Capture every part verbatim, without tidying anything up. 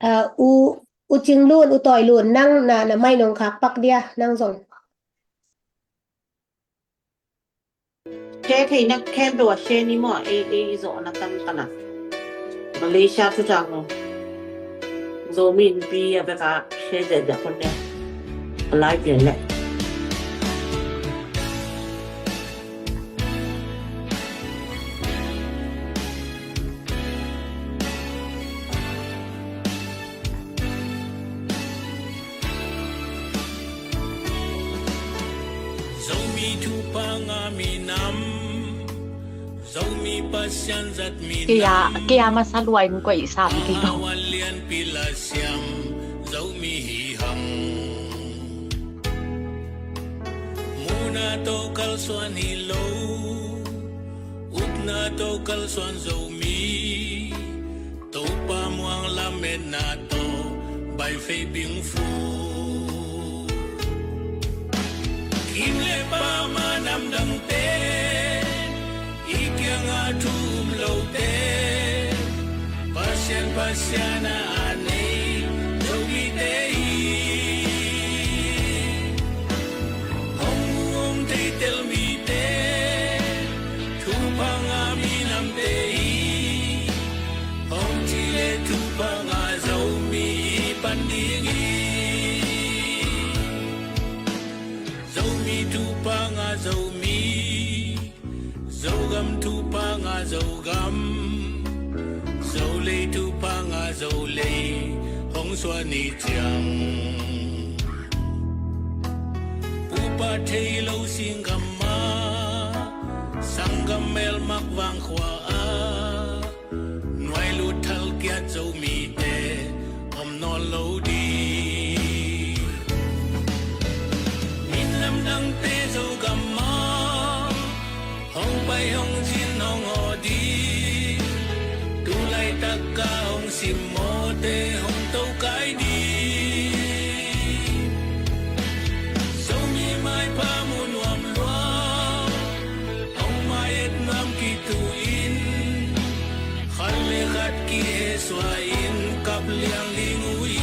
Ah, U, U Cing Lun, U Tawi Lun, nang na, na mai nong khak pak dia, nang zong. Share theihna khempeuh ah share ni maw, ei, ei zawhna tam ka na. Malaysia thutak lo. Zomi Innpi a bek ah share deuhdeuh kon le. A lai pian leh. Zomi thupha ngah minam, Zomi Pasian zat minam. Kei a, kei a masa lua in koih sam kei lo. Wan lianpi la siam, Zomi hi hang. Muhna tawh kalsuan hi lo, upna tawh kalsuan Zomi. Topa muang lametna tawh baifei bingfu. Kim le pama namdangte i kiangah thu um lote, Pasian, Pasian a a nei Zomite hi. Hong mu hong thei tel mite, thupha ngah minamte hi. Hong thi le thupha ngah Zomi i pan ding hi. Zomi thupha ngah Zomi, Zogam thupha ngah Zogam, Zolei thupha ngah Zolei hong suah ni ciang. Pupa thei lo singgam ah, sanggam melmak vangkhua ah, nuai lut thal kiat Zomite om nawn lo ding. Minam dangte Zogam ah hong pai hong zin hong aw ding. Tu laitak a hong simmawhte hong tokai ding. Zomi maipha mu nuam lua, hong mai et nuam kitu in, khat le khat kihehsuah in kap liang ding uh hi.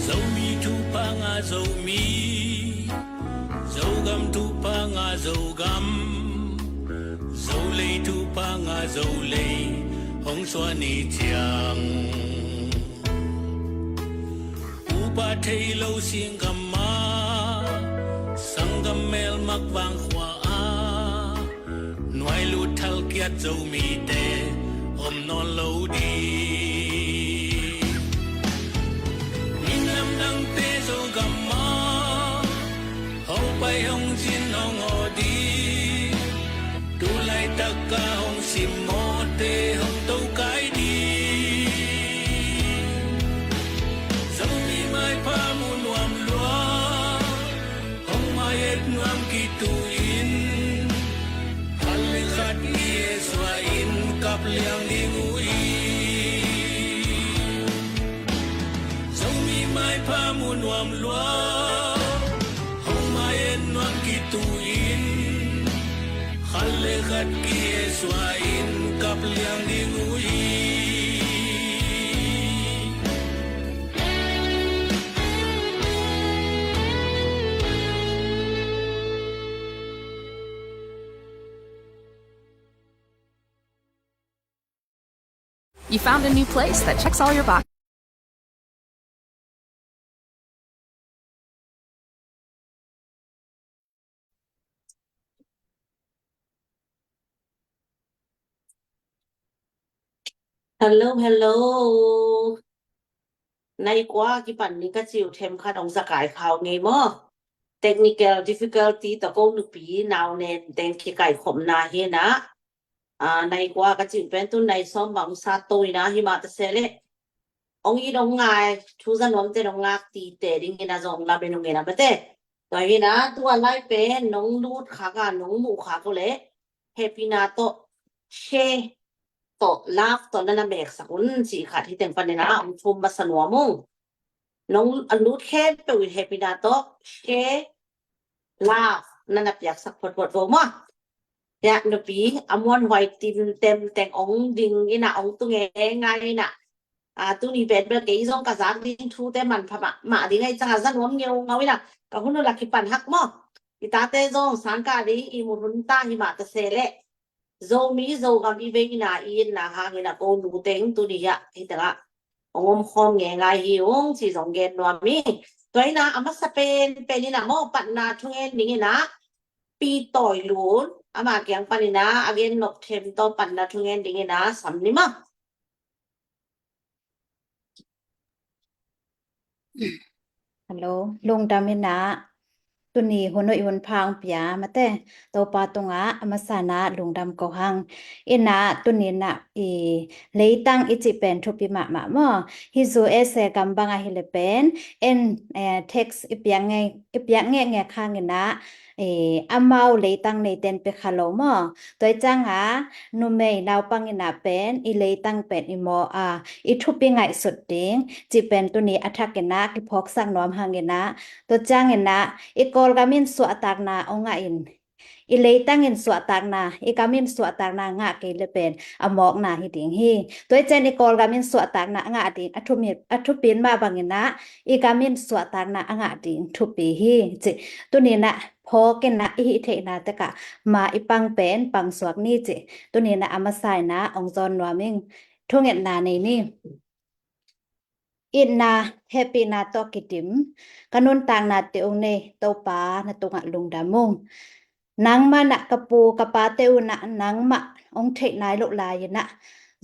Zomi thupha ngah Zomi, Zogam thupha ngah Zogam, Zolei thupha ngah Zolei hong suah ni ciang. Pupa thei lo singgam ah, sanggam melmak vangkhua ah, nuai lut thal kiat Zomite om nawn lo ding. Minam dangte Zogam ah hong pai hong zin hong aw ding. Tu laitak a hong simmawhte hong tokai ding. Zomi maipha mu nuam lua, hong mai et nuam kitu in, khat le khat kihehsuah in kap liang ding uh hi. Zomi maipha mu nuam lua, hong mai et nuam kitu in, khat le khat kihehsuah in kap liang ding uh hi. You found a new place that checks all your boxes. Hello, hello. Nai kua kipan ni ka ciu themkhat hong zakai khau ngei maw? Technical difficulty tawh ko nupi nau nen teng kikaikhopna hi na. Aa, nai kua ka cih pen tu nai sawm bang sa to ina, himah ta se leh ong it ong ngai thu za nuamte nong ngak tite dingin a zong lamen ong ina mate. Tua hina tua lai pen nong lut khak a nong muh khak uh leh hehpihna tawh share tawh love tawh na na meksak un cih khat hi teng panin a ong thum masa nuam ung. Nong a lut khempeuh in hehpihna tawh share love na na piaksak photphot vo maw. Hiah nupi a muanhuai timtem teng ong ding ina ong tu ngeingai ina. Aa, tuni pen bel kei zong ka zak ding thute manpha mahmah ding ahi cianga za nuam ngeungau ina ka hun uh la kipan hak maw. I tate zong sangkah ding i mu hun ta himah ta se leh Zomi Zogam i veina i itna hangin a ko nu teng tuni hiah hi tengah ong om khawm ngeingai hi ung ci zong gen nuam hi. Tua ina a masa pen pen ina maw, patna thungen ding ina Pi Tawi Lun ama kiang pan ina a gen nop them tawh patna thungen ding ina sam ni maw. Hello, lungdam ina tuni hun uh i hun pha ong pia mate, Topa tungah a masa ina lungdam ko hang. Ina tuni ina i leitang i cih pen thupi mahmah maw. Hi zu ese gam bang ahi le pen en, eh, text i piak ngei, i piak ngei ngei khang ina, eh, amau leitang neiten pe kha lo maw. Tua i cianga numei naupang ina pen i leitang pen i mawh a i thupi ngaihsut ding cih pen tuni a thak ina kiphawksak nuam hang ina. Tua ciang ina i Kawlgam in suahtakna ong ngah in i leitang in suahtakna, i gam in suahtakna ngah kei le pen a mawkna hi ding hi. Tua i ciang i Kawlgam in suahtakna a ngah ding a thupi, a thupi in mah bang ina i gam in suahtakna a ngah ding thupi hi cih tuni ina phawk ina i hih theihna tekah ma i pang pen pang suak ni cih tuni ina a masa ina ong zawn nuam ing. Thungetna nei ni. Itna hehpihna tawh kidim ka nuntaknate ong nei Topa na tungah lungdam ung. Nangmah na ka pu ka pate uh na nangmah ong theih nai loh lai ina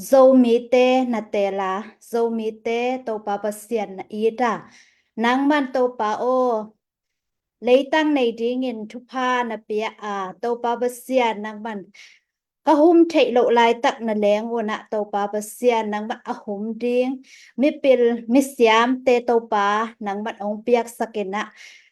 Zomite na teel a, Zomite Topa Pasian na it a, nangman Topa aw leitang nei dingin thupha na pia a, Topa Pasian nangman ka hum theih loh laitak na leng uh na Topa Pasian nangman a hum ding mipil misiamte Topa nangman ong piaksak ina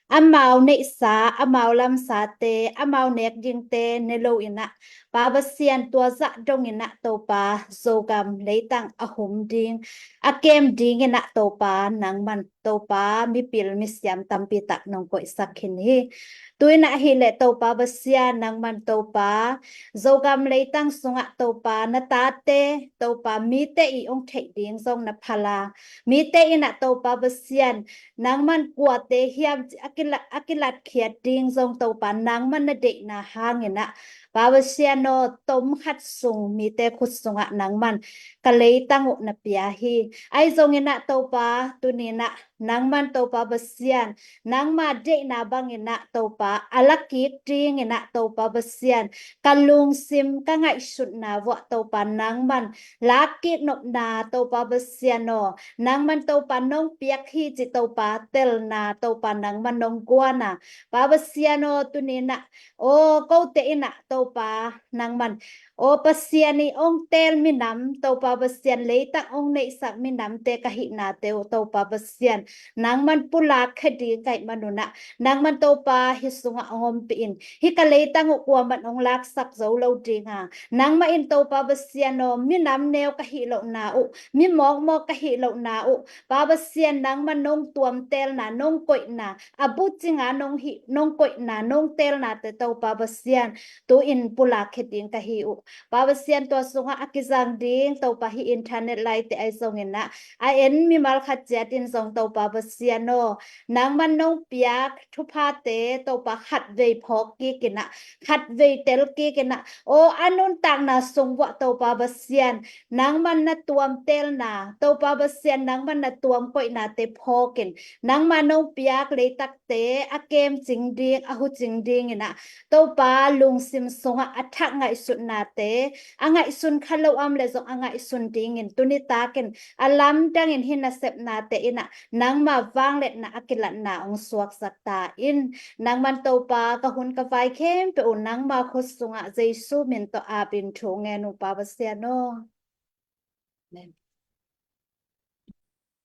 amau neihsa, amau lamsate, amau nek dingte ne lo ina Pa Pasian tua zah dong ina Topa Zogam leitang a hum ding a kem ding ina Topa nangman Topa mipil misiam tampi tak nong koihsak khin hi. Tu ina hi le Topa Pasian nangman Topa Zogam leitang sungah Topa na tate Topa mite i ong theih ding zong na phal a, mite ina Topa Pasian nangman kuate hiam ci a kila, a kilatkhiat ding zong Topa nangman na deihna hang ina Pa Pasian aw tom khat sung mite khut sungah nangman ka leitang uh na pia hi. Ahi zong ina Topa tuni ina nangman Topa Pasian nangma deihna bang ina Topa a la kik ding ina Topa Pasian ka lungsim ka ngaihsutna vuah Topa nangman la kik nopna Topa Pasian aw nangman Topa nong piak hi ci Topa telna Topa nangman nong guana Pa Pasian aw tuni ina aw kote ina Topa nangman aw Pasian i ong teel minam Topa Pasian leitang ong neihsak minamte ka hihnate uh Topa Pasian nangman pulak khe ding ka hih man un ah nangman Topa hih sungah ong ompih in. Hih ka leitang uh kuaman ong laksak zo lo ding a nangmah in Topa Pasian aw minam neu ka hih lohna uh mi mawkmawk ka hih lohna uh Pa Pasian nangmah nong tuamtelna nong koihna a bucinga nong hih nong koihna nong teelnate Topa Pasian tu-in pulak khe ding ka hi uh. Pa Pasian tua sungah a kizang ding Topa hih internet laite ahi zongin ah a en mimal khat ciat in zong Topa Pasian aw nangman nong piak thuphate Topa khatvei phawk kik in ah khatvei tel kik in ah aw a nuntakna sung vuah Topa Pasian nangman na tuamtelna Topa Pasian nangman na tuam koihnate phawk in nangma nong piak leitak te a kemcing ding a hucing ding in ah Topa lungsim sungah a thak ngaihsutnate a ngaihsun kha lo om le zong a ngaihsun dingin tuni takin a lamdangin hih nasepnate in ah nangma vangliatna a kilatna ong suaksak ta in nangman Topa, ka hun ka vai khempeuh uh nangma khut sungah Jesu min tawh apin thu ngen uh Pa Pasian aw.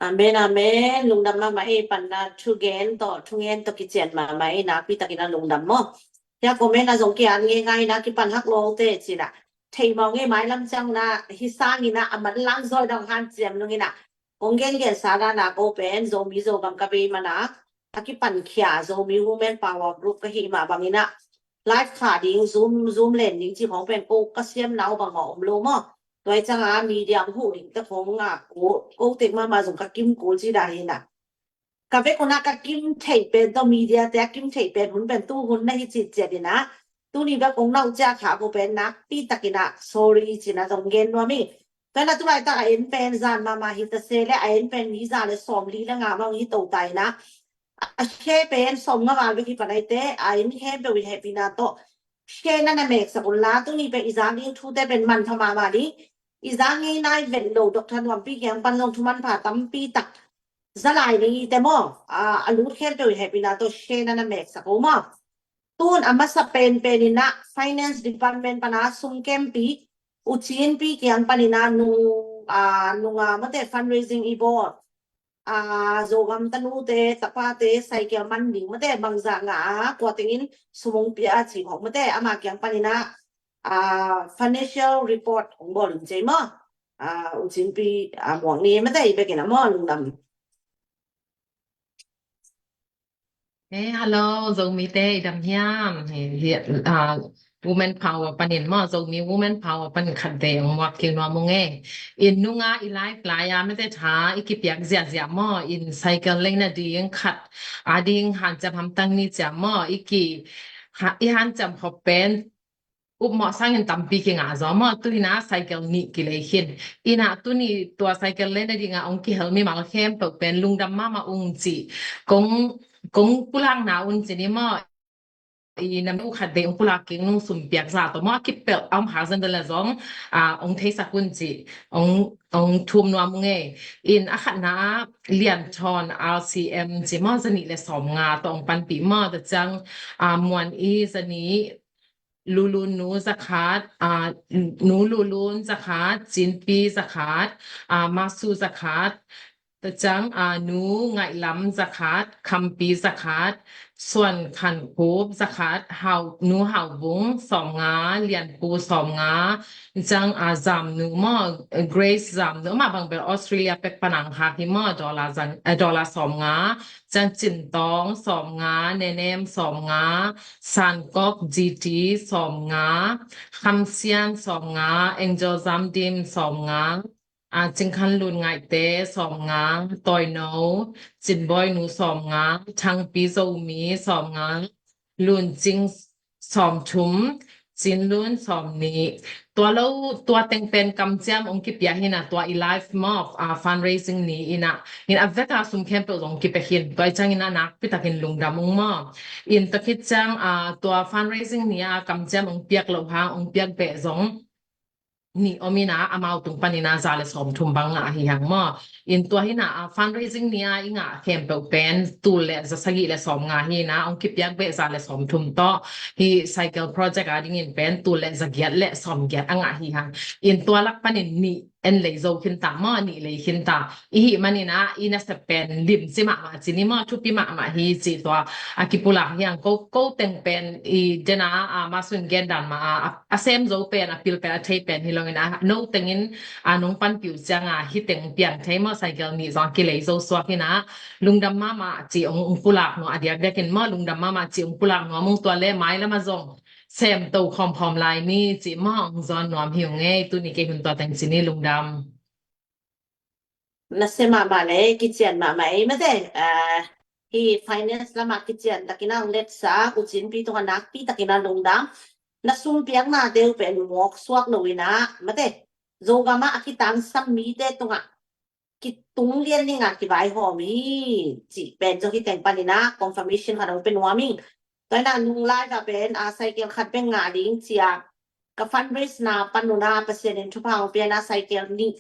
Amen, amen. Lungdam mahmah ei, panna thugen tawh, thungen tawh kician mahmah ei, nakpi takin a lungdam maw. Tia comment a zong kian ngei ngai na kipan hak lawngte cina. Thei mawng ei, mailam ciang na hi sangina a manlang zawi dang hanciam nungina. Kong gengen sa dana ko pen Zomi Zogam ka bei mana a kipankhia Zomi Women Power Group ka hih mah bangina live kha ding, Zoom, Zoom len ding ci khong pen ko ka siam nau bangmah om lo maw. Tua i canga media hong huh ding te khong a ko, ko tek mahmah zong ka kim kul ci dan hina. Ka vek una ka kim thei pen tawh media te a kim thei pen hun pen tu hun na hi citciat ina. Tuni bek kong nau cia kha ko pen nakpi takina sorry cina zong gen nuam i. Tua na tulaitak a en pen zan mahmah hi ta se le a en pen mi za le sawm li le nga mah hi to ta ina. A share pen sawm nga val bek hi panaite a en khempeuh in hehpihna tawh share na na meksak unla, tuni pen i zang ding thute pen manpha mahmah ding. I zang ngei nai vet lo Doctor Nuampi kiang pan zong thu manpha tampi tak za lai ding i te maw. A, a lut khempeuh in hehpihna tawh share na na meksak uh maw. Tun a masa penpen ina Finance Department pana sum kempi U Cinpi kiang panina nung, a, nunga mate fundraising i bawl. A, Zogam tanute tapate cycle man ding mate bangzah ngah a kua tengin sum hong pia a ci khong mate ama kiang panina, a, financial report hong bawl in cei maw. A, U Cinpi, a, muang ni mate i bekin a maw lungdam. Eh, hello, Zomite i dam hiam? He, he, ah, Women Power panin maw, Zomi Women Power panin khat ve ong muak kik nuam ung e. In nunga i live lai a mete tha i kipiak ziahziah maw, in cycle leina ding khat a ding hanciam hamtang ni ciam maw, i ki, ha, i hanciam khop pen upmawh sangin tampi kingah zaw maw, tu hina cycle nih kilei khin. Ina tuni tua cycle leina dinga ong kihel mimal khempeuh pen lungdam mahmah ung ci. Kong, kong pulakna un ci ni maw. I nam u khat vei ong pulak kik nung sum piak za tawh maw, a kipelh a om khak zan dan le zong, a, ong theisak un ci. Ong, ong thum nuam ung e. In a khatna a Lian Thawn R C M ci maw, za nih le sawm nga tawh ong panpih maw, ta ciang, a, Muan i za nih, Lulun nu za khat, a, nu Lulun za khat, Cinpi za khat, a, Masu za khat, ta ciang, a, nu Ngaihlam za khat, Khampi za khat, Suan Khan Khup za khat, Hau, nu Hau Vung sawm nga, Lian Pu sawm nga, ciang, a, Zam nu maw, Grace Zam nu mah bang bel Australia pek panang hak hi maw, dollar zang, a, dollar sawm nga, ciang Cin Tawng sawm nga, Nenem sawm nga, San Kok G T sawm nga, Kham Sian sawm nga, Angel Zam Dim sawm nga, a, Cing Khan Lun Ngaihte sawm nga, Tawi No, Cin Bawi Nu sawm nga, Thang Pi Zo Mi sawm nga, Lun Cing sawm thum, Cin Lun sawm nih. Tua lo, tua teng pen kamciam ong kipia hina, tua i live maw, a, fundraising ni ina, in a veka sum khempeuh zong kipia hin, tua i ciang ina nakpi takin lungdam ung maw. In tua khit ciang, a, tua fundraising ni a kamciam ong piak lo hang, ong piak beh zong nih om ina, amau tung pan ina za le sawm thum bang ngah hi hang maw. In tua hina, a, fundraising ni a i ngah khempeuh pen tul le za sagih le sawm nga hi ina, ong kipiak beh za le sawm thum tawh hi cycle project a dingin pen tul le za giat le sawm giat a ngah hi hang. In tua lak panin nih en lei zo khin ta maw, nih lei khin ta. I hih manin a, i nasep pen limci mahmah ci ni maw, thupi mahmah hi ci tua a kipulak hi ang. Ko, ko teng pen i dena, a, Masun gen dan mah a, a, a sem zo pen, a pil pen, a thei pen hi longin a, no tengin a nong panpih uh cianga hi teng piang thei maw, cycle nih zong a kilei zo suak hina. Lungdam mahmah ci ong, ong pulak nuam a diakdiakin maw, lungdam mahmah ci ong pulak nuam ung, tua le mailam a zong sem to khawmkhawm lai ni ci maw, ong zawn nuam hi ung ei, tuni kei hun tua teng ci ni, lungdam. Nasia mahmah le kician mahmah ei mate, a, hi finance lamah kician takin a ong letsa U Cinpi tungah nakpi takin a lungdam. Na sum piaknate uh pen mawk suak lo ina mate, Zogam ah a kitangsam mite tungah kitung lian dinga kivaihawm hi cih pen zong hi teng panin a confirmation khat ong pe nuam ing. Tua ina nung live ah pen, a, cycle khat bek ngah ding cia ka fundraise na pan un a Pasian in thupha ong pia na cycle nih,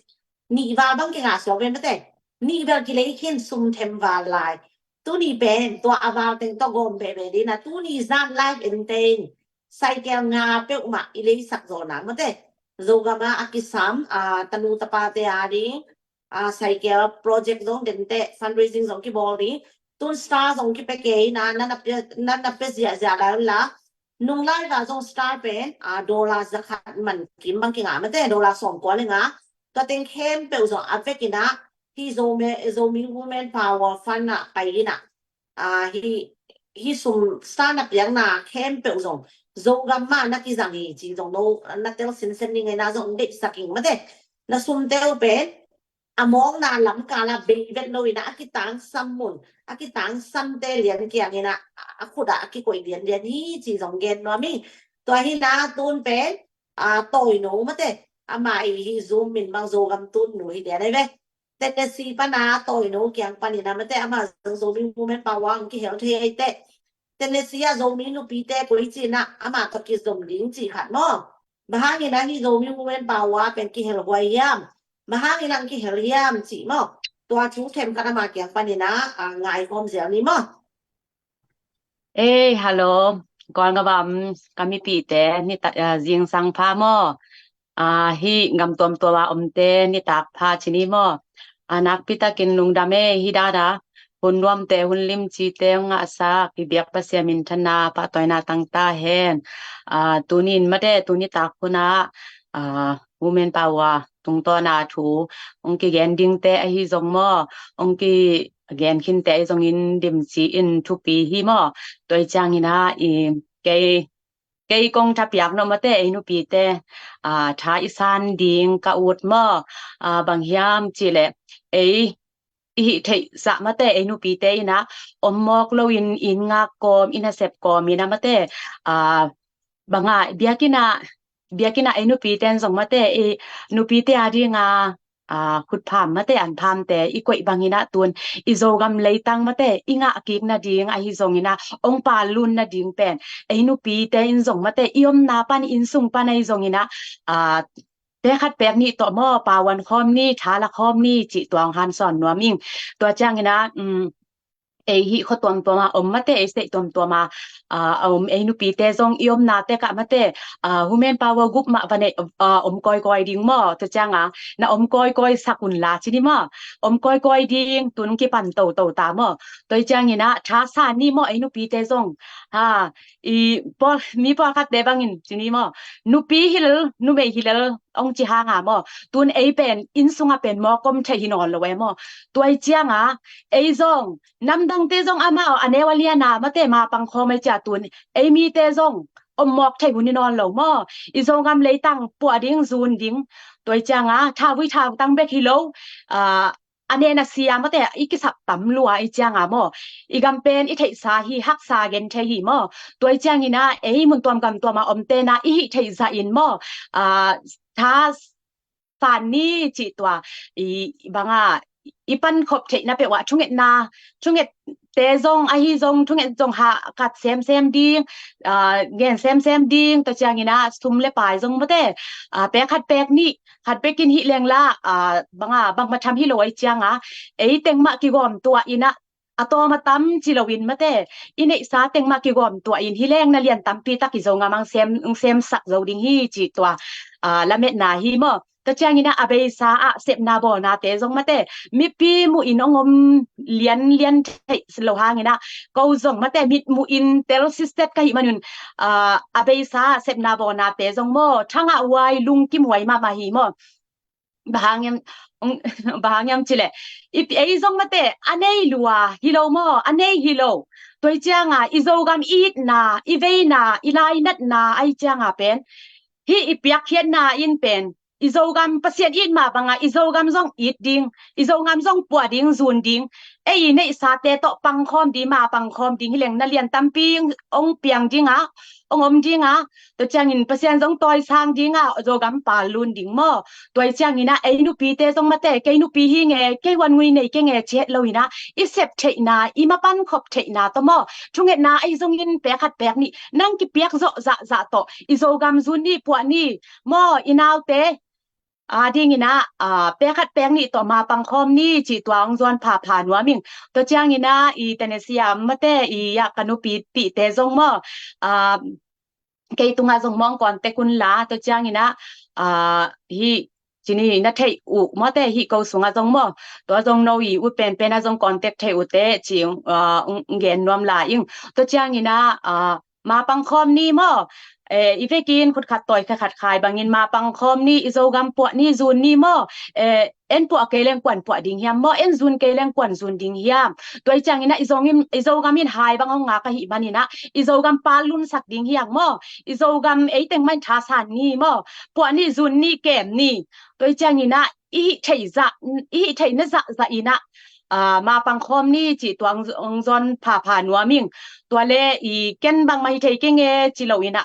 nih val bang kingah suak ve mate. Nih bel kilei khin, sum them val lai. Tuni pen tua a val teng tawh gawm veve ding na, tuni zan live en teng cycle nga peuhmah i leisak zaw na mate. Zogam ah a kisam, a, tanu tapate a ding, a, cycle project zong dente, fundraising zong kibawl ding. Tun star zong kipia kei na, na na pia, na na pia ziahziah lai un la. Nung lai va zong star pen, a, dollar zakhat man kim bang kinga mate, dollar sawmkua le nga. Tua teng khempeuh zong a vek ina, hi Zomi, Zomi Women Power Fund ah pai ina, a, hi, hi sum star na piakna khempeuh zong Zogam mah na kizang hi ci zong no, na tel sinsen ni ngai na zong deihsak ing mate. Na sum teu pen a mawkna lam kala bei vet lo ina, a kitangsam mun, a kitangsamte lian kiang ina, a khut ah a kikoih lianlian hi ci zong gen nuam ing. Tua hi na tun pen, a, Tawi No mate, ama i hi Zoom min bang Zogam tun nu hi lian ai ve. Tennessee pana Tawi No kiang panina mate, ama zong Zomi Women Power ang kihel thei ai te. Tennessee a Zomi nupite koi cina ama tawh kizom ding ci khat maw. Bang hangin a hi Zomi Women Power pen kihel huai hiam? Bang hangin ang kihel hiam ci maw. Tua thu themkhat ama kiang panina, a, ngai khawm zel ni maw. Ei, hello. Kawlgam ah om ka mipite, nitak, a, zingsang pha maw. A, hih gam tuamtuam a omte nitak pha ci ni maw. A, nakpi takin lungdam ei, hih dan a hun nuamte, hun limcite hong ngahsak i biak Pasian minthanna pahtawina tangta hen. A, tunin mate, tuni tak hun ah, a, Women Power tungtawn a thu hong kigen dingte ahi zong maw, hong kigen khinte ahi zongin dim ci-in thupi hi maw. Tua hi ciangin ah i kei, kei kong thapiak nop mate, ei nupite, a, tha i san ding ka ut maw. A, bang hiam cih leh ei i hih theih zah mate, ei nupite ina om mawk loin inn ngak kawm, inn a sep kawm ina mate, a, banga biakinn ah, biakinn ah ei nupite in zong mate, i nupite a dinga, a, khutpham mate, anphamte i koih bangin ah tun i Zogam leitang mate i ngah kik nading ahi zongin ah hong pallun nading pen ei nupite in zong mate, i omna pan, inn sung pan ahi zongin ah, a, pek khat pek nih tawh maw, pauan khawm ni, thala khawm ni cih tua hong hansawn nuam ing. Tua ciangin ah, um, ei hih khua tuamtuam a om mate, ei state tuamtuam a, a, a om ei nupite zong i omna tek ah mate, a, Women Power Group mah va neih, a, om kawikawi ding maw. Tua cianga na om kawikawi sak un la ci ni maw. Om kawikawi ding, tun kipan toto ta maw. Tua hi ciangin ah tha san ni maw, ei nupite zong. Ha, i pawl, mi pawlkhatte bangin ci ni maw, nupi hi lel, numei hi lel hong ci hanga maw, tun ei pen inn sungah pen mawk om thei hi nawn lo e maw. Tua hi cianga ei zong namdangte zong amau a neu a liana mate ma pangkhawm ei cia tun ei mite zong om mawk thei hun hi nawn lo maw. I Zogam leitang puah ding, zun ding. Tua hi cianga thavui thavtang bek hi lo, a, a nen a sia mate i kisap tam lua hi cianga maw, i gam pen i theihsa hi, haksa gen thei hi maw. Tua hi ciangin ah ei mun tuam gam tuam a omte na i hih theih zah in maw, a, tha san ni cih tua i banga i pankhop theihna peuh ah thungetna, thungette zong ahi zong, thunget zong ha kat semsem ding, a, gen semsem ding. Tua ciangin ah sum le pai zong mate, a, pek khat pek nih, khat pekin hih leng la, a, banga bangmah tham hi lo ahi cianga ei teng mah kigawm tuah in ah, a tawm a tam ci loin mate, i neihsa teng mah kigawm tuah in, hi leng na lian tampi tak i Zogam ang sem, ang semsak zo ding hi cih tua, a, lametna hi maw. Tua ciangin ah a beisa ah sepna bawlnate zong mate, mipi muh in hong om lianlian thei lo hangin ah ko zong mate mit muh in tel siset ka hih manun, a, a beisa ah sepna bawlnate zong maw, thangah huai, lungkim huai mahmah hi maw. Bang hang hiam, bang hang hiam cih leh i, ei zong mate a nei lua hi lo maw, a nei hi lo. Tua hi cianga i Zogam i itna, i veina, i lainatna ahi cianga pen, hih i piakkhiatna in pen i Zogam, Pasian it mah banga i Zogam zong it ding, i Zogam zong puah ding, zun ding, ei i neihsate tawh pangkhawm ding, ma pangkhawm ding, hi leng na lian tampi hong piang dinga, hong om dinga, tua ciangin Pasian zong tawisang dinga, Zogam pallun ding maw. Tua hi ciangin ah ei nupite zong mate, kei nupi hi nge, kei wan ngui nei kei nge ci het loin ah, i sep theihna, i mapan khop theihna tawh maw, thungetna ahi zongin pek khat pek nih nang kipiak zawh zahzah tawh i Zogam zun ni, puah ni maw, i naute a dingin ah, a, pek khat pek nih tawh ma pangkhawm ni cih tua hong zawn phapha nuam ing. Tua ciangin ah i Tennessee a mate i ah ka nupi pihte zong maw, a, kei tungah zong mawng contact un la, tua ciangin ah, a, hih cini na theih uh mawte hih ko sungah zong maw, tua zong no i ut penpen ah zong contact theih uhte ci, a, ung gen nuam la ing. Tua ciangin ah, a, ma pangkhawm ni maw, e, i vekin khut khat tawi khat khat khai bangin ma pangkhawm ni, i Zogam puah ni, zun ni maw, e, en puah kei leng kuan puah ding hiam maw, en zun kei leng kuan zun ding hiam. Tua i ciangin ah i Zogam in, i Zogam in hai bang hong ngak ahih manin ah i Zogam pa lunsak ding hiam maw, i Zogam eiteng mah in thasan ni maw, puah ni, zun ni, kem ni. Tua i ciangin ah i hih theih zah, i hih theih na zahzah in ah, a, ma pangkhawm ni cih tua hong, hong zawn phapha nuam ing. Tua le i ken bangmah hi thei keng e ci lo in ah,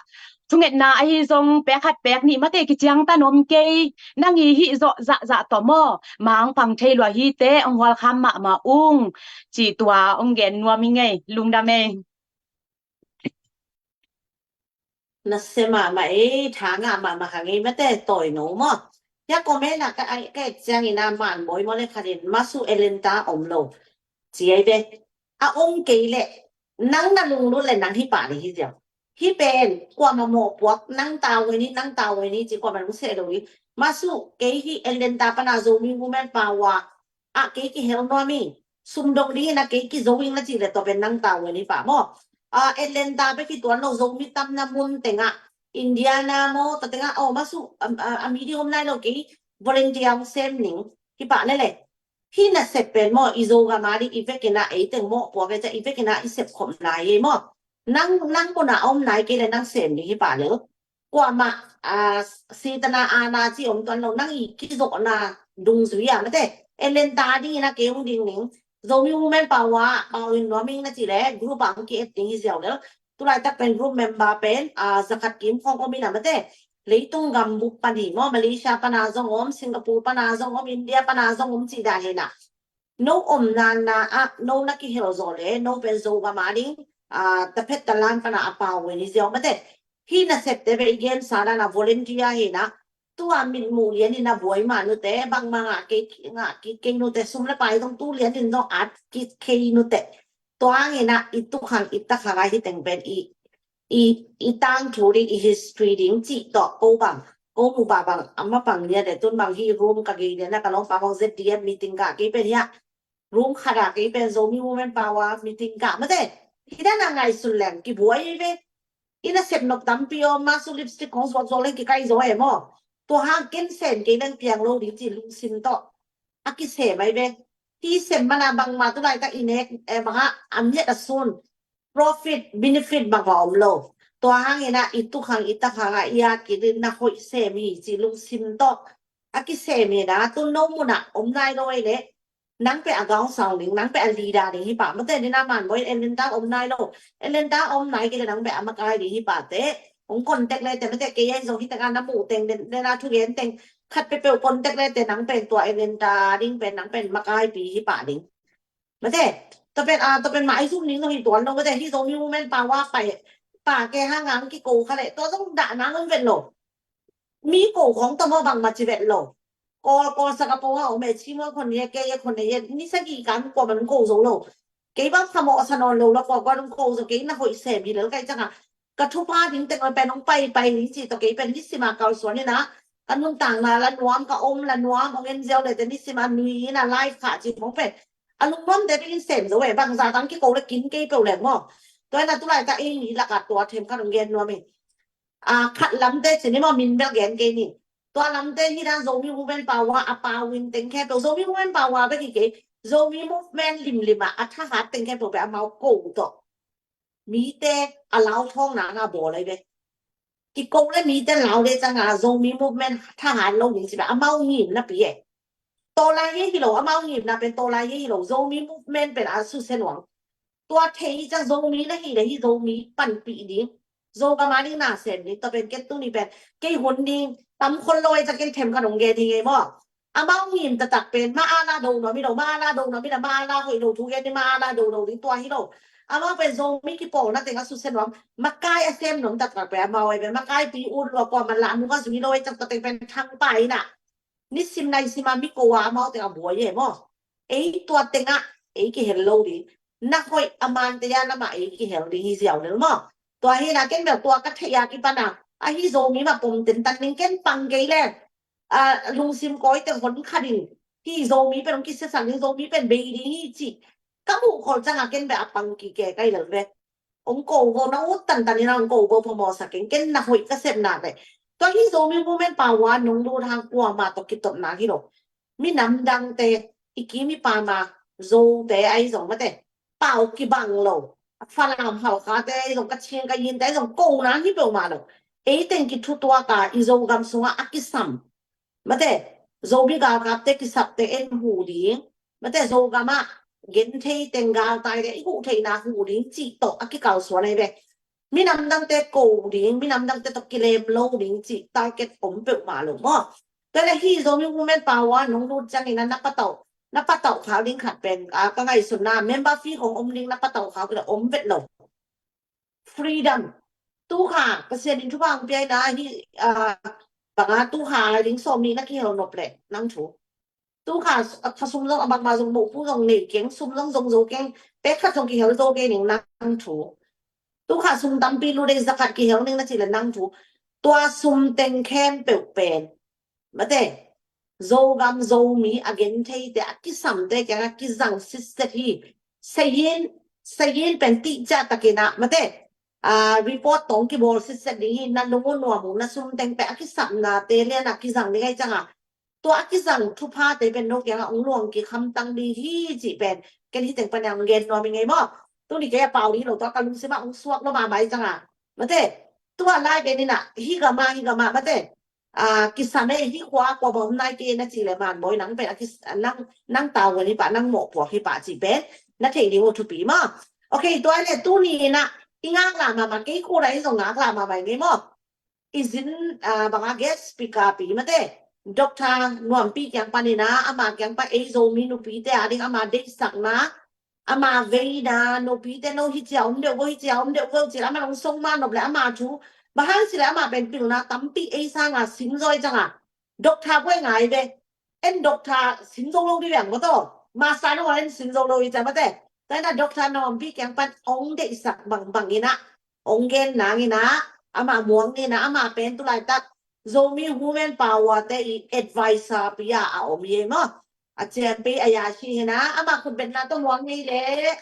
thungetna ahi zong pek khat pek nih mate kiciangtan om kei, nang i hih zawh zahzah tawh maw, ma hong pang thei lua hi teh, hong hualkham mahmah ung cih tua hong gen nuam ing ei. Lungdam ei. Nasia mahmah ei, tha ngah mahmah kha ngei mate, tawi no maw. Hia comment ah ka, ka et ciangin ah man bawi maw le khatin, masu Elenta om lo ci ai ve. A om kei leh nang na lunglut leh nang hih pah ding hi ziau. Hih pen kuamah mawhpuak, nang tawi ni, nang tawi ni ci kuamah lungsia lo hi. Masu kei hih Elenta pana Zomi Women Power ah kei kihel nuam ing, sum dong dingin ah kei kizo ing na cih leh tua pen nang tawi ni pah maw. A, Elenta bek hi tuan lo, Zomi tamna mun tengah, Indiana maw, tua tengah, aw, masu, a, a, a mi ding om nai lo, kei volunteer hong sem ning hi pah lele. Hih nasep pen maw, i Zogam a ding i vekin ah eiteng mawhpuak e, i vekin ah i sepkhop nai e maw. Nang, nang mun ah a om nai kei leh nang sem ding hi pah lel. Kuamah, a, sitana ana ci om tuan lo, nang i kizopna dungzui ah mate. Elenta dingin ah kei hong ding ning. Zomi Women Power ah pau in nuam ing na cih leh group ah hong ki-et ding hi ziau lel. Tulaitak pen group member pen, a, zakhat kim khawng om in ah mate. Leitung gambup pan hi maw, Malaysia pana zong om, Singapore pana zong om, India pana zong om cih dan hi na. No om nana ah, no na kihel zaw leh, no pen Zogam a ding, a, taphet talan pana a pau ven hi ziau mate. Hih nasepte bek i gensa dan ah volunteer hi na, tua mitmuh lian in a buai mah nute, bangmah ngah kei, ngah kik kei nute, sum le pai zong tu lian in zong at kik kei nute. Tua hangin ah i tukhang i takhang ah hih teng pen i, i, i tangthu ding, i history ding cih tawh ko bang, ko mu pah bang, a ma pang lian le tun bang hih room ka gei lian ah ka lawmpa bang Z D M meeting kah kei pen hiah. Room khat ah kei pen Zomi Women Power meeting kah mate. Hih dan a ngaihsun leng kibuai ve. I nasep nop tampi om, masu lipstick khong suak zo leng kikai zo e maw. Tua hang ken sem kei leng piang lo ding ci lungsim tawh a kisem ai ve. Hih sem mana bangmah tu laitak i nek, eh, bangah a miat a sun profit, benefit bangmah om lo. Tua hangin ah i tukhang i takhang ah i at kik ding na hoih sem hi ci lungsim tawh a kisem hi na, tu no mun ah om nai lo ei leh. Nang pen a gaung sang ding, nang pen a leader ding hi pah mate, ni na man bawi Elenta om nai lo. Elenta om nai kei leh nang pen a makai ding hi pah teh. Hong contact le teh mate, kei ai zong hi teng a na muh teng, den, den a thugen teng. Khat peuhpeuh contact le teh nang pen tua Elenta ding pen nang pen makaipi hi pah ding. Mate, tua pen, a, tua pen mai zum ning no hi tuan lo mate, hi Zomi Women Power pai, pa ke hang ang kiko kha leh, tua zong dah nang om vet lo. Mi ko khong tawh maw bangmah ci vet lo. Kawl, Kawl sak a pawh a om e, ci maw khon ye, kei ye khon ye, ni sagih kan kuamah nung ko zo lo. Kei bang khamawh sa nawn lo la, kuakua nung ko zo, kei na hoih sem hi lel kai cang a. Ka thupha ding teng la pen hong pai pai ding ci tawh kei pen nisim a kalsuan in a. Ka nuntakna la nuam, ka om la nuam, hong en ziau le te nisim a nui in a life kha ci hong pen. A lungnuamte pen in sem zo e, bangzah tang kiko le kin kei peuh leng maw. Tua in a tu laitak ei mi lakah tua them khat hong gen nuam hi. A, khat lamte ci ni maw, min bel gen kei ni. Tua lamte hi dan Zomi Women Power a pau in teng khempeuh, Zomi Women Power bek hi kei, Zomi Movement limlim ah a thahat teng khempeuh bek amau ko tawh. Mite a lauthawngna nga bawl ai bek. Kiko le mite lau le cang a Zomi Movement thahat lo ding ci bek amau ngimna pi e. Tawlai ye hi lo, amau ngimna pen tawlai ye hi lo, Zomi Movement pen a susia nuam. Tua thei hi ciang Zomi na hi le hi Zomi panpih ding. Zogam a ding na sem ding, tua pen ken tuni pen kei hun ding tam khol lo ei ciang ken them khat hong gen hi ngei maw. Amau ngim taktak pen ma a la do nuam hi lo, ma a la do nuam hi lo, ma a la hoih lo thu gen ding, ma a la do lo ding tua hi lo. Amau pen Zomi kipawlna teng a susia nuam, makai a sem nuam taktak pen amau ei pen makaipi ut lua kuamah lah nung a zui lo ei ciang tua teng pen thang pai na. Nisim naisim a mi ko a amau teng a buai e maw. Ei tua tengah ei kihel lo ding. Na hoih a mante a namah ei kihel ding hi ziau lel maw. Tua hi na ken bel tua ka theih a kipan a, ahi Zomi mah pom tentan ding, ken pang kei le, a, lungsim kawite hon kha ding hi, Zomi pen hong kisiasak ding, Zomi pen bei ding hi cih ka muh khol ciang a ken bel a pang kik e ka hi lel ve. Hong ko vo, na ut tantan in a hong ko vo phamawh sa keng, ken na hoih ka sep nak leh. Tua hi Zomi Women Power nong lut hang kuamah tawh kitotna hi lo. Minam dangte, i kim i pam a Zote ahi zong mate, pau kibang lo. Falam Halkhate ahi zong, Kachin Kayinte ahi zong, kona hi peuhmah lo. Ei teng kithutuak a, i Zogam sungah a kisam, mate, Zomi galkapte kisapte en huh ding, mate, Zogam ah genthei teng galtaite i huh theihna huh ding cih tawh a kikalsuan ahi ve. Minam dangte ko ding, minam dangte tawh kilem lo ding cih target om peuhmah lo maw. Tua le hi Zomi Women Power nong lut ciangin a na patauh, na patauh khak ding khat pen, a, ka ngaihsutna member fee hong om ding, na patauh khak ding om vet lo. Freedom. Tu kha Pasian in thupha hong pia in a hi, a, bang a tu kha ding sawm nih na kihel nop leh nang thu. Tu kha, a, kha sum zong a bangmah zong moh pu zong nei keng, sum zong zong zo keng, pek khat zong kihel zo kei ning nang thu. Tu kha sum tampi lut ei, za khat kihel ning na cih leh nang thu. Tua sum teng khempeuh pen, mate, Zogam Zomi a gentheite a kisamte kiangah kizang sitset hi. Sayin, sayin pen tihciah takin a, mate, a, report tawh hong kibawl sitset ding hi. Na lung uh nuam uh, na sum teng pen a kisapnate lian a kizang ding ahih ciangin a, tua a kizang thuphate pen no kiangah hong luang kik hamtang ding hi cih pen ken hih teng pan a hong gen nuam ing ei maw. Tuni kei a pau ding hi lo, tua ka lungsim ah hong suak lua mahmah ahih ciangin a, mate, tua lai pen in a, hih gam ah, hih gam ah, mate, a, kisam ei, hih khua ah kua bang om nai kei na cih leh, man bawi, nang pen a kis-, nang, nang tavuan hi pah, nang mawhpuak hi pah cih pen na theih ding uh thupi maw. Ok, tua hi leh tuni in a i ngaklah mahmah, kei khut ah in zong ngaklah mahmah ing ei maw. I zin, a, bang a guest speaker pi, mate, Doctor Nuampi kiang pan in a, ama kiang pan ei Zomi nupite a ding ama deihsakna, ama veina, nupite no hih ci a om deuh vo, hih ci a om deuh vo cih leh ama hong song mah nop leh ama thu, bang hang cih leh ama pen pilna tampi ei sang a sim zaw ahih ciangin a, Doctor buai ngai ve. En Doctor sim zo lo ding veng maw taw. Master no en sim zo lo hi ciang mate. Tua in a Doctor Nuampi kiang pan hong deihsak bangbang in a, hong gen nang in a, ama muang ni in a, ama pen tu laitak Zomi Women Power te i advisor pi a a om hi ei maw. A cianpi a ya si hi in a, ama khutbetna tawh muang ngei leh.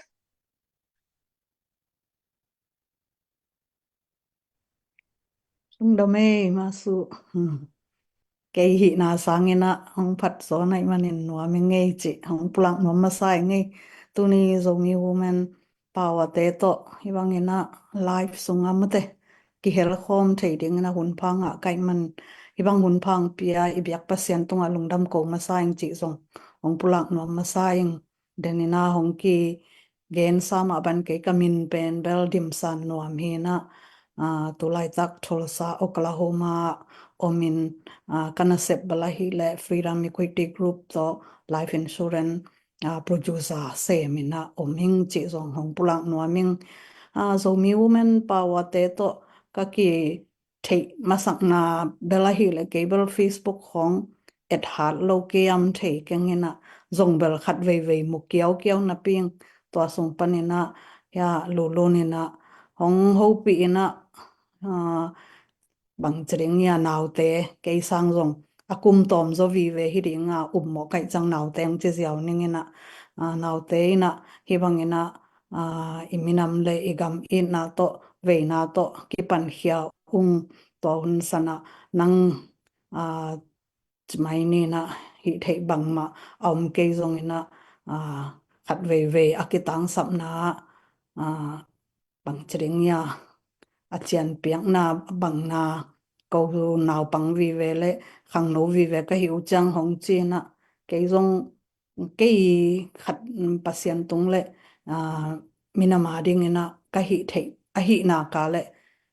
Lungdam ei, Masu. Hmm. Kei hihna sangin a hong phat zaw na hih manin nuam ing ei cih hong pulak nuam masa ing ei. Tuni Zomi Women Power te tawh hih bangin a live sungah mate kihel khawm thei dingin a hun pha ngah ka hih man, hih bang hun pha hong pia i biak Pasian tungah lungdam ko masa ing cih zong hong pulak nuam masa ing. Den in a hong kigen sa mah bang kei ka min pen bel Dimsan Nuam hi in a, a, tu laitak Tulsa, Oklahoma om in, a, ka nasep bel ahih leh Freedom Equity Group tawh life insurance, a, producer sem in a om ing cih zong hong pulak nuam ing. A, Zomi Women Power te tawh ka ki theih masakna bel ahih leh kei bel Facebook khawng et hat lo kei am thei keng in a, zong bel khat veivei mu kiaukiau napi in tua sung pan in a, hia Lulun in a hong hopih in a, a, bang ci ding hia, naute kei sang zong a kum tawm zaw vive hi ding a, um mawh ka hih ciang naute hong ci ziau ning in a, a, naute in a hih bang in a, a, i minam le i gam itna tawh veina tawh kipankhia ung. Tua hun san a nang, a, ci mai ni in a, hih theih bangmah a om kei zong in a, a, khat veivei a kitangsapna, a, bang ci ding hia, a cianpiakna bangna, ko naupang vive le khangno vive ka hih uh ciang hong ci in a, kei zong kei khat, mm, Pasian tung le, a, minam a ding in a ka hih theih, a hih nak leh,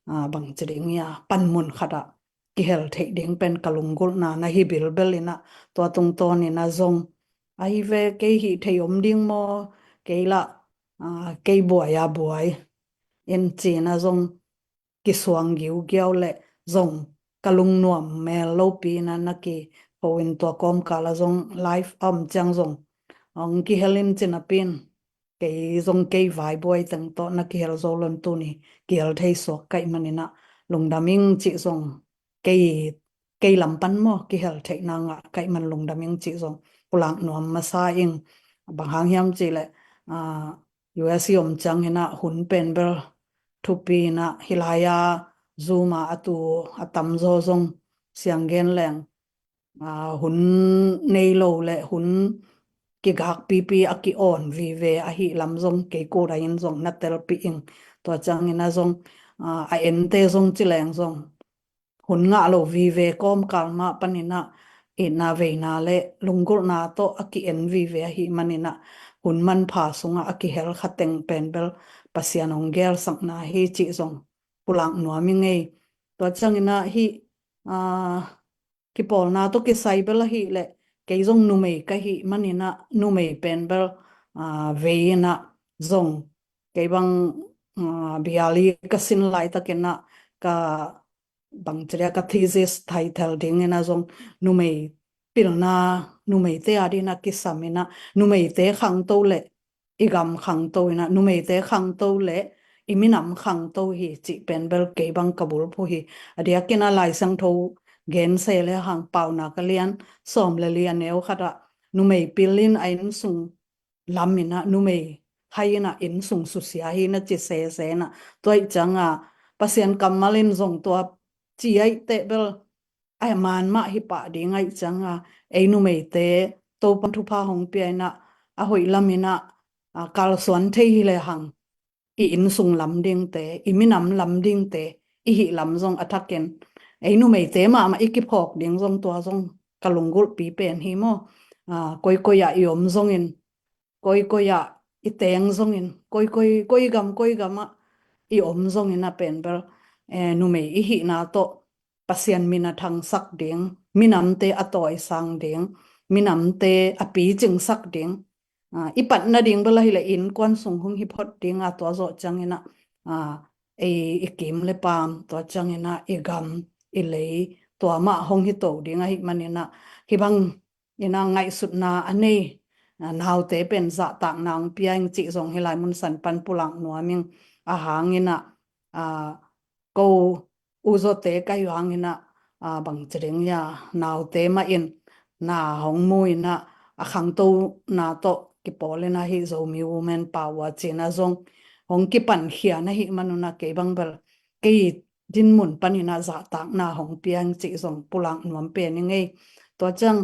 a, bang ci ding hia, panmun khat ah kihel theih ding pen ka lunggulhna na hi bilbel in a, tua tungtawn in a zong ahi ve, kei hih theih om ding maw, kei lah, a, kei buai a buai in ci in a zong kisuang giugiau le zong ka lungnuam mel lopi in a na ki Ko in tua kawmkal ah zong live a om ciang zong hong kihel in ci napi in, kei zong kei vaibuai teng tawh na kihel zo lo in tuni kihel thei suak ka hih manin ah lungdam ing cih zong, kei, kei lam pan maw, kihel theihna ngah ka hih man lungdam ing cih zong pulak nuam masa ing. Bang hang hiam cih leh, ah, U S i om ciangin ah hun pen bel thupi in ah, hih lai-ah Zoom ah a tu a tamzaw zong siang gen leng, ah, hun nei lo le hun kigakpipi a ki-awn vive ahih lam zong kei kul ah in zong na telpih ing. Tua ciangin ah zong, ah, a ente zong ci leng zong hun ngah lo vive kawmkal mah panin ah itna veina le lunggulhna tawh a ki-en vive ahih manin ah hun manpha sungah a kihel kha teng pen bel Pasian hong gelsakna hi cih zong pulak nuam ing ei. Tua ciangin ah hih, ah, kipawlna tawh kisai bel ahih leh kei zong numei ka hih manin ah numei pen bel, ah, vei in ah zong kei bang, ah, biali ka sin laitakin ah ka bang ci dia ka thesis title dingin ah zong numei pilna, numeite a dingin ah kisam in ah numeite khangto le i gam khangto in ah numeite khangto le i minam khangto hi cih pen bel kei bang ka bulphuh hi. A diakin ah Lai Siangtho gense le hang Paunak a lian sawm le li a neu khat ah numei pil in a inn sung lam in ah numei hai in ah inn sung susia hi na ci sese in ah, tua ahih ciang ah Pasian kammal in zong tua ci ahih teh bel a man mah hi pah ding ahih ciang ah ei numeite Topan thupha hong pia in ah a hoih lam in ah, ah, kalsuan thei hi le hang i inn sung lam dingte, i minam lam dingte i hih lam zong a thakin ei numeite mahmah i kiphawk ding zong tua zong ka lunggulhpi pen hi maw. Ah, koikoi ah i om zongin, koikoi ah i teng zongin, koikoi, koi gam koi gam ah i om zongin ah pen bel, eh, numei i hihna tawh Pasian min a thangsak ding, minamte a tawisang ding, minamte a picingsak ding, ah, i pat nading bel ahih leh innkuan sung hong hi phot ding a, tua zawh ciangin ah, ah, ei i kim le paam, tua ciangin ah i gam, i lei, tua mah hong hi to ding ahih manin ah hih bang in ah ngaihsutna a nei, ah, naute pen zahtakna hong pia ing cih zong hih lai mun san pan pulak nuam ing. A hang in ah, ah, ko u zawte ka hih hang in ah, ah, bang ci ding ia, naute mah in na hong mu in ah a khangtona tawh kipawl in ah hih Zomi Women Power ci in ah zong hong kipankhia na hih man un ah kei bang bel kei dinmun panin ah zahtakna hong pia ing cih zong pulak nuam pen ing ei. Tua ciang,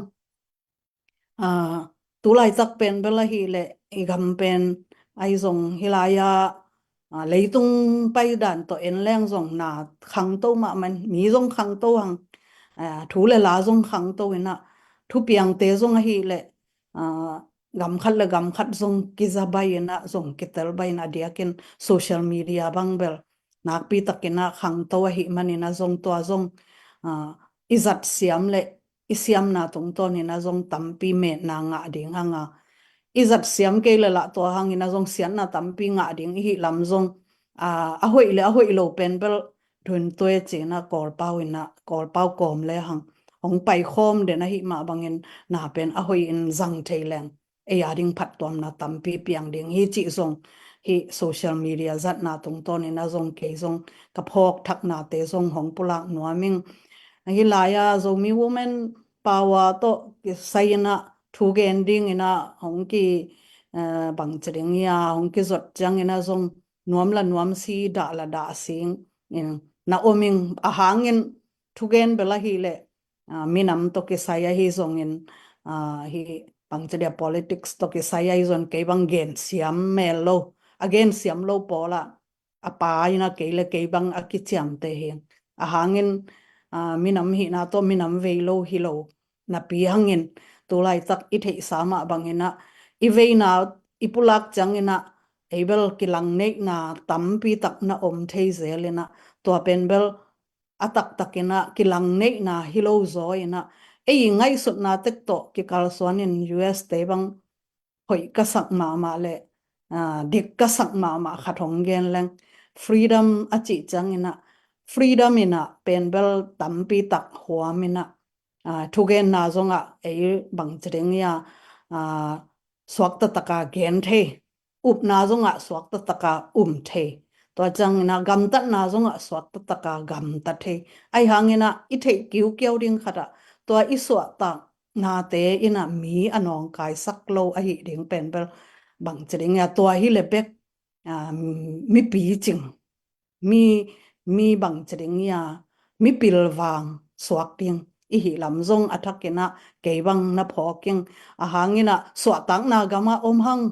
ah, tu laitak pen bel ahih leh i gam pen ahi zong hih lai-ah, ah, leitung paidan tawh en leng zong na khangto mahmah in, mi zong khangto hang, ah, thu le la zong khangto in ah, thupiangte zong ahih leh, ah, gam khat le gam khat zong kiza bai in ah, zong kitel bai in ah, a diakin social media bang bel nakpi takin ah khangto ahih manin ah zong tua zong, ah, i zat siam le i siamna tungtawnin ah zong tampi metna ngah ding hang a, i zat siam kei le lah tua hangin ah zong siatna tampi ngah ding i hih lam zong, ah, a hoih le a hoih lo pen bel Dun Tue ci in ah Kawlpau in ah, Kawlpau kawm le hang hong paikhawm den ahih mah bangin na pen a hoih in zang thei leng ei a ding phattuamna tampi piang ding hi cih zong hih social media zatna tungtawnin ah zong kei zong ka phawk thaknate zong hong pulak nuam ing. Hih lai-ah Zomi Women Power tawh kisai in ah thu gen dingin ah hong ki, eh, bang ci ding ia, hong kizot ciangin ah zong nuam la nuam si, dah la dah sing in na om ing. A hangin thu gen bel ahih leh, ah, minam tawh kisai ahi zongin, ah, hih bang ci dia politics tawh kisai ahi zong kei bang gen siam mel lo, a gen siam lo pawl ah a pa in ah kei le kei bang a kiciamte hi. A hangin, ah, minam hihna tawh minam vei lo hi lo napi hangin tu laitak i theihsa mah bangin ah i veina i pulak ciangin ah ei bel kilangneihna tampi tak na om thei zel in ah, tua pen bel a taktakin ah kilangneihna hi lo zaw in ah, ei i ngaihsutna tek tawh kikalsuanin U S te bang hoih ka sak mahmah le, ah, dik ka sak mahmah khat hong gen leng, freedom a cih ciangin ah, freedom in ah pen bel tampi tak huam in ah, Aa, thugenna zongah ei bangci ding ia, aa, suakta taka gen thei. Upna zongah suakta taka um thei. Tua ciangin ah gamtatna zongah suakta taka gamta thei. Ahi hangin ah i theih kiukiau ding khat ah tua i suahtaknate in ah mi a nawngkaisak lo ahi ding pen bel bangci ding ia tua hi le bek, aa, mi picing, mi, mi bangci ding ia, mi pilvang suak ding i hih lam zong a thakin ah kei bang na phawk ing. A hangin ah suahtakna gamah om hang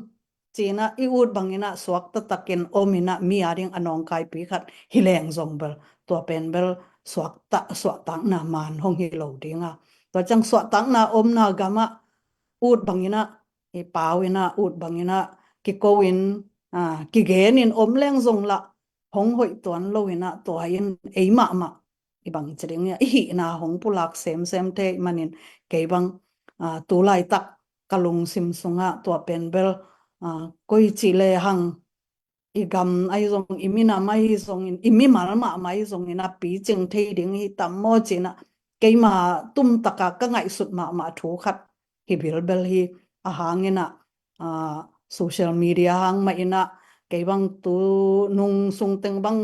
ci-in ah i ut bangin ah suakta takin om in ah mi a ding a nawngkaipi khat hi leng zong bel tua pen bel suakta, suahtakna maan hong hi lo ding a. Tua ciang suahtakna omna gamah ut bangin ah i pau in ah ut bangin ah kiko in, aa, kigen in om leng zong lah hong hoih tuan lo in ah tua in ei mahmah i bangci ding ia i hihna hong pulak semsem thei manin kei bang, aa, tu laitak ka lungsim sungah tua pen bel, aa, koi ci le hang i gam ahi zongin, i minam ahi zongin, i mimal mahmah ahi zongin a picing thei ding hi tam maw ci-in ah keima tumtaka ka ngaihsut mahmah thu khat hi bilbel hi. A hangin ah, aa, social media hang mah in ah kei bang tu nung sung teng bang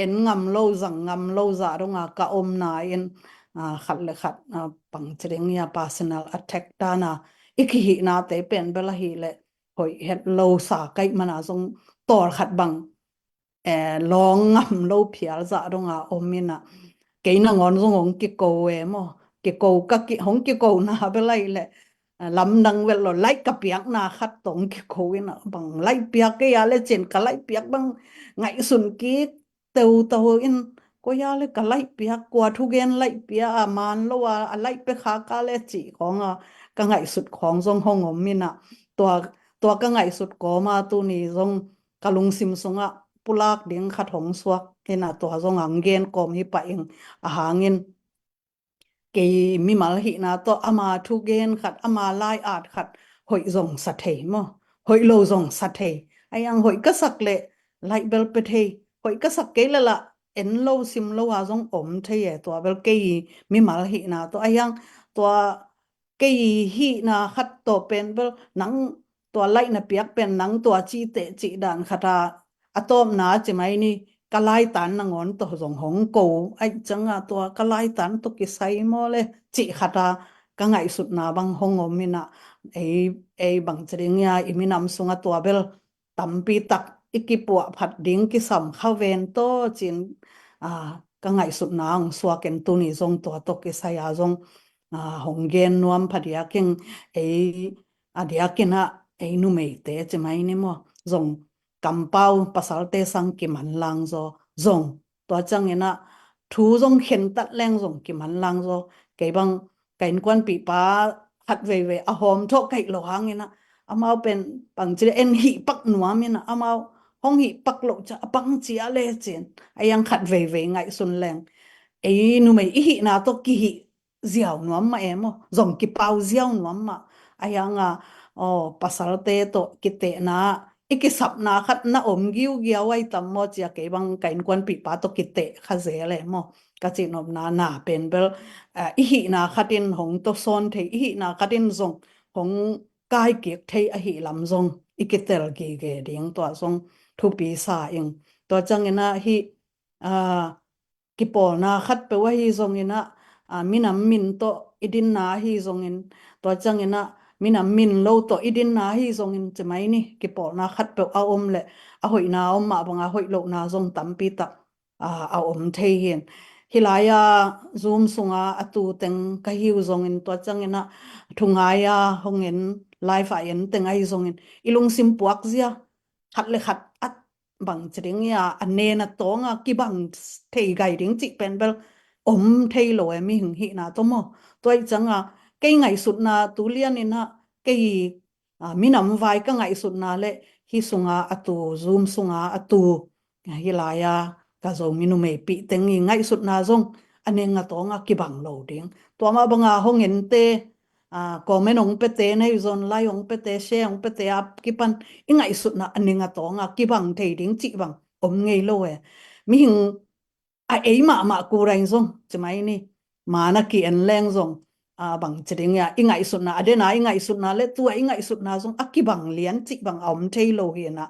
en ngam lo, zang ngam lo zah donga ka omna in, aa, khat le khat, aa, bangci ding ia personal attack dana i kihihnate pen bel ahi le hoih het lo sa kaih mana zong tawlkhat bang, eh, lawng ngam lo phial zah donga om in ah kei nangawn zong hong kiko e maw. Kiko ka ki, hong kikona bel ahi le, eh, lamdang vet lo, laih ka piakna khat tawh hong kiko in ah bang laih piak kei a le ci-in ka laih piak bang ngaihsun kik teuteu in, koi a le ka laih piak, kua thugen laih pia a, maan lo a, a laih pia kha ka le cih khawng a ka ngaihsut khawng zong hong om in ah tua, tua ka ngaihsut kawma tuni zong ka lungsim sungah pulak ding khat hong suak in ah tua zong hong gen kawm hi pah ing. A hangin kei mimal hihna tawh ama thugen khat, ama lai-at khat hoih zong sa thei maw, hoih lo zong sa thei. Ahi hang hoih ka sak leh laih bel pia thei, hoih ka sak kei leh lah en lo sim lo a zong om thei e. Tua bel kei mimal hihna tawh, ahi hang tua kei hihna khat tawh pen bel nang tua laih na piak pen nang tua cih teh cih dan khat a, a tawpna ci mai ni, ka laitan nangawn tawh zong hong ko, aih cianga tua ka laitan tawh kisai maw le cih khat a ka ngaihsutna bang hong om in ah ei, ei bangci ding ia i minam sungah tua bel tampi tak i kipuah phat ding kisam kha ven taw ci-in, aa, ka ngaihsutna hong suak in tuni zong tua tawh kisai a zong, aa, hong gen nuam phadiak ing. Ei, a diakin ah ei numeite ci mai ni maw, zong kampau pasalte sang kimanlang zaw zong, tua ciangin ah thu zong khentat leng zong kimanlang zaw. Kei bang ka innkuanpihpa khat veivei a hawm thawh kaih lo hangin ah amau pen bangci le en hih pak nuam in ah amau hong hih pak loh ciah a bangci a le ci-in ahi hang khat veivei ngaihsun leng ei numei i hihna tawh kihih ziau nuam mah e maw, zong kipau ziau nuam mah. Ahi hanga, aw, pasalte tawh kitehna, i kisapna khat na om giugiau ahi tam maw ci-a kei bang ka innkuanpihpa tawh kiteh kha zel e maw. Ka cihnopna na pen bel, eh, i hihna khat in hong tawsawn thei, i hihna khat in zong hong kaikik thei ahih lam zong i kitel gige ding, tua zong thupi sa ing. Tua ciangin ah hih, ah, kipawlna khatpeuh ahi zongin ah, ah, minam min tawh i dinna ahi zongin, tua ciangin ah minam min lo tawh i dinna ahi zongin ci mai ni, kipawlna khatpeuh a om leh a hoihna a om mah banga hoih lohna zong tampi tak, ah, a om thei hi. Hih lai-a Zoom sunga a tu teng ka hi uh zongin, tua ciangin ah thungai-a hong en, live a en teng ahi zongin i lungsim puak zia, khat le khat a bangci ding ia, a nen a tawnga kibang thei gai ding cih pen bel om thei lo e, mihing hihna tawh maw. Tua ih cianga kei ngaihsutna tu lianin ah kei, ah, minam vai ka ngaihsutna le hih sunga a tu, Zoom sunga a tu, hih lai-a ka Zomi numeipih teng i ngaihsutna zong a nen a tawnga kibang lo ding. Tua mah banga hong ente, ah, comment hong pete, nei zon like hong pete, share hong pete a kipan i ngaihsutna a nen a tawnga kibang thei ding cih bang om ngei lo e. Mihing a ei mahmah kul ding zong ci mai ni, mana ki-en leng zong, a, bangci ding ia, i ngaihsutna, a dena i ngaihsutna le tua i ngaihsutna zong a kibang lian cih bang a om thei lo hi na.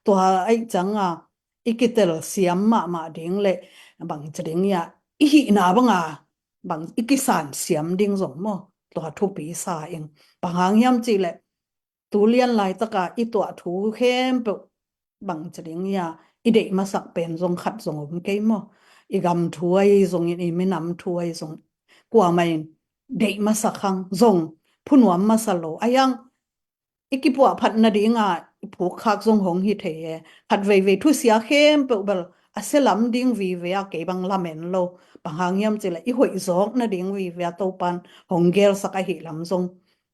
Tua aih cianga i kitel siam mahmah ding le bangci ding ia, i hihna banga bang i kisan siam ding zong maw, tua thupi sa ing. Bang hang hiam cih le, tu lian laitaka i tuah thu khempeuh bangci ding ia, i deih masak pen zong khat zong om kei maw. I gam thu ahi zongin, i minam thu ahi zong, kuamah in deih masak hang zong phunuam masa lo. A hiang i kipuahphat nadinga i phukkhak zong hong hi thei e. Khat veivei thusia khempeuh bel a sia lam ding vive a, kei bang lamen lo. Bang hang hiam cih le i hoih zawk nading vive a Topan hong gelsak ahi lam zong,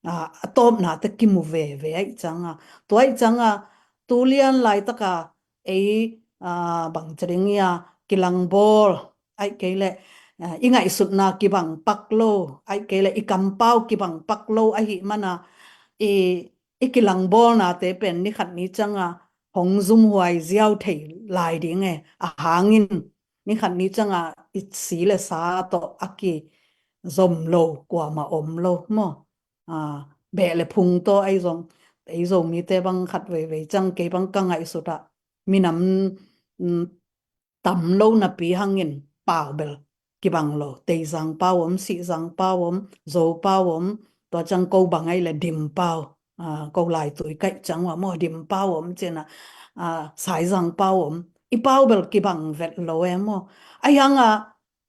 a, a tawpnate kimu veve aih cianga. Tua aih cianga tu lian laitaka ei, a, bangci ding ia, kilangbawl aih kei le, a, i ngaihsutna kibang pak lo, aih kei le i kampau kibang pak lo ahi mana, i, i kilangbawlnate pen ni khat ni cianga hong zumhuai ziau thei lai ding e. A hangin ni khat ni cianga i si le sa tawh a kizom lo kuamah om lo maw. A, beh le phung tawh ahi zong, ei Zomite bang khat veivei ciang, kei bang ka ngaihsut ah minam, mm, tam lo napi hangin pau bel kibang lo. Teizang pau om, Sihzang pau om, Zo pau om, tua ciang ko bang aih le Dim pau, a, ko laitui kaih ciang ua maw, Dim pau om cih na, a, Saizang pau om. I pau bel kibang vet lo e maw. A hianga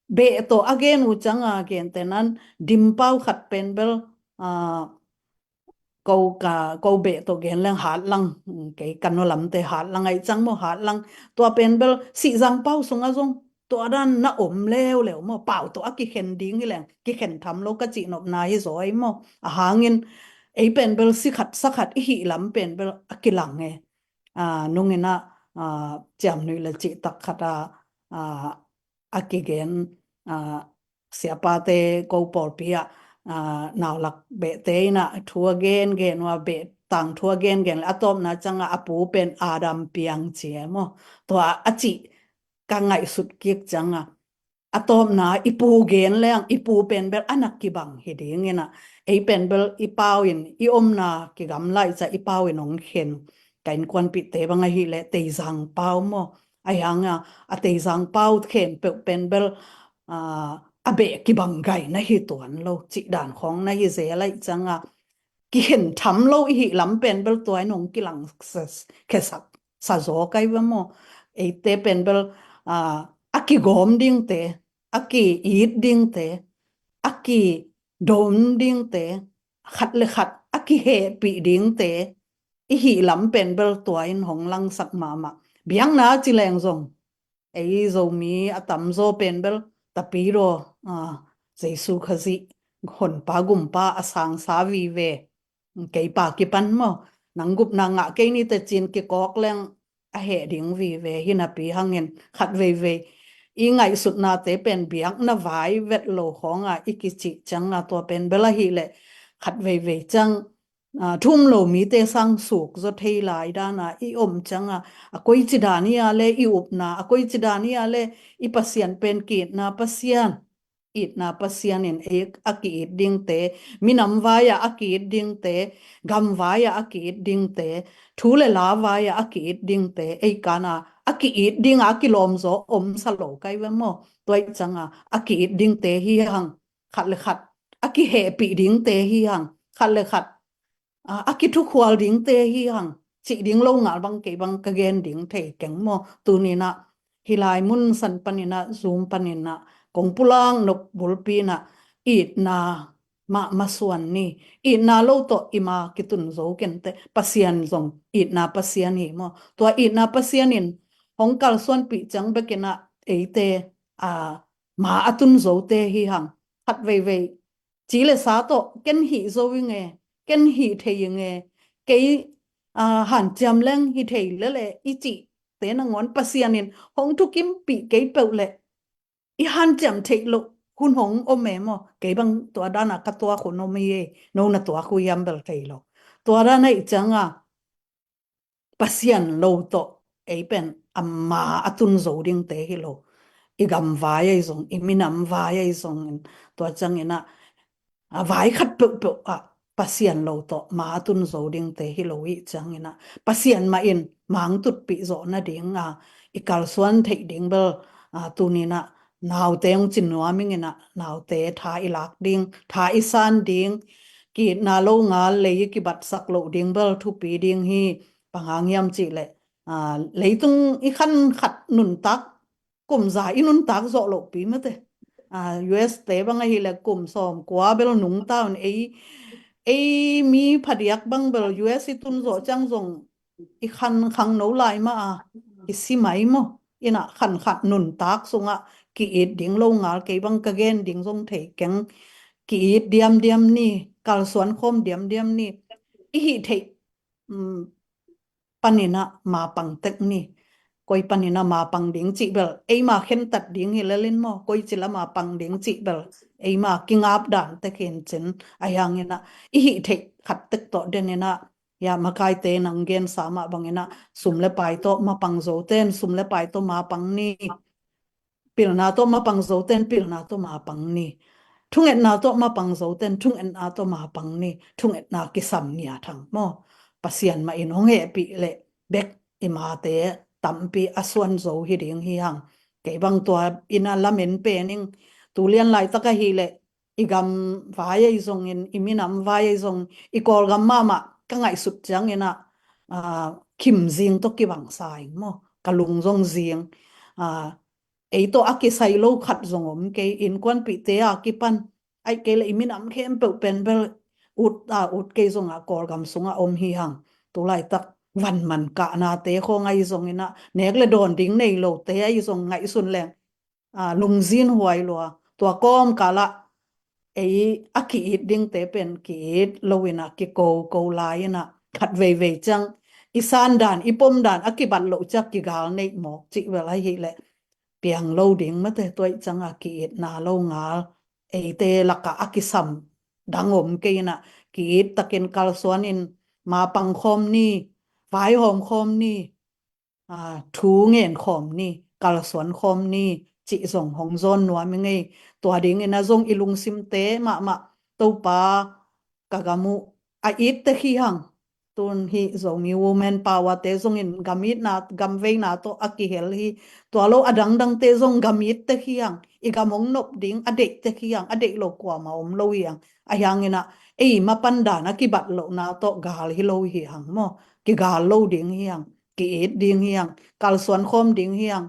beh tawh a gen uh cianga, gentehnan Dim pau khat pen bel, a, ko ka, ko beh tawh gen leng Hatlang, mm, kei ka nuamte Hatlang aih ciang maw, Hatlang. Tua pen bel Sihzang pau sunga zong tua dan na om leuleu maw, pau tawh a kikhen ding hi leng kikhen tham lo ka cihnopna hi zaw aih maw. A hangin ei pen bel si khat sa khat i hih lam pen bel a kilang e. A, nungin ah, a, ciamnuih le cihtak khat a, a, a kigen, a, siapate ko pawlpi ah, a, naulak behte in ah thu a gengen ua, beh tangthu a gengen le a tawpna cianga a pu pen Adam piang ci e maw. Tua a cih ka ngaihsut kik cianga a tawpna i pu gen leng i pu pen bel a na kibang hi ding in ah, ei pen bel i pau in, i omna kigamla i ciang i pau in hong khen. Ka innkuanpihte bang ahih le Teizang pau maw. A hianga a Teizang pau khempeuh pen bel, a, a beh kibang gai na hi tuan lo cih dan khawng na hi zel aih cianga kikhen tham lo i hih lam pen bel tua in hong kilang sa, khesak sa zaw kai ve maw. Eite pen bel, a, a kigawm dingte, a ki-it dingte, a kidom dingte, khat le khat a kihehpih dingte i hih lam pen bel tua in hong langsak mahmah. Biakna ci leng zong ei Zomi a tamzaw pen bel Tapidaw, a, Jesu Khazih Honpa Gumpa a sangsa vive. Kei pa kipan maw, nang gupna ngah kei ni teh ci-in kikawk leng a heh ding vive hi napi hangin khat veivei i ngaihsutnate pen biakna vai vet lo khawnga i kicih cianga tua pen bel ahih leh khat veivei ciang, a, thu um lo mite sang suk zaw thei lai dana i om cianga, a koici dan hi a le i upna, a koici dan hi a le i Pasian pen ki-itna Pasian, itna Pasian in ei a ki-it dingte, minam vai-ah a ki-it dingte, gam vai-ah a ki-it dingte, thu le la vai-ah a ki-it dingte, ei kana a ki-it dinga a kilawm zaw om sa lo kai ve maw. Tua aih cianga a ki-it dingte hi hang, khat le khat a kihehpih dingte hi hang, khat le khat, a, a kithukhual dingte hi hang, cih ding lo ngal bang kei bang ka gen ding thei keng maw. Tuni-in ah hih lai mun san panin ah, Zoom panin ah kong pulak nop bulpi in ah itna mah masuan ni. Itna lo tawh i ma kitun zo kei inteh, Pasian zong itna Pasian hi maw. Tua itna Pasian in hong kalsuanpih ciang bekin ah eite, a, ma a tun zote hi hang. Khat veivei ci le sa tawh ken hih zo ing e, ken hih thei ing e, kei, a, hanciam leng hi thei lel e i cihte nangawn Pasian in hong thukimpih kei peuh leh i hanciam theih loh hun hong om e maw. Kei bang tua dana ka tuak hun om hi e, no na tuak uh hiam bel thei lo. Tua dan aih cianga Pasian lo tawh ei pen a ma a tun zo dingte hi lo. i gam vai ahi zong, i minam vai ahi zongin, tua ciangin ah, a vai khat peuhpeuh ah Pasian lo tawh ma a tun zo dingte hi lo ih ciangin ah, Pasian mah in mang tutpih zawh nading a i kalsuan theih ding bel, a, tunin ah naute hong cin nuam ing in ah, naute tha i lak ding, tha i san ding, ki-itna lo ngal lei i kibatsak loh ding bel thupi ding hi. Bang hang hiam cih leh, a, leitung i khan khat nuntak, kum za i nuntak zawh lohpi mate. A, U S te bang ahih leh kum sawm kua bel nungta un, ei, ei mi phadiak bang bel U S i tun zawh ciang zong i khan khangno lai mah a, i si mai maw. In ah khan khat nuntak sungah ki-it ding lo ngal, kei bang ka gen ding zong thei keng, ki-it diamdiam ni, kalsuan khawm diamdiam ni. I hih theih, um, panin ah mapang tek ni. Koi panin ah mapang ding cih bel eima khentat ding hi lel in maw, koi ci lam a pang ding cih bel eima kingap dan tek hi in cin. Ahi hangin ah i hih theih khat tek tawh den in ah, ya, makaite nang gensa mah bangin ah sum le pai tawh mapang zoten sum le pai tawh mapang ni. Pilna tawh mapang zoten pilna tawh mapang ni. Thungetna tawh mapang zoten thungetna tawh mapang ni. Thungetna kisam ngiat hang maw. Pasian mah in hong hehpih leh bek i mate tampi a suan zo hi ding hi hang. Kei bang tua in ah lamen pen ing, tu lian laitak ahih leh i gam vai ahi zongin, i minam vai ahi zong, i Kawlgam mahmah ka ngaihsut ciangin ah, a, khim zing tawh kibang sa ing maw. Ka lung zong zing, a, ei tawh a kisai lo khat zong om kei, innkuanpihte a kipan, ahih kei leh i minam khempeuh pen bel ut a ut kei zong a Kawlgam sungah om hi hang. Tu laitak van man kahnate khawng ahi zongin ah, nek le dawn ding nei lote ahi zong ngaihsun leng, a, lungzin huai lua. Tua kawmkal ah ei a ki-it dingte pen ki-it lo in ah kiko ko lai in ah, khat veivei ciang i san dan i pom dan a kibat loh ciang kigal neih mawk cih bel ahih leh piang lo ding mate. Tua ih ciang a ki-itna lo ngal, eite lakah a kisam dang om kei in ah, ki-it takin kalsuan in mapang khawm ni, vaihawm khawm ni, a, thu ngen khawm ni, kalsuan khawm ni, cih zong hong zawn nuam ing ei. Tua dingin ah zong i lungsimte mahmah Topa ka gam uh a it tek hi hang. Tun hih Zomi Women Power te zongin gam itna, gam veina tawh a kihel hi. Tua lo a dangdangte zong gam it tek hi hang. I gam hong nop ding a deih tek hi hang. A deih lo kuamah om lo hi hang. Ahi hangin ah ei mapan dan a kibat lohna tawh gal hi lo hi hang maw. Kigal lo ding hi hang. Ki-it ding hi hang. Kalsuan khawm ding hi hang.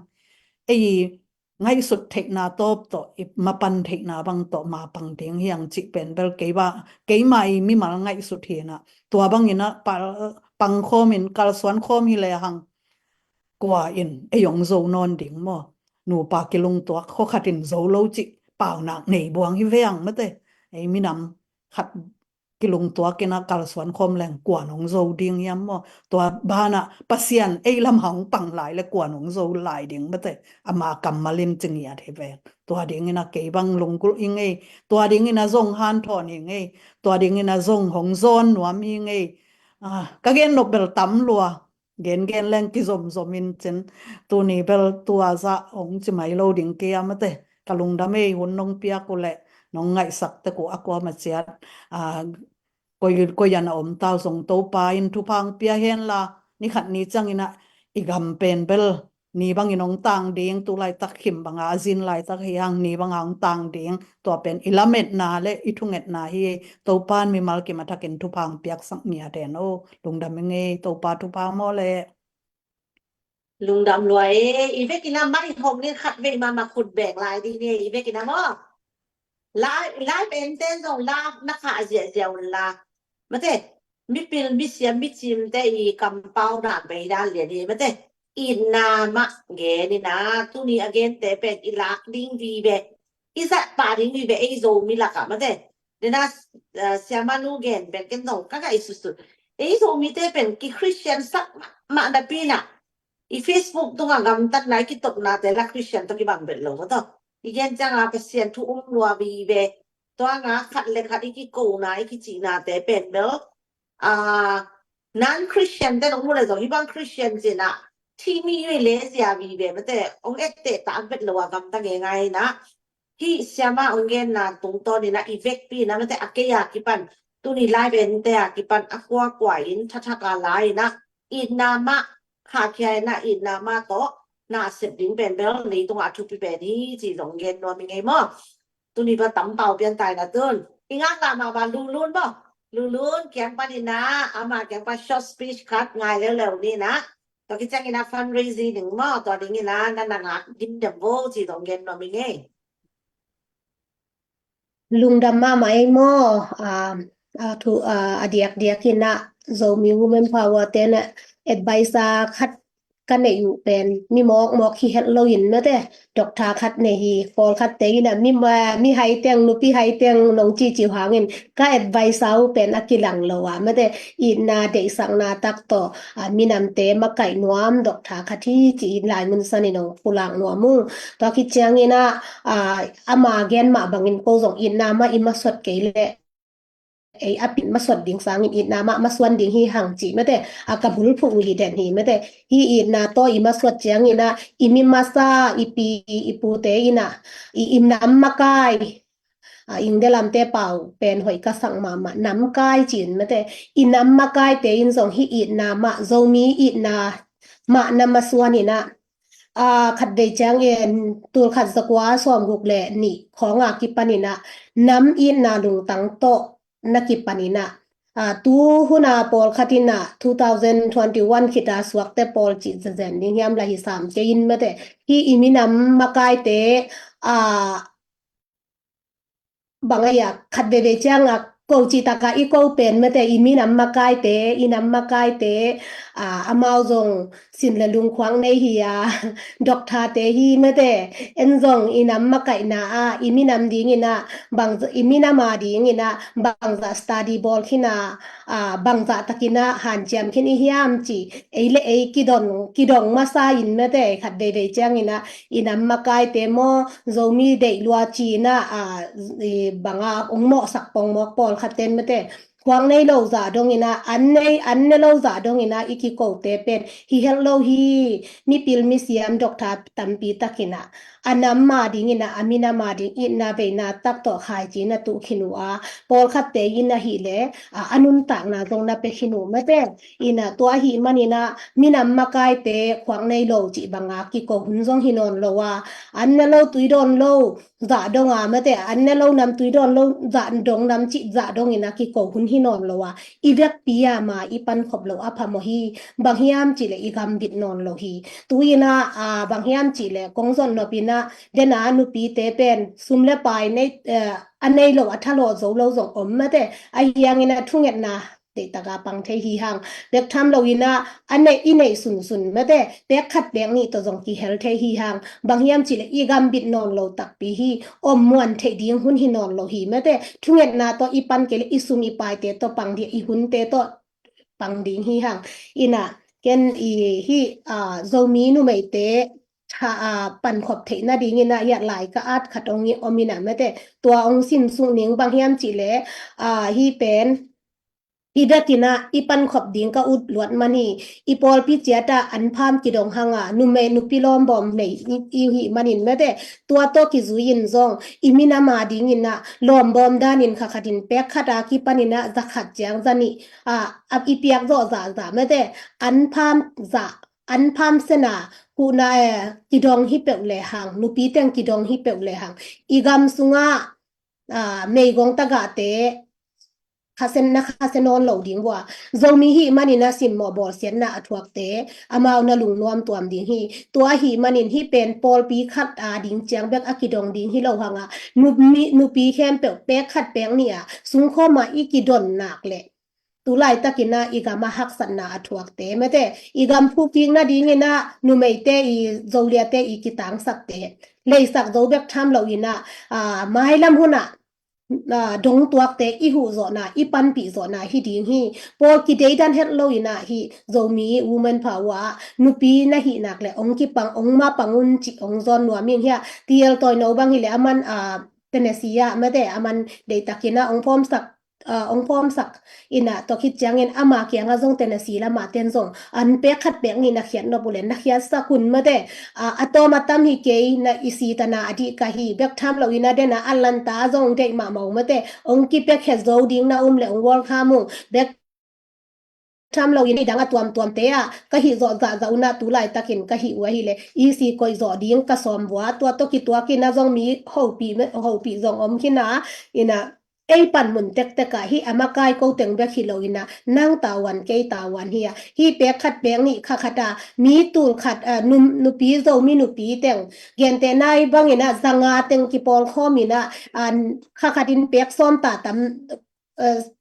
Ei ngaihsut theihna tawp tawh, i mapan theihna bang tawh mapang ding hi hang cih pen bel kei ba, keima i mimal ngaihsut hi in ah, tua bangin ah pal, pang khawmin kalsuan khawm hi lehang kua in ei hong zo nawn ding maw? Nupa kilungtuak khua khat in zo lo cih paunak nei buang hi ve ang mate. Ei minam khat kilungtuak in ah kalsuan khawm leng kuan hong zo ding hiam maw? Tua banah Pasian ei lam hong pang lai le kuan hong zo lai ding mate. Ama kammal in ci ngiat hi ve. Tua dingin ah kei bang lunggulh hi ing ei. Tua dingin ah zong hanthawn hi ing ei. Tua dingin ah zong hong zawn nuam hi ing ei. Ah, ka gen nop bel tam lua. Gengen leng kizomzom in cin. Tuni bel tua zah hong ci mai lo ding kei a mate. Ka lungdam ei, hun nong piak uh leh nong ngaihsak tek uh a kuama ciat, a, koi, koi an a om tau zong Topa in thupha hong pia hen la, ni khat ni ciangin ah i gam pen bel ni bangin hong tang ding, tu laitak khim banga a zin laitak hi hang, ni banga hong tang ding. Tua pen i lametna le i thungetna hi. Topa in mimal kim a thakin thupha hong piaksak ngiat hen o. Lungdam ing ei, Topa thupha maw le. Lungdam lua e. I vekin a mai hong nin khat vei mama khut beng lai ding ni e, i vekin a maw. Lai, lai pen ten zong la na kha ziahziah un la. Mate, mipil, misiam, micimte i kampau dan bei dan lian hi mate. Itna mah gen in a, tuni a gente pen i lak ding vive. I zat pah ding vive ei Zomi lakah mate. Dena, eh, siamanu gen pen ken zong ka ngaihsutsut. Ei Zomite pen ki Christian sak mahmah napi in a, i Facebook tungah gamtatna i kitopnate la Christian tawh kibang bet lo maw tawh. I gen cianga Pasian thu um lua vive. Tua nga khat le khat i kikona i kicihnate pen bel, a, non-Christian te nong mu le zong hih bang Christian cih in a, Thimi yui le zia vive mate ong et teh tak vet lo a gamta ngeingai na. Hih siama ong genna tungtawn ina i vekpi na mate a kei a kipan tuni lai vente a kipan a khuakua in thathak a lai ina itna mah khahkhia ina itna mah tawh na sep ding pen bel leitungah a thupi pen hi ci zong gen nuam i ngei maw. Tuni pa tampau pian tai na tun i ngak dah mahmah Lulun maw. Lulun kiang pan ina ama kiang pan short speech khat ngai leuleu ni na. Tua kiciang ina fundraising ding maw tua ding ina na na ngak dimdem vo ci zong gen nuam i ngei. Lungdam mahmah ei maw. A, a, thu, a, a diakdiak ina Zomi Women Power te na advisor khat ka neih uh pen mi mawkmawk hi het lo in mate doctor khat nei hi. Pawlkhat te ina mi, mi hai teng nupi hai teng nong ciciu hangin ka advisor uh pen a kilang lo a mate itna deihsakna tak tawh a, minamte makaih nuam doctor khat hi ci-in laimun sanin ong pulak nuam uh. Tua khit ciangin ah, a, ama gen mah bangin ko zong itna mah i masuat kei leh ei a pin masuat ding sangin itna mah masuan ding hi hang ci mate a ka bulphuh uh hi den hi mate. Hih itna tawh i masuat ciangin ah i mi masa i pi i pute in ah i, i nam makai a, Ingte lamte pau pen hoih ka sak mahmah namkai ci-in mate i nam makaite in zong hih itna mah Zomi itna mah na masuan in ah, a, khatvei ciangin tul khat zakua sawmguk le nih khawng a kipan in ah nam itna lungtang tawh na kipan in ah, a, tu hun a pawlkhat in ah two thousand twenty-one khit a suakte pawl cih zezen ding hiam la hi sam kei in mate hih i minam makaite, a, bang a ia khat veve ciang a ko cih tak a i ko pen mate i minam makaite i nam makaite, a, amau zong sin le lungkhuak nei hi a doctor te hi mate en zong i nam makaihna a i minam ding in ah bang i minam a ding in ah bangzah study bawl khin a, a, bangzah takin ah hanciam khin i hiam ci ei le ei kidong, kidong masa in mate khat veve ciangin ah i nam makaite maw Zomi deih lua ci in ah, a, i bang a ong mawhsak pongmawk pawlkhat ten mate khuak nei lo zah dong in ah an nei an ne lo zah dong in ah i kikote pen hi het lo hi. Mipil misiam doctor tampi tak in ah a nam a ding in ah a minam a ding itna veina tak tawh khaici na tuh khin uh a pawlkhatte in ahih leh, a, a nuntakna zong na pia khin uh mate in ah tua ahih man in ah minam makaite khuak nei lo cih bang a kiko hun zong hi nawn lo a an ne lo tui dawn lo zah dong a mate an ne lo nam tui dawn lo zah dong nam cih zah dong in ah kiko hun hi nawn lo a i vekpi a ma i pankhop lo a phamawh hi. Bang hiam cih leh i gambit nawn lo hi. Tu in ah, a, bang hiam cih leh kong zon nop in ah den a nupite pen sum le pai nei, eh, a nei lo a thalawh zo lo zong om mate ahi hangin ah thungetna deih tak a pang thei hi hang. Bek tham lo in ah a neih i neih sunsun mate pek khat pek nih tawh zong kihel thei hi hang. Bang hiam cih leh i gambit nawn lo takpi hi. Om muan theih ding hun hi nawn lo hi mate thungetna tawh i pan kei leh i sum i paite tawh pang ding i hunte tawh pang ding hi hang. In ah ken i hih, a, Zomi numeite tha, a, pankhop theih nading in ah hiah lai ka at khat ong i om in ah mate tua ong sim suk ning bang hiam cih leh, a, hih pen hi bek in ah i pankhop ding ka ut luat man hi. I pawlpi ciat ah an pham kidong hang a numei nupi lawmbawm nei i, i hih manin mate tua tawh kizui in zong i minam a ding in ah lawmbawm dan in kha khat in pek khat a kipan in ah za khat ciang za nih, a, a i piak zawh zah zah mate an pham zah an pham sen a huhna, eh, kidong hi peuh le hang nupi teng kidong hi peuh le hang i gam sungah, a, meigong tagahte khasen na khasen nawn lo ding vua. Zomi hih manin a simmawh bawlsiatna a thuakte amau na lungnuam tuam ding hi. Tua ahih manin hih pen pawlpi khat a ding ciang bek a kidong ding hi lo hang a nupi, nupi khempeuh pek khat pek nih a sungkhawm a i kidon nak leh tu laitakin ah i gam a haksatna a thuakte mate i gam phukik nading in ah numeite i zoliate i kitangsakte leisak zo bek tham lo in ah, a, mailam hun ah, a, dong tuakte i huh zawhna i panpih zawhna hi ding hi. Pawl kideidan het lo in ah hih Zomi Women Power ah nupi na hih nak leh ong kipang ong mapang un cih ong zawn nuam ing hiah. Tiel Tawino bang hi leh aman, a, Tennessee ah mate aman deihtakin ah ong phawmsak ong pawmsak ina, tua khit ciangin ama kianga zong tena si lama ten zong an pek khat pek nih na khiat nop ulen na khiatsak un mate. A tawm a tam hi kei, na i si tana a dih ka hi, bek tham lo ina dena a lanta zong deih mahmah uh mate. Ong kipek het zo ding na um le ong welcome uh. Bek tham lo in i dang a tuamtuamte ah ka hih zawh zahzah una tu laitakin ka hih uh ahile i si koih zawh ding ka sawm vua, tua tawh kituakin a zong mi hopih zong om khin a ina, ei pan mun tektek ah hih a makai ko teng bek hi lo ina, nang tavuan kei tavuan hi a, hih pek khat pek nih kha khat a mi tul khat nupi Zomi nupi teng gentehna i bangin a zanga teng kipawlkhawm ina, kha khatin pek sawm ta tam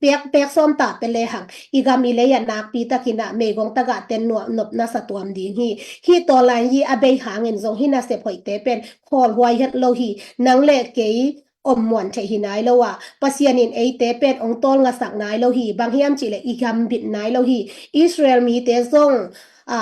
pek, pek sawm ta pe lehang i gam i lei a nakpi takin a meigong tagah ten nuam nop na sa tuam ding hi. Hih tawlan hi a bei hangin zong hih nasep hoihte pen khawlhuai het lo hi. Nang le kei om muan theih hi nai lo a, Pasian in eite pen ong tawlngasak nai lo hi. Bang hiam cihleh i gam bit nai lo hi. Israel mite zong a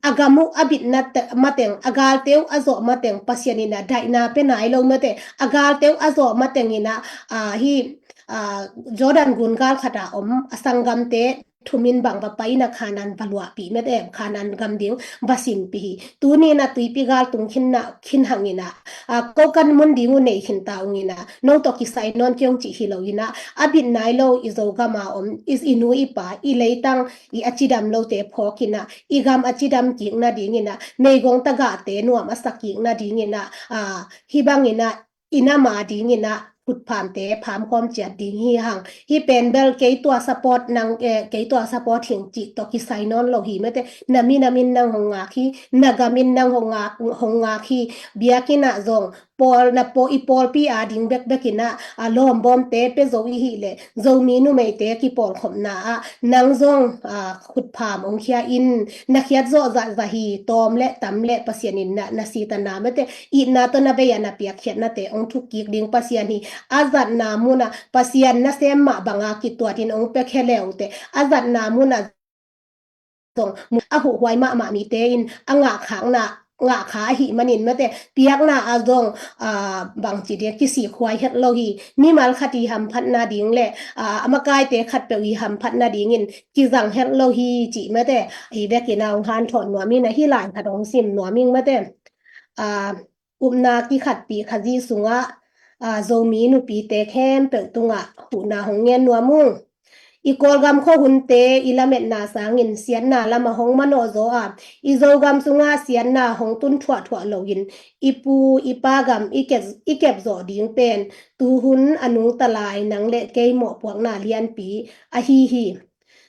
a gam uh a bitna mateng, a galte uh a zawh mateng Pasian in a daihna pe nai lo mate. A galte uh a zawh mateng ina, a hi, a Jordan gun gal khat a om a sanggamte thumin bang va pai ina Khanan va luahpih mate, Khanan gam ding va simpih hi. Tuni ina tuipi gal tung khin na khin hang ina, a ko kan mun ding uh nei khin ta ung ina, no tawh kisai nawn kiong cih hi lo ina, a bit nai lo i Zogam a om i nu i pa i leitang i a cidam lote phawk ina, i gam a cidam kik nadingin a, meigong tagahte nuam a sa kik nadingin a, a hih bangin a i nam a dingin a khutphamte phamkhawm ciat ding hi hang. Hih pen bel kei tua support nang, eh, kei tua support hing cih tawh kisai nawn lo hi mate. Na minam in nang hong ngak hi, na gam in nang hong ngak, hong ngak hi. Biakinn ah zong pawl na paw i pawlpi a ding bekbek ina, a lawmbawmte pe zo i hih leh Zomi numeite kipawlkhopna ah nang zong a khutpham ong khia in, na khiat zawh zahzah hi. Tawm le tam le Pasian in na, na sitana mate, itna tawh na bei a na piakkhiatnate ong thuk kik ding Pasian hi. A zatna mun a Pasian nasem mah banga kituat in ong pia khe leute, a zatna mun a zong a huhhuai mahmah mite in a ngahkhakna, ngahkha ahih manin mate, piakna a zong, a, bangci dia kisikhuai het lo hi. Mimal khat i hamphatna ding le, a, a makaite khatpeuh i hamphatna dingin kizang het lo hi cih mate. Hi bekin a ong hanthawn nuam in a, hih lai khat ong sim nuam ing mate. A, upna kikhatpih Khazih sungah, a, Zomi nupite khempeuh tungah huhna hong ngen nuam ung. I Kawlgam khuahunte i lametna sangin siatna lamah hong manawh zaw a, i Zogam sungah siatna hong tun thuahthuah loin i pu i pa gam i kep, i kep zawh ding pen tuhun a nungta lai nang le kei mawhpuakna lianpi ahi hi.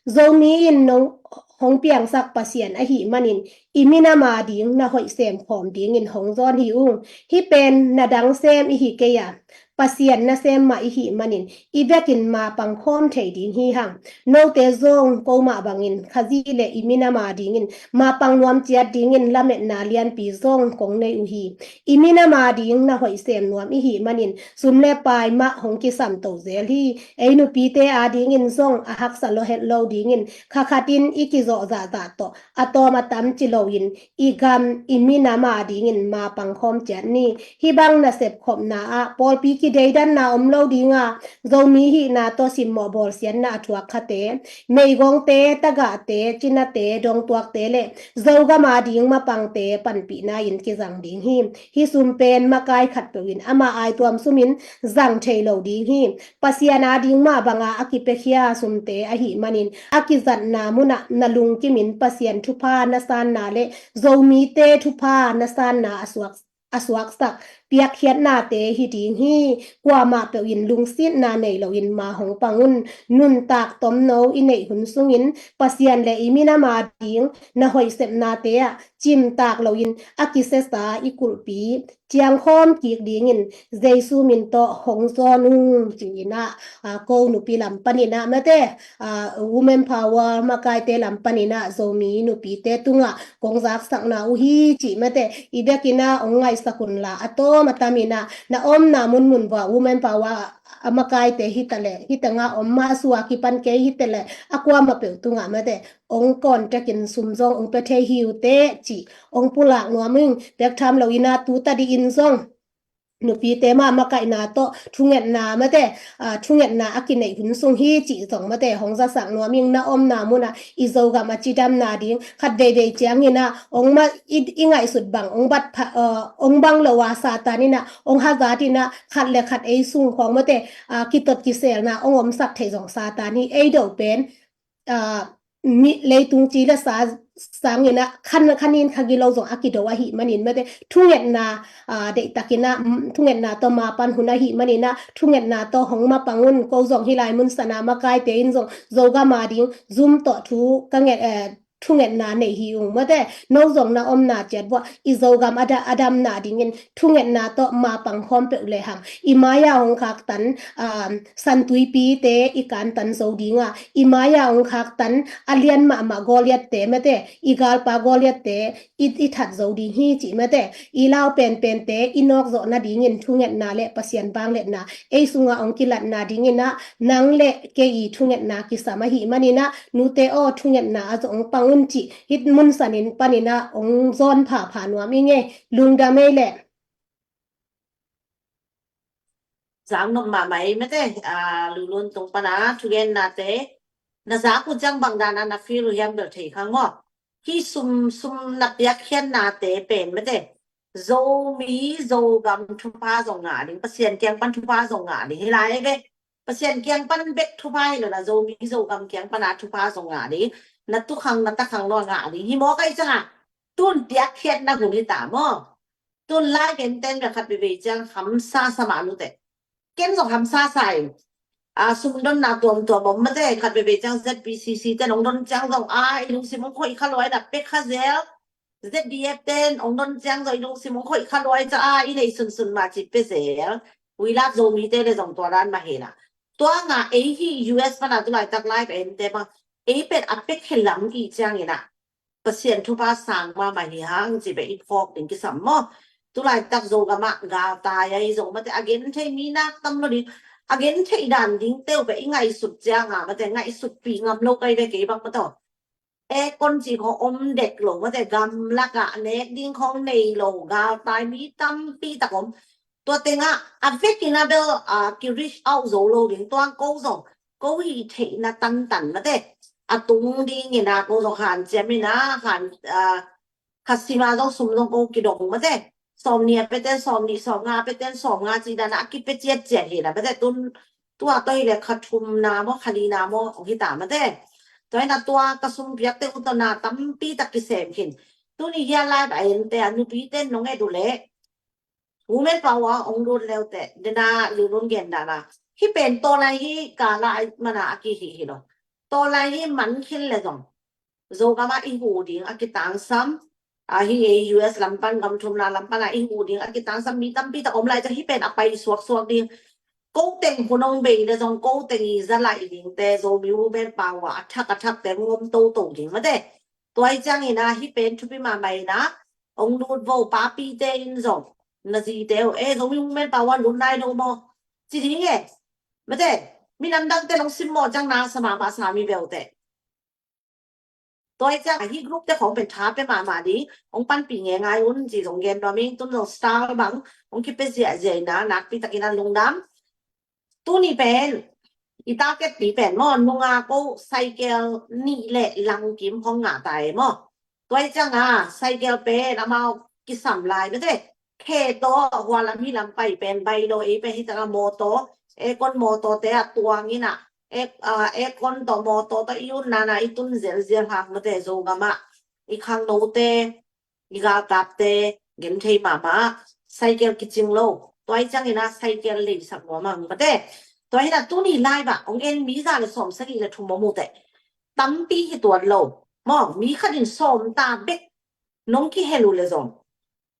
Zomi in nong hong piangsak Pasian ahih manin i minam a ding na hoih sem khawm dingin hong zawn hi ung. Hih pen na dang sem i hi kei a, Pasian nasem mah i hih manin i bekin ma pang khawm thei ding hi hang. Note zong ko mah bangin Khazih le i minam a dingin ma pang nuam ciat dingin lametna lianpi zong kong nei uh hi. I minam a ding na hoih sem nuam i hih manin sum le pai mah hong kisam to zel hi. Ei nupite a dingin zong a haksa lua het lo dingin kha khatin i kizawh zahzah tawh a tawm a tam ci loin i gam i minam a dingin ma pang khawm ciat ni. Hih bang nasep khopna ah pawlpi kideidanna om lo ding a, Zomi hihna tawh simmawh bawlsiatna a thuak khate, meigongte, tagahte, cinate, dongtuakte le Zogam a ding mapangte panpihna in kizang ding hi. Hih sum pen makai khatpeuh in ama aituam sumin zang thei lo ding hi. Pasian a ding mah banga a kipiakhia sumte ahih manin a kizatna munah na lungkimin Pasian thupha na sanna le Zomite thupha na sanna a suak, a suaksak piakkhiatnate hi ding hi. Kuamah peuh in lungsitna nei loin ma hong pang un. Nuntak tomno i neih hun sungin Pasian le i minam a ding na hoih sepnate ah cimtak loin a kisiasa i kulhpi ciangkhawm kik dingin Jesu min tawh hong zawn ung ci-in ah, a, ko nupi lam panin ah mate, a, women power makaite lam panin ah Zomi nupite tungah kong zaksakna uh hi cih mate. I bekin ah ong ngaihsak unla a tawm a tamin ah na omna munmun vua women power a makaite hi ta le, hi tengah om mah a sua kipan kei hi ta le, a kuamah peuh tungah mate ong contact in sum zong ong pia thei hi uh teh cih ong pulak nuam ing. Bek tham loin ah tu tadih in zong nupite mah makaihna tawh thungetna mate, ah, thungetna a kineih hun sung hi cih zong mate hong zasak nuam ing. Na omna munah i Zogam a cidamna ding, khat veivei ciangin ah ong ma i, i ngaihsut bang ong bat pha, ah, ong bang lo a Satan in ah ong hazat in ah khat le khat ei sung khawng mate, ah, kitot kiselna ong omsak theih zong Satan hi. Ei do pen, ah, mi leitung ci le sa sangin ah khan, khanin kha gilo zong a kido ahih manin mate thungetna, ah, deihtakin ah, mm, thungetna tawh ma pan hun ahih manin ah thungetna tawh hong mapang un. Ko zong hih lai mun sana makaite in zong Zogam a ding zum tawh thu ka nget, eh, thungetna nei hi ung mate. No zong na omna ciat buah i Zogam a da, a damna dingin thungetna tawh ma pang khawm peuh le hang i mai-a hong khaktan, um, Santuipite i kantan zo ding a, i mai-a hong khaktan a lian mahmah Goliath-te mate, i galpa Goliath-te i, i that zo ding hi cih mate. I lau penpente i nawk zawh nadingin thungetna le Pasian vangliatna ei sungah hong kilatna dingin ah nang le kei i thungetna kisam ahih manin ah nute aw, thungetna ah zong hong pang un cih hih mun sanin panin ah hong zawn phapha nuam ing e. Lungdam ei leh. Zang nop mahmah ei mate, ah, Lulun tung pana thugennate na zak uh ciang bang dana na feel uh hiam bel thei khang maw. Hih sum, sum na piakkhiatnate pen mate Zomi Zogam thupha zong ngah ding, Pasian kiang pan thupha zong ngah ding hi lai ve. Pasian kiang pan bek thupha hi lo na, Zomi Zogam kiang pana thupha zong ngah ding, na tukhang na takhang lo ngah ding hi maw kai ciang a. Tun piakkhiatna hun hi ta maw. Tun lai genten bek khat veivei ciang hamsa sa mah nute. Ken zong hamsa sa ing. A, sumdonna tuamtuam om mate, khat veivei ciang Z B C C ten ong don ciang zong a i lungsim ong khoih kha luai na pek kha zel. Z D F ten ong don ciang zong i lungsim ong khoih kha luai ca a i nei sunsun mah ci pe zel. We love Zomite le zong tua dan mah hi na. Tua nga ei hi U S pana tulaitak lai pen te bang ei pen a pek khe lam i ciangin ah Pasian thupha sang mahmah hi hang ci bek i phawk ding kisam maw. Tulaitak Zogam ah galtai a i zong mate a gentheih mi nak tam lo ding. A gentheih dan ding teuh bek i ngaihsut ciang a mate ngaihsutpih ngam lo kai ve kei bang mate. Aircon cih khawng om dek lo mate, gamlak ah nek ding khawng nei lo galtai mi tampi tak om. Tua tengah a vekin a bel, ah, ki reach out zo lo ding tuang ko zong ko hih theihna tantan mate a tung dingin a ko zong hanciam in a han, ah, khat sim a zong sum zong ko kidong mate. Sawm nih a peten sawm nih, sawm nga a peten sawm nga ci dan a kipia ciatciat hi na mate. Tun tua tawh hi le kha thumna maw kha lina maw ong hi ta mate. Tua hi na tua ka sum piakte uh tawh na tampi tak kisem khin. Tuni hia lai ba en te a nupite nong et uh le Women Power ong lut leute dena Lulun gen dana. Hih pen tawlai hi kala mana a kihih hi lo. Tawlai hi man khin le zong Zogam ah i huh ding a kitangsam. A hi ei U S lam pan gam thumna lam pan a i huh ding a kitangsam mi tampi tak om lai ca hih pen a pai suaksuak ding. Ko teng hun ong bei le zong ko teng i za laih dingte Zomi Women Power a thak a thakte hong om toto ding mate. Tua hi ciangin a hih pen thupi mahmah in a ong lut vo papite in zong na zite uh e Zomi Women Power lut nai lo maw ci ding e. Mate, minam dangte nong simmawh ciang na sa mahmah sa mi beute. Tua hi ciang a hih group te khawng pen tha pia mahmah ding ong panpih ngeingai un ci zong gen nuam ing. Tun zong star bang ong kipia ziahziah in a nakpi takin a lungdam. Tuni pen i target pi pen maw nunga ko cycle nih le langkim hong ngah ta e maw. Tua hi ciang a cycle pen amau kisam lai mate. Khe tawh hua lam hi lam pai pen bai lo ei pen hi taka mawtaw aircon mawtaw te a tuang in a aircon tawh mawtaw tawh i un nana i tun zelzel hak mate Zogam ah i khangnote i galkapte genthei mahmah cycle kicing lo. Tua hi ciangin a cycle leisak nuam ang mate. Tua hi na tuni lai bah ong en mi za le sawm sagih le thum om uh teh tampi hi tuan lo. Maw mi khat in sawm ta bek nong kihel uh le zong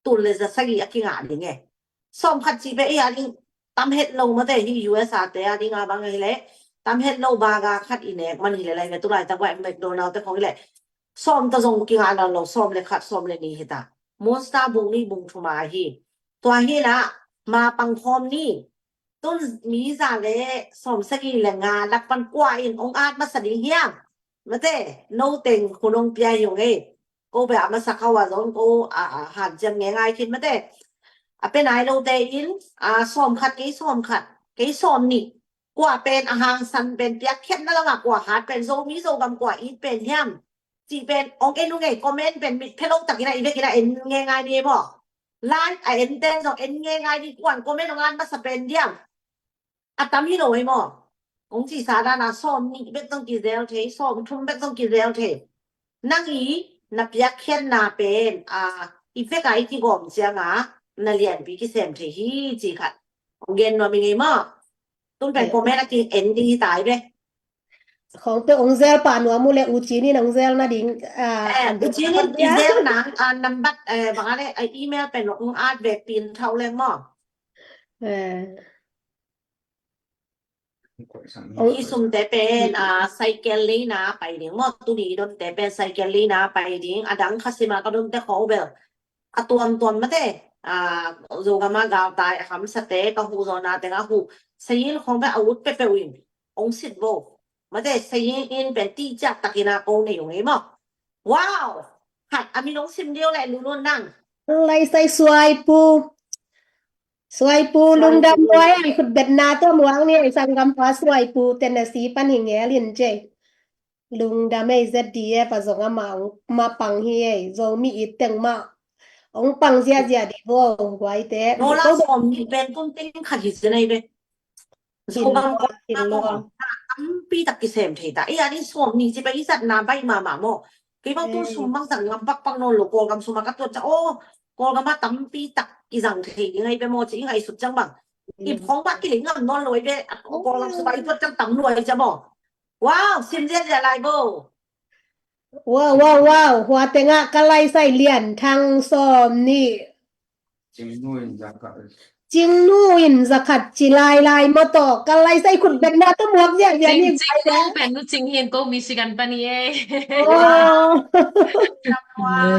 tul le za sagih a kingah ding e. Sawm khat cih pen ei a ding tam het lo mate hi U S A te a ding a bang hi le tam het lo baga khat i nek man hi le lai ve tulai tak vai McDonald te khong hi le sawm ta zong kingah nawn lo sawm le khat sawm le nih hi ta. Monster bung nih bung thum a hi. Tua hi na ma pang khawm ni. Tun mi za le sawm sagih le nga lak pan kua in ong at masa ding hiam? Mate no teng khun ong pia hi ong e. Ko beh a masa khau a zong ko a hanciam ngeingai khin mate. A pe nai lote in, a, sawm khat, kei sawm khat, kei sawm nih. Kua pen a hangsan pen piakkhiatna lamah kua hat pen Zomi Zogam kua it pen hiam? Cih pen ong en uh ngei, comment pen mitphe lo takin a i vekin a en ngeingai ni maw? Live a enten zong en ngeingai ni, kuan comment ong at masa pen diam? A tam hi lo hi maw? Ong cihsa dana sawm nih bek zong kizel thei, sawm thum bek zong kizel thei. Nang i na piakkhiatna pen, a, i veka i kigawm cianga na lianpi kisem thei hi ci khat ong gen nuam i ngei maw? Tun pen comment a ki en ding hi tai ve. Khong te ong zel pah nuam uh le U Cin in ong zel nading, a, U Cin in i zel nang, a, nambat, eh, bang a le, a, email pen ong at vekpi in thau leng maw? I sumte pen, a, cycle leina pai ding maw? Tuni i donte pen cycle leina pai ding. A dang kha sima ka donte khong bel a tuamtuam mate, a, Zogama galtai a hamsate ka huh zawna teng a huh sayin khong bel a ut pepeuh in ong sit vo. Mate sayin in pen ticiak takin a ko nei ung ei maw? Wow! Khat a min ong sim ding le lulun nang. Lai sai suai pu. Suai pu lungdam lua ei, khutbetna tua muang ni ei, sanggampa suai pu Tennessee pan hi ngel in cei. Lungdam ei, Z D F a zong ama ong ma pang hi ei, Zomi it teng ma ong pang ziazia di vo, guai te. Nola sawm nih pen tun teng khat hi zen ei ve. Zogam kua tampi tak kisem thei ta. Ei a ni sawm nih ci pen i zatna baih mahmah maw? Kei bang tun sum bang zang ngam pakpak nawn lo, Kawlgam suma ka tuat ciang, aw, Kawlgama tampi tak kizang thei ding ahi ve maw ci i ngaihsut ciang bang. Ip khong mah kilei ngam nawn lo ahi ve, Kawlgam suma i tuat ciang tam lo ahi ciang maw. Wow, sim ziazia lai bo. Wow, wow, wow. Hua tengah ka lai sai lian thang sawm nih. Cingnu in zakhat ci lailai maw tawh. Ka lai sai khutbetna tawh muak ziahziah ni. Cing, cing, pen nu cing hin ko Michigan pani e.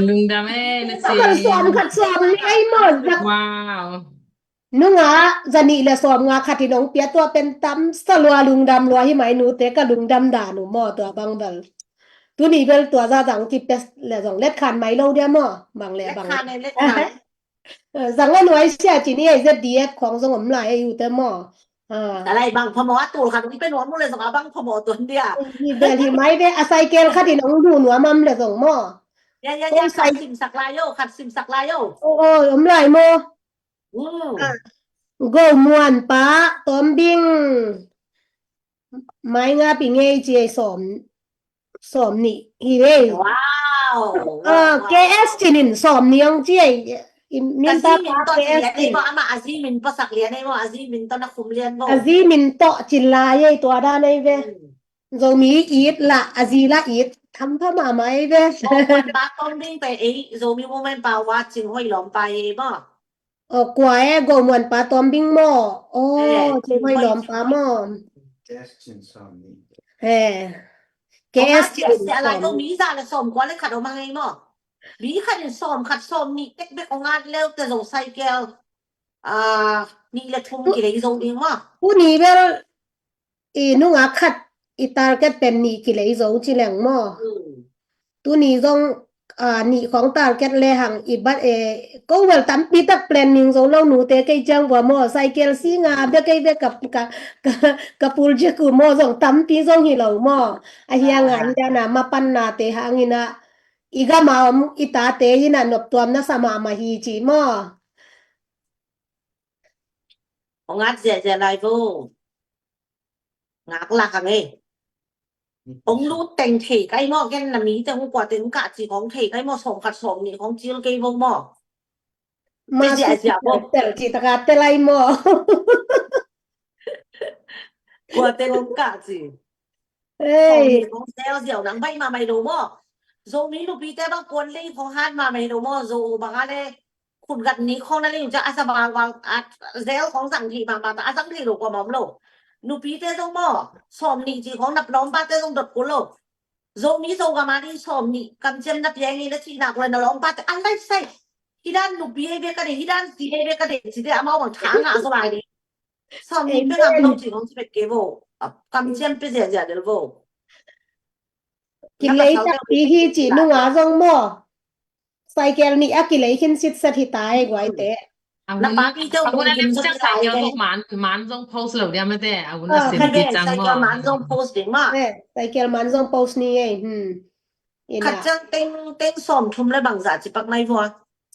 Lungdam e, nu cing. Khat sawm, khat sawm ni ei maw. Wow. Nunga zanih le sawm nga khat in ong pia tua pen tam sa lua, lungdam lua hi mai nute, ka lungdam dan uh maw tua bang bel. Tuni bel tua za zang kipia le zong let khan mai lo dia maw. Bang le bang. Zang a nuai sia ci ni ei, Z D F khong zong om lai ei ute maw. Ka lai bang phamawh a tul khat ong pe nuam uh le zong a bang phamawh tuan dia. Hi bel hi mai ve, a cycle khat in ong du nuam am le zong maw. Ya, ya, ya, khat simsak lai o, khat simsak lai o. O, o, om lai maw. Go Muan pa Tawm Bing. Mai nga pi ngei ci ei, sawm, sawm nih hi ei. Wow. K S Cin in sawm nih ong ci ei. Min ta pa K S Cin. Ama a zi min pasak lian ei maw, a zi min tawh na khum lian maw. A zi min tawh cin lai ei tua dan ei ve. Zomi it lah, a zi lah it. Tham pha mahmah ei ve. Tawm Bing pen ei Zomi Women Power Cing Hoih lawmpa ei maw. Aw, kua e, Go Muan pa Tawm Bing maw? Aw, Cing Hoih lawmpa maw? He. K S Cin sawm. Mi za le sawm kua le khat om a ngei maw? Mi khat in sawm khat sawm nih tek bek ong at leu te zong cycle, a, nih le thum kilei zo ding maw? Tuni bel i nunga khat i target pen nih kilei zo ci leng maw? Tuni zong, a, nih khong target le hang i bat e, ko bel tampi tak planning zo lo nute, kei ciang bua maw, cycle si nga bek kei bek ka, ka, ka, ka pul jek uh maw, zong tampi zong hi lo maw? A hiang a hi dana ma panna te hangin a i gam a om i tate in a noptuam na sa mahmah hi ci maw? Ong at ziahziah lai vo. Ngak lak ang e. Ong lut teng thei kai maw, ken na mi te ong kua teng kah ci kong thei kai maw, sawm khat sawm nih kong cil kei vo maw. Ma ziahziah vo. Tel ci taka tel ai maw. Kua teng ong kah ci. Ei. Kong zel ziau nang baih mahmah hi lo maw. Zomi nupite bang kuan lei khong hat mahmah hi lo maw. Zo bang a le khut gat ni khong na lei uh ciang a sa bang bang a zel khong zang thei mahmah ta, a zang thei lo kua mah om lo. Nupite zong maw, sawm nih ci khong nap lawmpate zong dot kul lo. Zomi Zogam a ding sawm nih kamciam na pia ngei na cihna kua le na lawmpate a lai sai. Hi dan nupi ei ve ka dei, hi dan zi ei ve ka dei ci de, amau bang tha ngah zaw lai ding. Sawm nih pe ngam lo ci ngong ci pet kei vo. Kamciam pe ziahziah del vo. Kilei takpi hi ci nunga zong maw. Cycle nih a kilei khin sitset hi ta ei guaite. A hun, na papi teu a hun a lem ciang cycle zong man, man zong post lo dia mate. A hun a sin ti ciang maw. Cycle man zong post ding maw. Cycle man zong post ni ei. Hmm. Khat ciang teng, teng sawm thum le bangzah ci pak nai vua.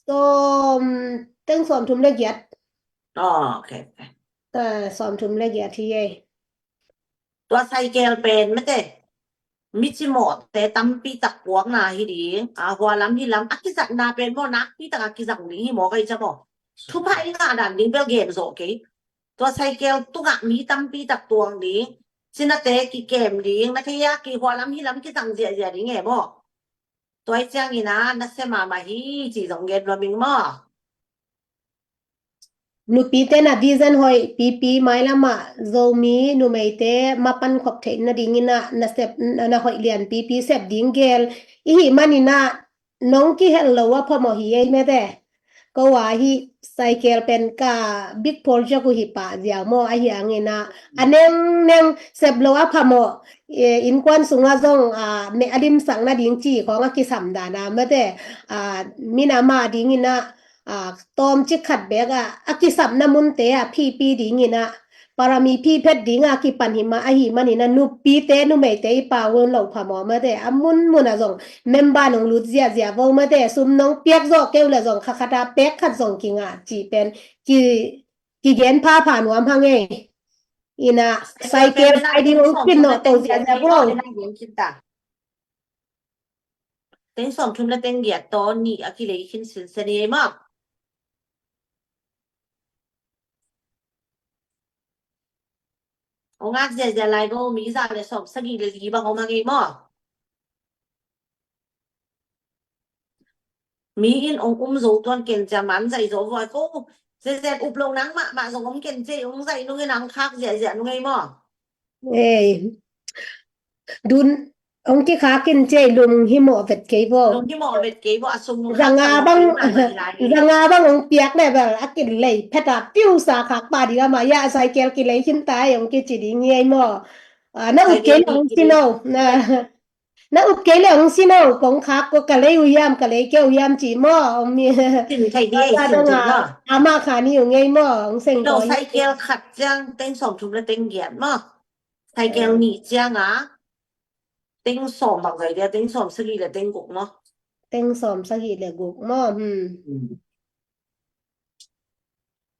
Sawm, teng sawm thum le giat. Oh, okay, okay. Sawm thum le giat hi ei. Tua cycle pen mate, mi cimawhte tampi tak puakna hi ding. A, hua lam hi lam a kizatna pen maw, nakpi tak a kizang ding hi maw, kai ca maw. Thupha i ngah dan ding bel gen zawh kei. Tua cycle tungah mi tampi tak tuang ding. Cinate kikem ding. Na thei a, ki hua lam hi lam kizang ziahziah ding e maw. Tua i ciangin a, na sia mahmah hi ci zong gen lua ming maw. Nupite na vision hoih pipi, mailamah Zomi numeite mapan khop theih nadingin ah na sep, na hoih lian pipi sep ding gel i hih manin ah nong kihel lo a phamawh hi ei mate. Ko a hih cycle pen ka big project uh hi pah ziau maw, ahi hangin ah a nengneng sep lo a phamawh, innkuan sungah zong a meh a limsak nading ci khawng a kisam dan a mate, a, min ama dingin ah a, tawmcik khat beek ah a kisapna munte ah phipi dingin ah, parami phi phet ding ah kipan hi mah ahi manin ah nupite numeite i pau un lo phamawh mate, a munmun ah zong member nong lut ziahziah vo mate, sum nong piak zawh keu le zong kha khat ah pek khat zong kingah cih pen ki, kigen phapha nuam hang ei. Ina cycle riding ong khin nawh to ziahziah vo. Teng sawm thum le teng giat tawh nih a kilei khin sinsen hi ei maw. Ong ak ziahziah lai vo, mi za le sawm sagih le li bang om hang ei maw. Mi in ong um zo tuan ken cia man zaih zo vua ko. Ziahziah up lo nang mahmah zong om ken cia ong zaih nung in ang khak ziahziah nung ei maw. Ei. Dun ong kikhak in cei lung hi mawh vet kei vo. Lung hi mawh vet kei vo, a sum lung zanga bang, zanga bang ong piak le bel a kilei phet a piusa khak pa ding ama ya cycle kilei khin ta ei ong kici ding hi ei maw. Na up kei le ong si no. Na up kei le ong si no, kong khak ko ka lei uh hiam, ka lei kei uh hiam ci maw. Ong mi. Ama kha ni uh ngei maw, ong seng ko. Cycle khat ciang teng sawm thum le teng giat maw. Cycle nih ciang a teng sawm bang zai dia, teng sawm sagih le teng guk maw. Teng sawm sagih le guk maw. Hmm.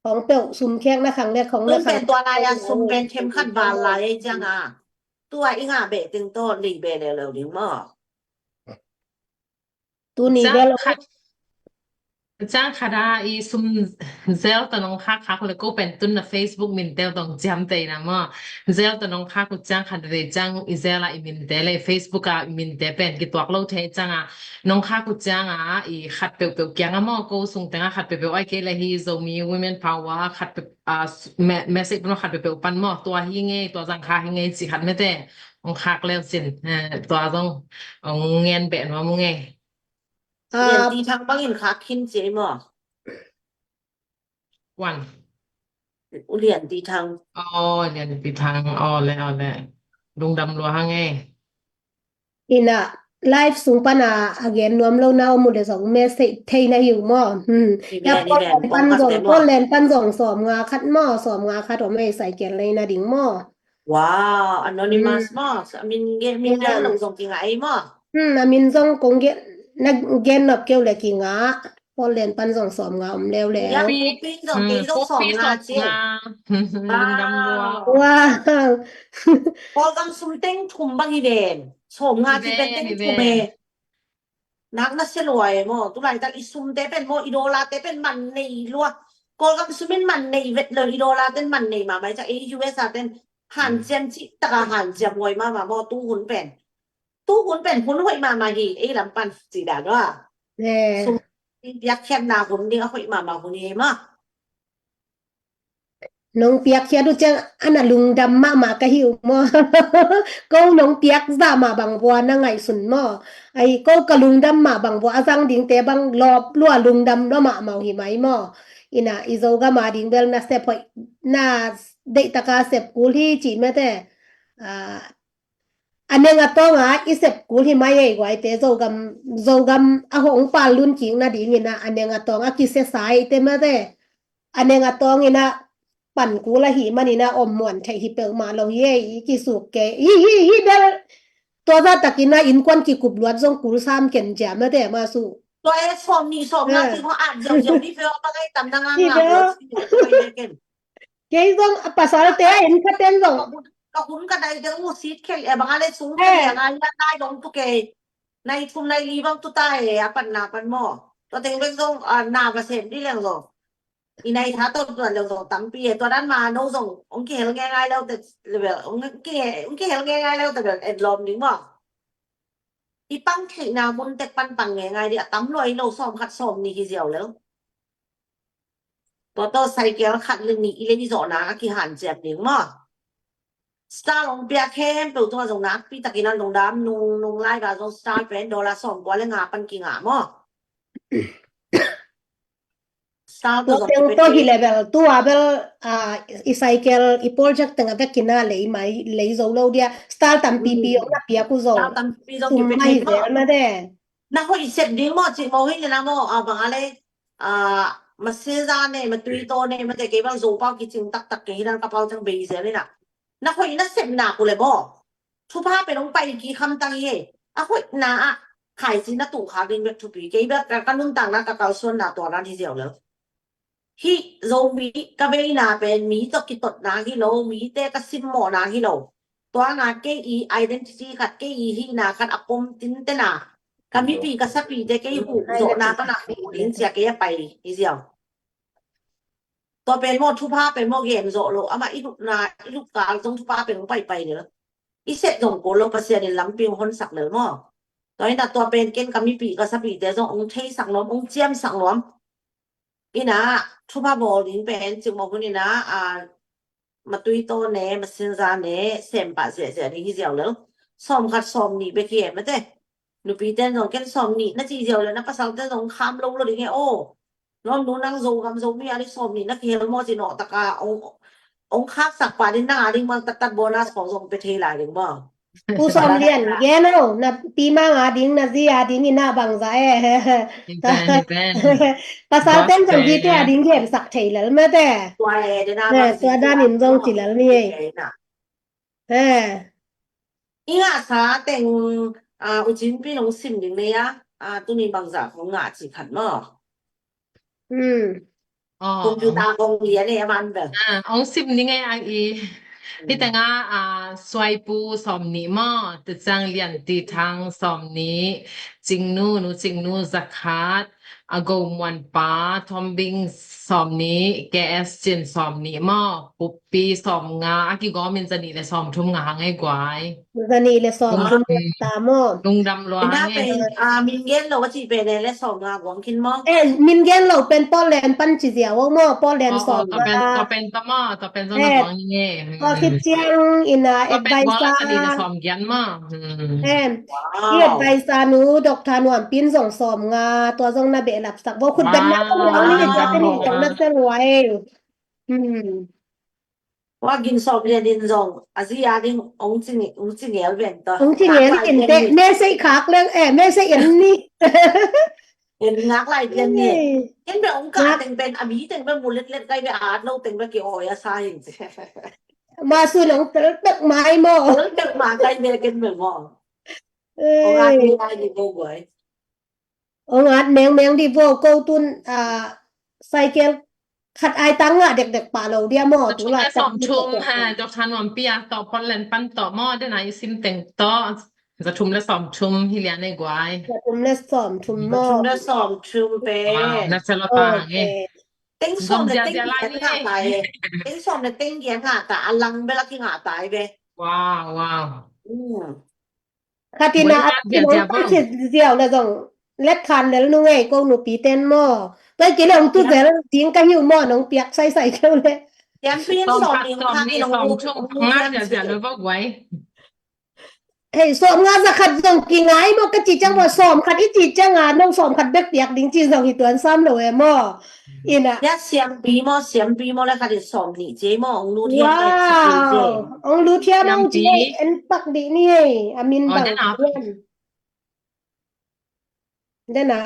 Khong peuh sum khek na khang le khong na khang. Tua lai a sum pen them khat val lai ei ciang a. Tua i ngah beh teng tawh lei beh leuleu ding maw. Tuni bel khat. Ciang khat a i sum zel ta nong khak khak le ko pen tun na Facebook min tel tong ciam tei na maw. Zel ta nong khak u ciang khat ve ciang i zel a i min te le Facebook a i min te pen kituak lo thei ciang a nong khak u ciang a i khat peuhpeuh kiang a maw ko sung teng a khat peuhpeuh ai kei le hi Zomi Women Power khat peuh a message pun khat peuhpeuh pan maw tua hi ngei tua zang kha hi ngei ci khat mete. Ong khak leu sin tua zong ong ngen beh nuam ung ei. Lian ti thang bangin khak khin ci ei maw? Wan. U lian ti thang. Aw lian ti thang aw le aw le. Lungdam lua hang ei. Ina live sung pan a a gen nuam lo na om uh le zong message thei na hi uh maw. Hmm. Ya Portland pan zong Portland pan zong sawm nga khat maw sawm nga khat om ei cycle lei na ding maw. Wow, anonymous maw. A min gen, min gen lo zong kingah ei maw. Hmm, a min zong kong gen, na gen nop keu le kingah. Portland pan zong sawm nga om leuleu. Ya Philippines zong kei zong sawm nga ci. Wow. Kawlgam sum teng thum bang hi ven. Sawm nga ci pen teng thum e. Nak na sia lua e maw, tulaitak i sumte pen maw, i dollar te pen man nei lua. Kawlgam sum in man nei vet lo, i dollar ten man nei mahmah i ciang ei U S A ten hanciam cih taka hanciam huai mahmah maw, tu hun pen. Tu hun pen hun hoih mahmah hi, ei lam pan ci dan lua. Sum i piakkhiatna hun ding a hoih mahmah hun hi maw. Nong piakkhiat uh ciang a na lungdam mahmah ka hi uh maw. Ko nong piak zah mah bang vua na ngaihsun maw. Ai ko ka lungdam mah bang vua a zang dingte bang lawp lua lungdam lua mahmah uh hi mai maw. Ina i Zogam a ding bel na sep hoih na deihtaka sep kul hi cih mete. A neng a tawng a i sep kul hi mai ei guaite Zogam, Zogam a hong pal lun kik nadingin a neng a tawng a kisiasa ei te mete. a neng a tawng in a pan kul ahih manin a om muan theih hi peuhmah lo hi ei, i kisuk kei hi, hi, hi bel. Tua zah takin a innkuan kikup luat zong kul sam ken ciam a te ma su. Tua e sawm nih sawm nga ti kho at ziau ziau ni feo a pangai tam na nga nga. Kei zong a pasalte a en khaten zong. Ka hun ka dai deuh mu sit khel e bang a le sung khel e ngai ngai dong tu kei. Nai thum nai li bang tu ta e a pan na pan maw. Tua teng bek zong na va sem di leng zong. I nai tha tawh tuan lo zong tampi e tua dan ma no zong ong kihel ngai ngai lo te level ong kihel ngai ngai lo te level en lawm ding maw. I pang theihna mun tek pan pang ngai ngai di a tam luai lo sawm khat sawm nih hi ziau lo. Tua tawh cycle khat le nih i le i zawhna a kihan ciat ding maw. Star ong piak khempeuh tungah zong nakpi takin a lungdam nung nung lai va zong star pen dollar sawm kua le nga pan kingah maw. Star tawh zong kipia hi level tua bel i cycle i project tengah vekin a lei mai lei zo lo dia star tampipi ong na piak uh zong. Star tampipi zong kipia hi maw. Na hoih sep ding maw cih maw hi le na maw a bang a le. Masiza ne matui taw ne mate kei bang zo pau kicing taktak kei hi dan ka pau cang bei zel hi na. Na hoih na sepna ku le maw. Thupha pen ong pai ki kham tang hi. A hoihna ah khaisi na tung khak ding bek thupi kei bek ka nuntakna ka kalsuanna tua dan hi ziau le. Hih Zomi ka veina pen mi tawh kitotna hi lo, mite ka simmawhna hi lo. Tua nga kei i identity khat kei i hihna khat a pom tintena ka mipi ka sapite kei huh zawhna pana huh ding cia kei a pai hi ziau. Tua pen maw thupha pen maw gen zawh lo amah i lupna i lup kal zong thupha pen hong paipai lel. I sep zong ko lo Pasian in lampi hong honsak lel maw. Tua ina tua pen ken ka mipi ka sapite zong hong theisak nuam hong ciamsak nuam. Ina thupha bawl ding pen cik maw hun ina matui taw ne masinza ne sempah ziahziah ding hi ziau lel. Sawm khat sawm nih bek hi e mate. Nupi ten zong ken sawm nih na cih ziau lel na pasal ten zong kham lo lo ding he aw. Nuam nu nang zo gam zo mi a ding sawm nih na kihel maw ci nawh taka ong khaksak pah ding nang a ding mang tattat bonus khong zong pe thei lai ding maw. Pu Sawm Lian gen o na pi mang a ding na zi a ding ina bangza e. Pasal ten zong hi te a ding gen sak thei lel mate. Tua dan in zong ci lel ni e. I ngah sa teng u Cin Pi nong sim ding nei a tuni bangza khong ngah ci khat maw. Computer kong lian e a man bel. Ong sim ning e a i. Hi teng a Suaipu sawm nih maw, Tecang Lian Ti Thang sawm nih, Cingnu, Nu Cingnu zakhat, a Go Muan Pa, Thombing sawm nih, K S Cin sawm nih maw, Pupi sawm nga, a kigawm in za nih le sawm thum nga hang e guai. Za nih le sawm thum ta maw. Lungdam lua hang e. Min gen lo a ci pen e le sawm nga guang khin maw. E min gen lo pen Portland pan ci ziau o maw Portland sawm nga. Tua pen tua maw tua pen zong na guang ni e. Tua khit ciang ina advisor. Sawm gian maw. Em i advisor nu Doctor Nuam Pin zong sawm nga tua zong na behlap sak vo khut ben na tua ni tua te ni zong na sel wa e. Tua gin sawm lian in zong a zi a ding ong ci ngel ven ta. Ong ci ngel in te message khak leng e message en ni. En ngak lai lian ni. Ken be ong ka teng pen a mi teng be mu let let kai be at lo teng be ki oi a sa hin. Ma su nong tel tek mai mo. Tel tek ma kai be ken be mo. Ong at ni ai ni bo guai. Ong at meng meng di vo ko tun a cycle khat ai tang ngah dekdek pah lo dia maw. Za thum le sawm thum ha Doctor Nuam Pi a tawh Portland pan tawh maw dena i sim teng tawh za thum le sawm thum hi lian e guai. Za thum le sawm thum maw. Za thum le sawm thum pe. Na selo ta nge. Teng sawm le teng giat ngah ta e. Teng sawm le teng giat ngah ta a lang bel a kingah ta e be. Wow wow. Khatina a kinong pa khit ziau le zong let khan lel nu ngei ko nupi ten maw. Pai kei le ong tu zel ding ka hiu maw nong piak sai sai keu le. Siampi in sawm nih sawm thum nga ziau ziau le vok guai. Hei sawm nga za khat zong kingai maw ka ci ciang maw sawm khat i ci ciang a nong sawm khat bek piak ding ci zong hi tuan sam lo e maw. Ina. Ya siampi maw siampi maw le khat in sawm nih ci maw ong lut hiam. Wow ong lut hiam ong ci ei en pak dih ni ei a min bang hiam. Dena.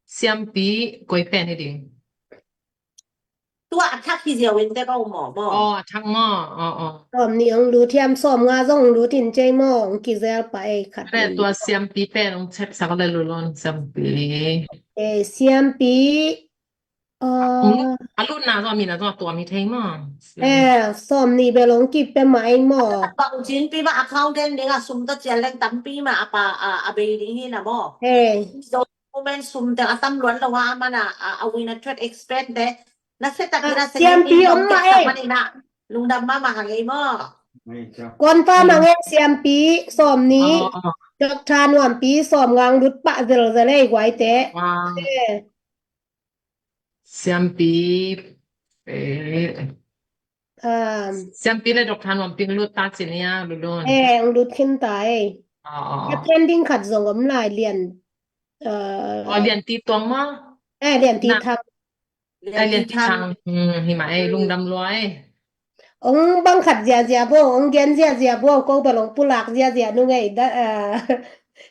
Siampi koi pen hi ding. Tua a thak hi ziau in te ko maw, maw. Aw, a thak maw. Aw, aw. Sawm nih hong lut hiam, sawm nga zong hong lut in cei maw, hong kizel pah ei khat. Tua siampi pen hong check sak le Lulun, siampi. Eh, siampi. A lutna zong, a mina zong a tuam hi thei maw. Eh, sawm nih bel hong kipia mah ei maw. Bang cin pi mah account den ding a sum tawh cial leng tampi mah a pa, a, a bei ding hi na maw. Eh. Zo moment sum te a tam luan lo a man a, a, a win a trade expense te. Na se tak ina se siampi om mah ei. Lungdam mahmah hang ei maw. Konpa mah ei siampi sawm nih. Dr. Nuampi sawm nga hong lut pah zelzel ei guai te. Eh. Siampi, eh. Siampi le Dr. Nuampi hong lut ta ci ni a, Lulun. Eh, hong lut khin ta ei. Aw, aw. Ka trending khat zong om lai, Lian, eh. Aw, Lian Ti Tuang maw. Eh, Lian Ti Thang. Lian Ti Thang. Hmm, hi mah ei, lungdam lua ei. Hong bang khat ziazia bo, hong gen ziazia bo, ko bel hong pulak ziazia nung ei, da, eh,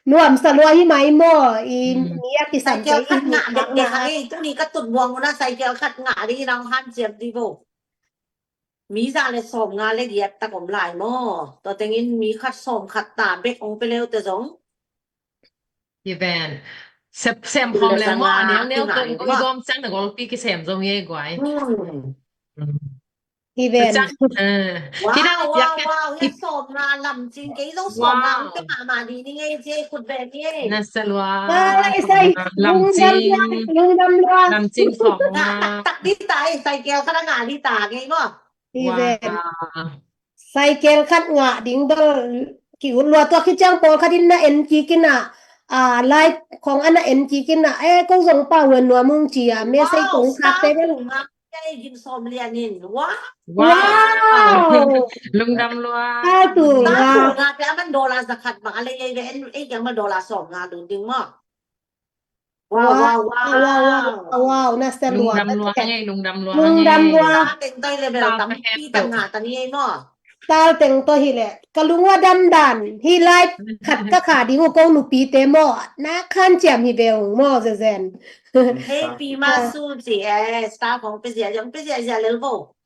nuamsa lua hi mah ei maw, i mi a kisam cycle khat ngah dekdek hang ei, tuni ka tut buang un a cycle khat ngah ding in hong hanciam dih bo. Mi za le sawm nga le giat tak om lai maw. Tua tengin mi khat sawm khat ta bek hong pia leu te zong. Hi ven. Sem, sem khawm leng maw, a neu neu tawh i gawm ciang na golpi kisem zong hi ei guai. Hi ven. Wow, wow, wow, hi sawm nga lam cing kei zong sawm nga hong pia mahmah dih ni ngei ci ei, khut beng ni ei. Nasa lua. Lam cing. Lungdam lua. Lam cing sawm nga. Ngah taktak dih ta ei, cycle khat a ngah dih ta ngei maw. Hi ven. Cycle khat ngah ding bel ki-ut lua, tua khit ciang pawlkhat in na en kik in a, a, live khong a na en kik in a, eh, ko zong pau huan nuam ung ci a, message kong khak te bel. Wow. Lungdam lua. Sa tu nga. Sa tu nga pe a man dollar za khat bang a lei lei ve en, eh, kiang bel dollar sawm nga dun ding maw. Wow, wow, wow, wow, wow, na sia lua. Lungdam lua hang ei, lungdam lua hang ei. Lungdam lua. Tal teng tawh hi leh bel tampi tang ngah ta ni ei maw. Tal teng tawh hi leh ka lung ua damdan hi lai, khat ka kha ding uh ko nupite maw. Na khan ciam hi ve ung maw, Zezen. Hei pi ma su ci e, star khong pe zia, zong pe zia zia lel vo.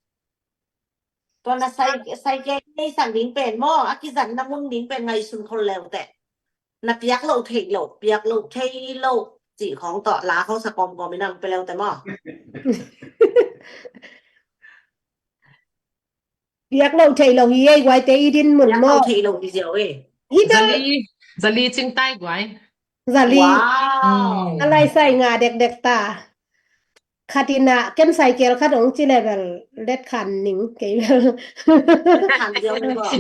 Tua na sai, sai ke nei sang ding pen maw, a kizanna mun ding pen ngaihsun khol leu teh. Na piak loh theih loh, piak loh theih loh cih khawng tawh la khawng sa kawmkawm in a hong pia leute maw? Piak loh theih loh hi ei, guaite i din mun maw? Piak loh theih loh hi ziau ei. Hi bel. Zali, zali cing tai guai. Zali. Wow. A lai sai nga dekdek ta. Khat in a ken cycle khat hong ci le bel let khan ning kei bel. Let khan ziau ei maw?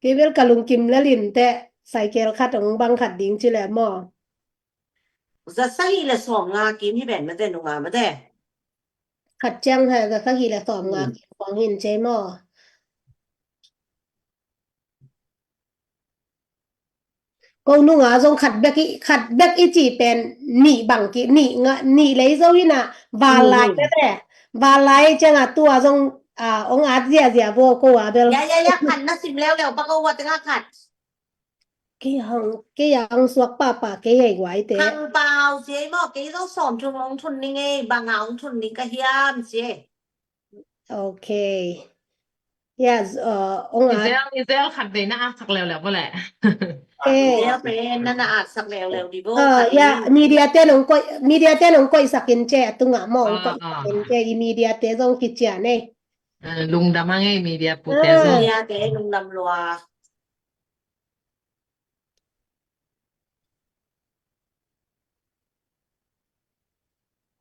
Kei bel ka lungkim lel in teh cycle khat hong bang khat ding ci le maw? Za sagih le sawm nga kim hi ven mate, nunga mate. Khat ciang ha, za sagih le sawm nga kim khong hin cei maw? Ko nunga zong khat bek i, khat bek i ci pen nih bang ki, nih nga, nih lei zo hi na, valai mate. Valai ciang a tua zong, a, hong at ziazia bo ko a bel. Ya, ya, ya, khat na sim leuleu pa ko a teng a khat. Kei hang, kei hang suak papa kei hei guaite. Hang pau ci ei maw, kei zong sawm thum hong thun ning ei, bang a hong thun ning ka hiam ci ei. Ok. Yes, uh, hong at. Israel, Israel khat vei na at sak leuleu bo leh. Eh. Israel pen na na at sak leuleu di bo. Uh, ya, media te nong koih, media te nong koih sak in ce a tunga maw, hong koih sak in ce i media te zong kician ei. Eh, lungdam hang ei media pute zong. Media te lungdam lua.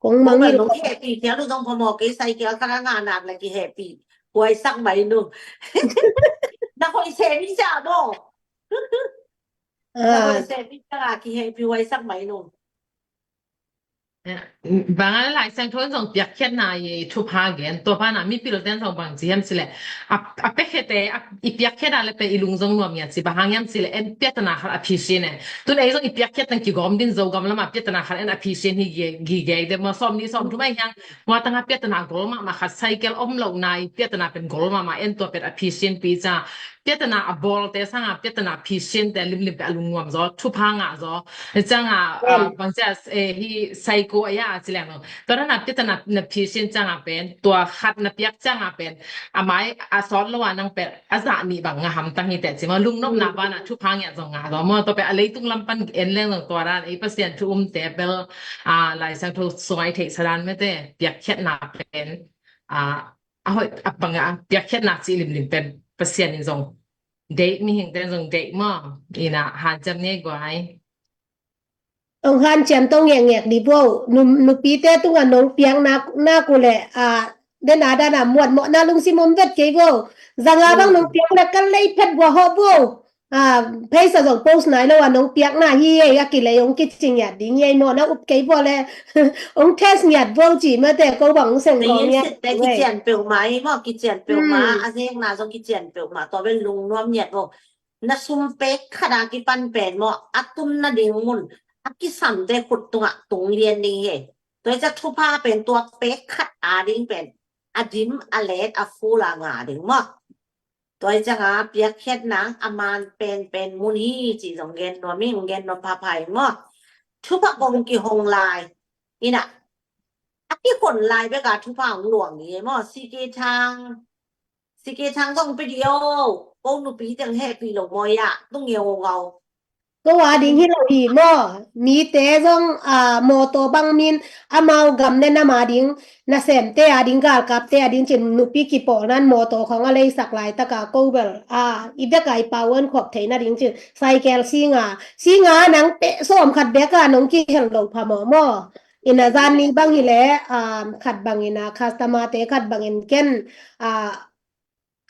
Kong mangil. Nong hehpih phial uh zong phamawh kei, cycle khat a ngah nak le kihehpih huaisak mai nu. Na hoih sem hi cia maw? Na hoih sem hi cia, kihehpih huaisak mai nu. Bang a Lai Siangtho in zong piakkhiatna i thupha gen, tua pana mipilte in zong bang ci hiam cileh, a, a piakkhiate, a, i piakkhiatna le pen i lung zong nuam ngiat ci, bang hang hiam cileh en piattana khat a phisin e. Tun ei zong i piakkhiat tang kigawm din Zogam lama piattana khat en a phisin hi gige, gige de ma sawm ni sawm thum ai hiang, tua tanga piattana gol mahmah khat cycle om lohna i piattana pen gol mahmah en tua pet a phisin pi ca. Piattana a bawlte sanga piattana a phisinte limlim pet a lungnuam zaw, thupha ngah zaw. Hi cianga, ah, bangcia, eh, hi cycle ko a ya a ci leng lo. Tua dan a pia ta na, na phi sin ciang a pen, tua khat na piak ciang a pen, a mai a sawt lo a nang pen a zah nih bang nga hamtang hi teh ci maw, lungnopna banah thupha ngiat zong nga zong maw, tua pen a leitung lam pan en leng zong tua dan ei Pasian thu umte bel, a, Lai Siangtho sung a i theihsa dan mete piakkhiatna pen, a, a hoih a panga piakkhiatna cih limlim pen Pasian in zong deih, mihingte in zong deih maw, ina hanciam ngei guai. Ong hanciam tong ngekngek di bo. Nu, nupite tunga nong piak nak, nak uh le, a, den a dan a muat mawh na lungsim om vet kei bo. Zanga bang nong piak le kan lei phet bua ho bo. A, pheisa zong post nai lo a nong piak na hi ei a kilei ong kici ngiat ding ei maw na up kei bo le. Ong test ngiat bo ci mate ko bang ong seng ko ngiat. Te kician peuh ma ei maw, kician peuh ma, a zek na zong kician peuh ma, tua bel lungnuam ngiat bo. Na sum pek khat a kipan pen maw, a tun nading mun a kisamte khut tungah tung lian ding hi. Tua hi ciah thupha pen tua pek khat a ding pen a dim a let a ful a nga ding maw. Tua hi cianga piakkhiatna a man penpen mun hi ci zong gen nuam ing, gen nuam phapha ing maw. Thupha kong kihong lai ina a kihon lai beka thupha hong luang hi maw. Sike Thang Sike Thang zong pe di o, ko nupi teng hehpih lo maw ya, tung ngeu ngau. Ko a ding hi lo hi maw, mite zong, a, mawtaw bang min, amau gam le nam a ding, nasemte a ding, galkapte a ding cin nupi kipawlnan mawtaw khong a leisak laitaka ko bel, a, i beka i pawan khop theihna ding cin, cycle singa, singa nang peh sawm khat beka nong kihel lo pha maw maw. Ina zan ni bang hi le, a, khat bangin a, customer te khat bangin ken, a,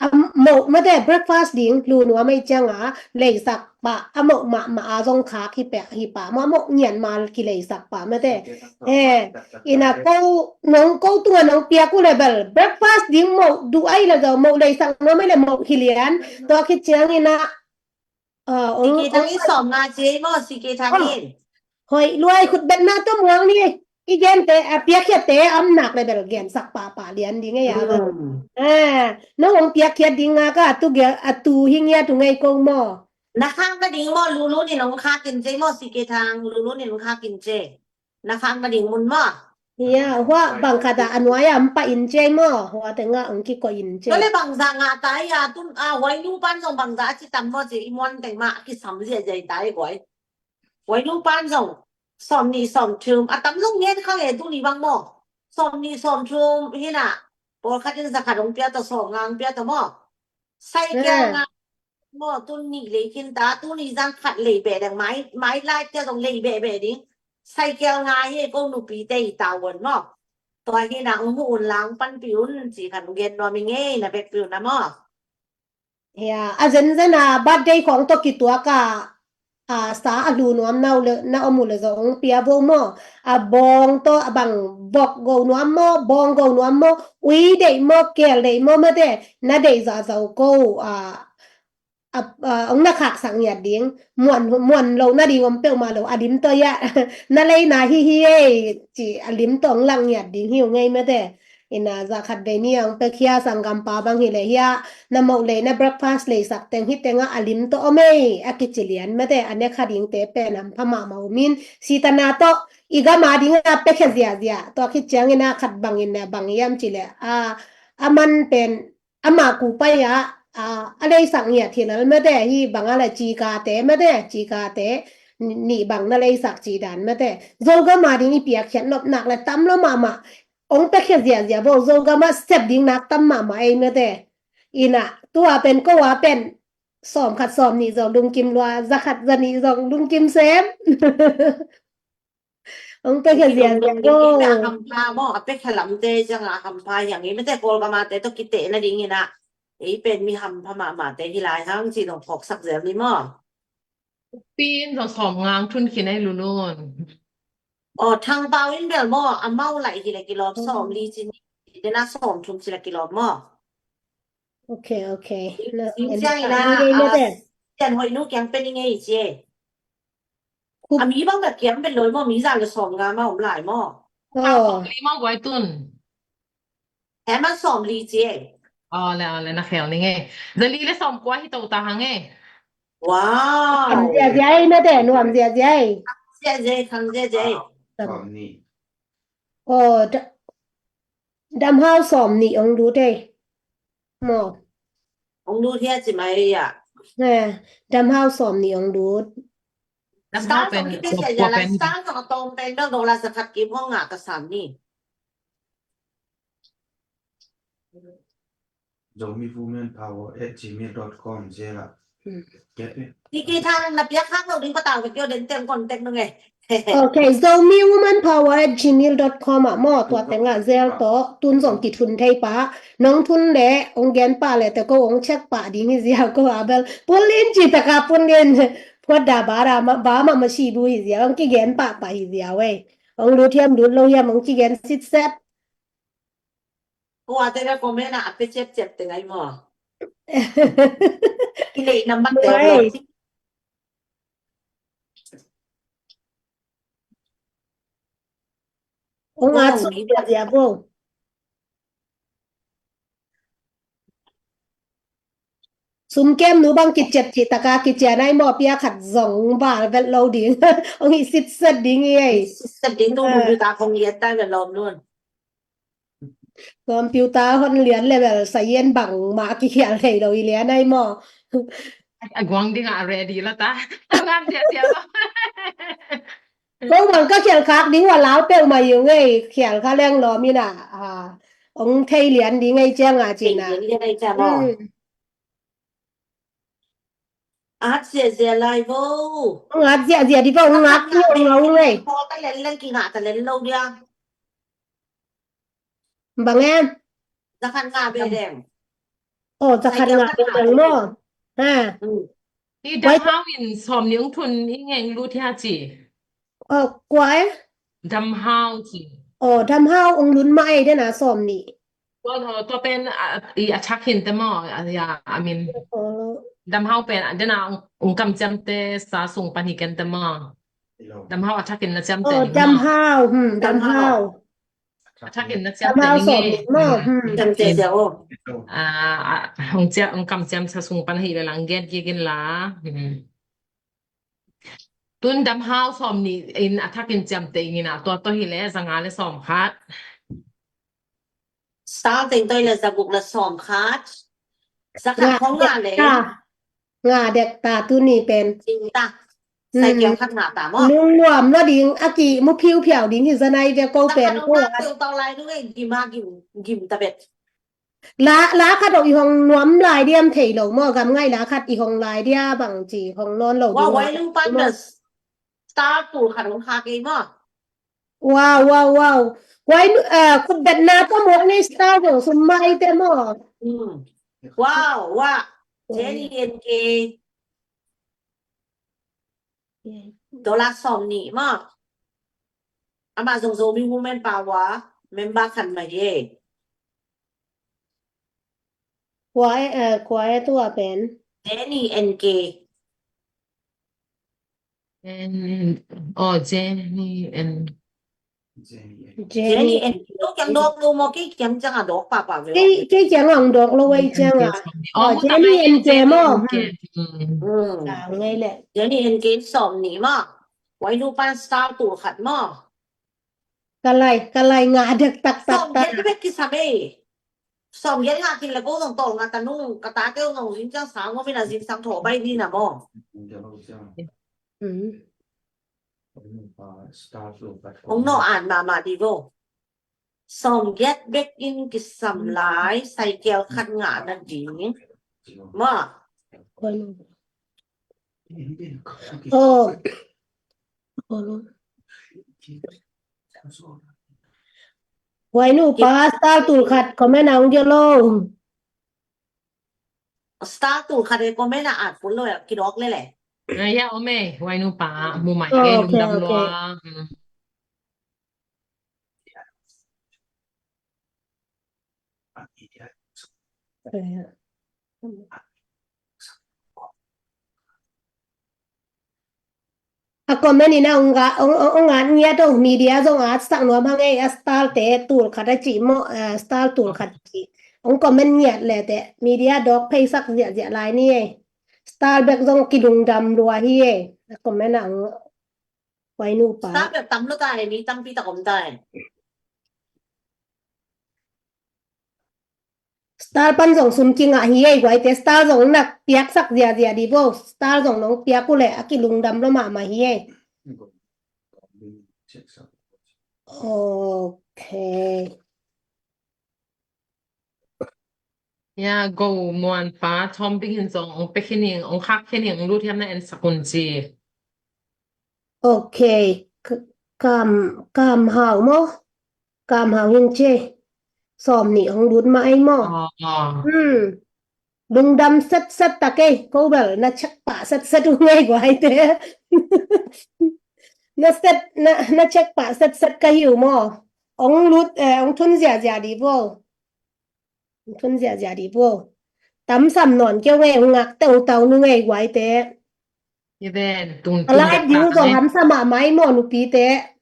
a moh mate breakfast ding lu nuam ei cianga leisak pah a moh mahmah a zong khak hi peh hi pah maw, a moh ngian mal kileisak pah mate. Eh, ina ko nong ko tunga nong piak uh le bel breakfast ding moh duh ai le zo moh leisak nuam ai le moh hi lian. Tua khit ciang ina, a, ong Sike Thang in sawm nga ci ei maw, Sike Thang in. Hoih luai khut betna tua muang ni. I gente a piakkhiatte a om nak le bel gensak pahpah lian ding ei a. Eh, no ong piakkhiat ding nga ka a tu gel a tu hi ngiat uh ngei ko maw. Na khak nading maw, Lulu nin ong khak in ci ei maw, Sike Thang, Lulu nin ong khak in ci ei. Na khak nading mun maw. Hia, hua bang khat a a nuai a om pah in ci ei maw, hua tenga ong kikoih in ci ei. Tua le bangza nga ta ei a tun a huai nu pan zong bangza a ci tam maw ci i muan teng mah a kisam ziahziah ta ei guai. Huai nu pan zong sawm nih sawm thum a tam zong ngen kha nge tuni bang maw. Sawm nih sawm thum hina pawlkhat in zakhat ong pia ta, sawm nga ong pia ta maw. Cycle nga maw, tun nih lei khin ta, tuni zan khat lei beh deng mai, mai lai tia zong lei beh beh ding. Cycle nga hi ko nupite i tavuan maw. Tua hina ong mu un lang panpih un ci khan ong gen nuam ing ei, na vekpi un a maw. Hia, a zenzen a birthday khong tawh kituak a, a sa a lu nuam na uh le, na om uh le zong pia vo maw. A bawng tawh a bang vok go nuam maw, bawng go nuam maw, ui deih maw, kel deih maw mate, na deih zahzah uh ko, a, a, a, ong na khaksak ngiat ding, muan, muan lo nading om peuhmah lo, a lim tawh iah, na leina hi hi ei, ci a lim tawh ong lak ngiat ding hi uh ngei mate. Ina zah khat vei ni a ong pekhia sanggampa bang hi le hia, na moh lei na breakfast leisak teng hi tenga a lim tawh om ei a kici lian mate, a ne kha dingte pen hampha mahmah uh min, sitana tawh i gam a dinga pekhia ziahziah, tua khit ciangin a khat bangin a bang hiam ci le, a, a man pen, ama ku pai a, a, a leisak ngiat hi lal mate, hi banga le cikate mate, cikate, nih bang na leisak ci dan mate. Zogam a ding i piakkhiat nop nak le tam lo mahmah. Ong pekhia ziahziah vo, Zogam a sep ding nak tam mahmah ei mate. Ina, tua pen ko a pen, sawm khat sawm nih zong lungkim lua, za khat za nih zong lungkim sem. Ong pekhia ziahziah vo. Hampha maw, a pekhia lamte cianga hampha hiang i mate, Kawlgam a te tawh kiteh nading ina. Ei pen mi hampha mahmahte hi lai hang ci dong phawksak zel ni maw. Pin zong sawm nga ong thun khin ei Lulun. Aw, Thangpau in bel maw, a mau laih hi le kilawm sawm li ci ni, dena sawm thum ci le kilawm maw. Ok, ok. Ciang ina, a, Sian Hoih nu kiang pen i ngei ci ei. A mi bang bek kiam pen loi maw, mi za le sawm nga maw om lai maw. Aw. Sawm li maw guai tun. He man sawm li ci ei. Aw le, aw le, na khel ning ei. Za li le sawm kua hi to ta hang ei. Wow. Khang ziahziah ei mate, nuam ziahziah ei. Khang ziahziah ei, khang ziahziah ei. Sawm nih. Aw, da-, damhau sawm nih ong lut ei. Maw. Ong lut hia ci mai a. Eh, damhau sawm nih ong lut. Damhau pen star sawm nih pen. Star sawm a tawm pen bel dollar za khat kim hong ngah ka sam ni. Zomi Women Power at gmail dot com zia la. Hmm. Kiki thang na piak khak lo ding patau ka kio den teng contact nung e. Okay, Zomi Women Power at gmail dot com ah maw, tua teng ah zel tawh, tun zong kithun thei pah, nong thun leh ong gen pah leh te ko ong check pah ding hi zia ko a bel. Pulin ci taka pulin. Phuat da ba da ma, ba ma ma si bu hi zia, ong kigen pah pah hi zia wei. Ong lut hiam lut lo hiam ong kigen sitset. Ko a te ka comment ah a pe ciapciap te ngai maw. Ki lei nambat te lo. Ong at sum dia dia bo. Sum kem nu bang kiciat cih taka kiciat nai maw, pia khat zong bal vet lo ding. Ong hi sitset ding hi ei. Sitset ding tu mun ta kong yet tai vet lom nun. Computer hon lian level sa yen bang ma kikhial thei lo i lian ai maw. A guang ding a ready la ta. Ngan tia tia lo. Ko bang ka khial khak ding wa lau peuh ma yung ei, khial kha leng lom ina. Ong thei lian ding ei ciang a cina. Thei lian ei ciang maw. At ziahziah lai vo. Ong at ziahziah di vo, ong at ni ong lo ngei. Pawl ta len leng kingah ta len lo dia. Bang em? Zakhat ngah be deng. Oh, zakhat ngah be deng mo. Ha. I damhau in sawm ni ong thun i ngeng lut hia ci. Oh, kua e? Damhau ci. Oh, damhau ong lut ma ei dena sawm ni. Tua, tua pen i a thak hin te maw, a, ya, I mean, damhau pen dena ong, ong kam ciam te sa sung pan hi ken te maw. Damhau a thak hin na ciam te ni maw. Damhau, hmm, damhau. A thak hin na ciam te ni ngei. Maw, hmm. Ciam te te o. A, a, ong ciam, ong kam ciam sa sung pan hi le lang gen ki gin la. Hmm. Tun damhau sawm ni in a thak in ciam te ing ina, tua to hi le zanga le sawm khat. Star teng toi le za guk le sawm khat. Za khat khong ngah le. Ngah dek ta tuni pen. Cing ta. Sai kiang khat ngah ta maw. Lungnuam lo ding a ki mu phiu phiau ding hi za nai ve ko pen ko. Za khat ngah teu tau lai nu e gim a gim, gim ta bet. La, la khat ong i hong nuam lai diam thei lo maw, gam ngai la khat i hong lai dia bang ci hong nawn lo. Wa, ding wai lung pan na star tul khat hong kha kei maw. Wow, wow, wow. Wai, eh, khut bet na pa mo ni star dong sum mai te mo. Hmm. Wow, wa. Jenny N K. Dollar sawm ni mo. Ama zong Zomi Women Power member khan ma ye. Kua e, eh, kua e tua pen. Jenny N K. Jenny, oh, Jenny N. Jenny N K. Lo kiang dawk lo maw, kei kiang ciang a dawk papa ve. Kei, kei kiang a dawk lo ei ciang a. Oh, Jenny N K maw. Jenny N K. Jenny N K sawm ni maw. Wai nu pan star tul khat maw. Ka lai, ka lai ngah dek tak tak tak. Sawm giat bek kisam ei. Sawm giat ngah khin le ko zong tol ngah ta nung, ka ta keu zong zin ciang sang ngom ina zin sang thaw bai ni na maw. Hmm. Ong no an mahmah di vo. Sawm giat bek in kisam lai, cycle khat ngah na ding. Maw. Oh. Wai nu pa star tul khat comment a ong dia lo. Star tul khat e comment a at pun lo ya kidok le le. Ya ome, wai nu pa mu mai e lungdam lua. A comment ina ong at ngiat ong media zong at sak nuam hang ei a star te tul khat a ci mo, star tul khat ci. Ong comment ngiat le te media dawk phei sak ziahziah lai ni ei. Star bek zong kilungdam lua hi ei. A comment a ong Wai nu pa. Star bek tam lo ta e, mi tampi tak om ta e. Star pan zong sum kingah hi ei, guaite. Star zong nak piaksak ziazia di vo. Star zong nong piak uh leh a kilungdam lo mahmah hi ei. Ok. Ya, Go Muan pa, Thawm Bing hin zong ong pia khin ing, ong khak khin ing, ong lut hiam na en sak un ci. Ok. K-, Kam, Kam Hau maw? Kam Hau hin ci. Sawm nih hong lut mah ei maw? Aw, aw. Hmm. Lungdam setset ta kei, ko bel na check pah setset uh ngei guaite. Na set, na, na check pah setset ka hi uh maw? Ong lut, eh, ong thun ziazia di vo. Ong thun ziazia di vo. Tam sam nawn kei uh ngei, ong ngak teutau nu ngei guaite. Hi ven, tung, a tung lai ding zong ham sa mahmah ei maw nupite.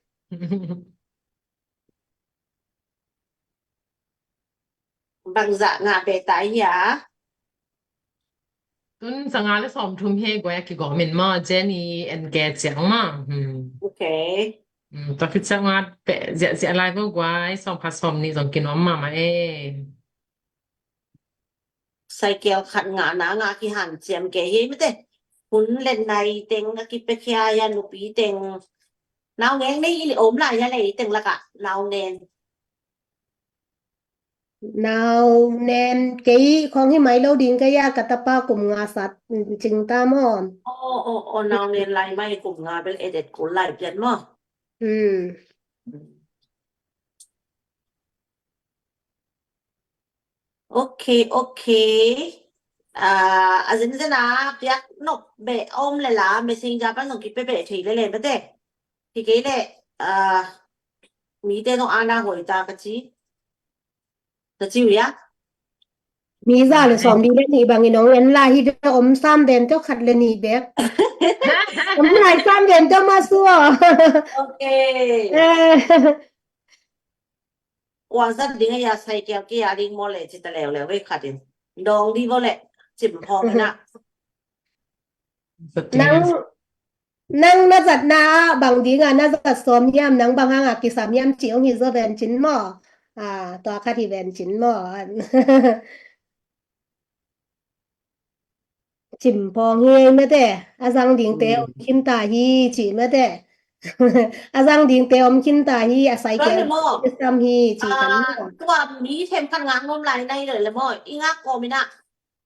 Bangzah ngah beh ta hia? Tun zanga le sawmthum hi guai a kigawm in maw, Jenny en ke ciang maw. Hmm. Ok. Hmm, tua khit ciang ngah beh ziahziah lai ko guai, sawmkhat sawmnih zong kinuam mahmah e. Cycle khat ngahna ngah kihanciam kei hi mate. Hun le nai teng a kipiakhia a nupi teng. Naungek nei i om lai hia le i teng lakah naungek. Naungek kei khong hi mai lo ding kei a, ka tapa kum nga sat cing ta maw. Aw, aw, aw, naungek lai mai kum nga bel edet kul lai pian maw. Hmm. Ok, ok. Ah, a zenzen a piak nop beh om le la messenger pan zong kipia beh thei le le mate. Hi kei le, ah, mite zong ana hoi ta ka ci. Ka ci uh ia. Mi za le sawm di le nih bangin ong en la hi ve om sam den teo khat le nih bek. Om lai sam den teo ma suo. Ok. Eh. Ua zat ding a ia cycle kia ding maw le ci ta leuleu vei khat in. Dawng di vo le cim phawng ina. Nang, nang na zatna ah bang ding a na zat sawm hiam, nang bang hang a kisam hiam ci ong hi zaw ven cin maw. Ah, tua khat hi ven cin maw. Cim phawng hi mate, a zang dingte om khin ta hi ci mate. A zang dingte om khin ta hi, a cycle sam hi ci kan maw. Tua mi them khat ngak nuam lai nai le le maw, i ngak kawm ina.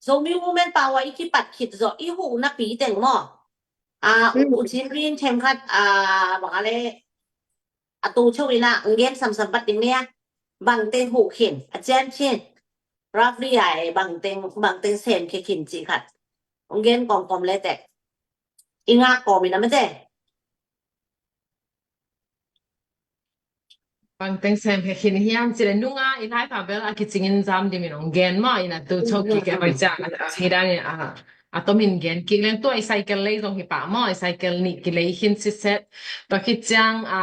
Zomi Women Power i kipat khit zawh i huh napi teng maw. A, uh, uh cin rin them khat, a, bang a le a tu cheu ina, ong gen samsam pat ding nia. Bangteng huh khin, a cian khin. Roughly a, bangteng, bangteng sem khe khin ci khat. Ong gen kawmkawm le tek. I ngak kawm ina mate. Bangteng sem khe khin hiam ci le nunga i lai pa bel a kicingin zam dimin ong gen maw ina tu cheu kik e bang ciang a, a, hi dan in a, a tomin gen kik leng tua i cycle lei zong hi pah maw, i cycle nih kilei khin siset. Tua khit ciang, a,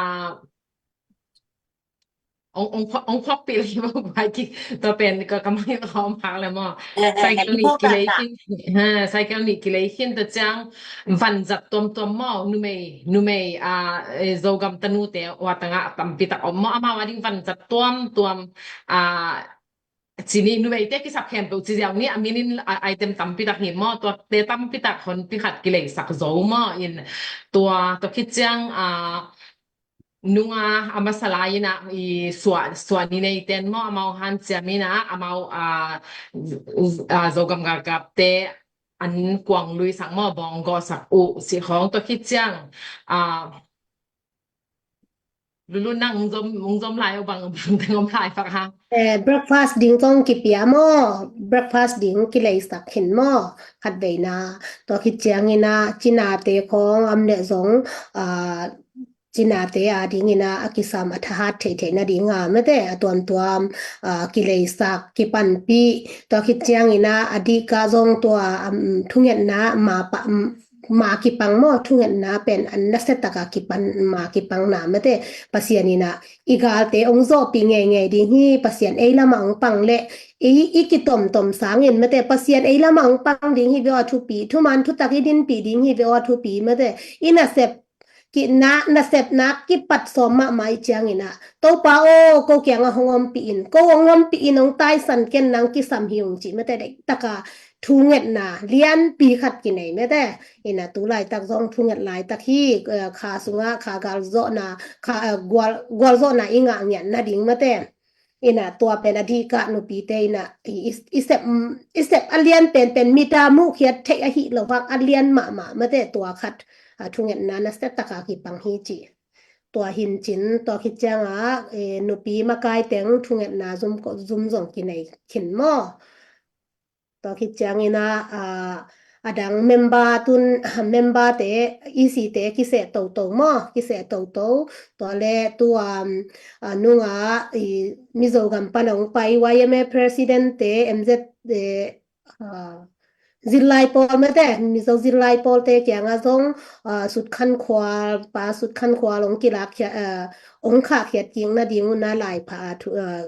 Ong, ong, ong khokpih lei maw guai ki, tua pen ka, ka mangin ka om hak le maw. Cycle nih kilei khin, ha, cycle nih kilei khin tua ciang vanzat tuamtuam maw, numei, numei, a, e, Zogam tanute ua tangah tampi tak om maw, amau a ding vanzat tuamtuam, a, ci ni numeite kisap khempeuh ci ziau ni a minin, a, item tampi tak hi maw, tuate tampi tak honpi khat kileisak zo maw in tua, tua khit ciang, a, nunga a masa lai ina i suah, suah ni nei ten maw amau hanciam ina amau, a, a, Zogam galkapte an kuang lui sak maw bawng gawh sak uh si khawng tua khit ciang, a, Lulu nang ung zom, ung zom lai uh bang, bang teng om lai pak ha. Eh, breakfast ding kong kipia maw, breakfast ding kileisak khin maw, khat veina, tua khit ciang ina, cinate khawng am le zong, a, cinate a ding ina a kisam a thahat theihtheih nading a mate a tuamtuam, a, kileisak, kipanpih, tua khit ciang ina a dihka zong tua, am, thungetna ma pa, ma kipang maw, thungetna pen an nasia taka kipan ma kipang na mate, Pasian ina i galte ong zawhpih ngeingei ding hi, Pasian ei lama ong pang le, i, i kitomtom sangin mate, Pasian ei lama ong pang ding hi ve aw a thupi, thuman thutak i dinpih ding hi ve aw a thupi mate, i nasep kina nasepna kipat sawm mahmah i ciangin ah, Topa aw, ko kiangah hong ompih in, ko hong ompih in, hong taisan ken, nang kisam hi ung, cih mate, deih taka thungetna lianpi khat kinei mate. Ina tu laitak zong thunget laitak hi, eh, kha sungah kha galzawhna, kha, eh, gual, gualzawhna i ngah ngiat nading mate. Ina tua pen a dihkah nupite ina i, i, i sep, i sep a lian penpen mita muhkhiat theih ahi lo hak a lian mahmah mate, tua khat, a, thungetna nasia taka kipang hi ci. Tua hin cin, tua khit cianga, eh, nupi makai teng thungetna zum, zum zong kinei khin maw? Tua khit ciangina, a, a dang member tun, member te, E C te kiseh toto maw, kiseh toto. Tua le tu, um, a, nunga, i, Mizo gam pan hong pai Y M A president te, M Z te, a, zillai pawl mate, Mizo zillai pawl te kianga zong, a, sut khan khual, pa sut khan khual hong kilak khia, a, hong khah khiat kik nading una lai pha, a, thu, a,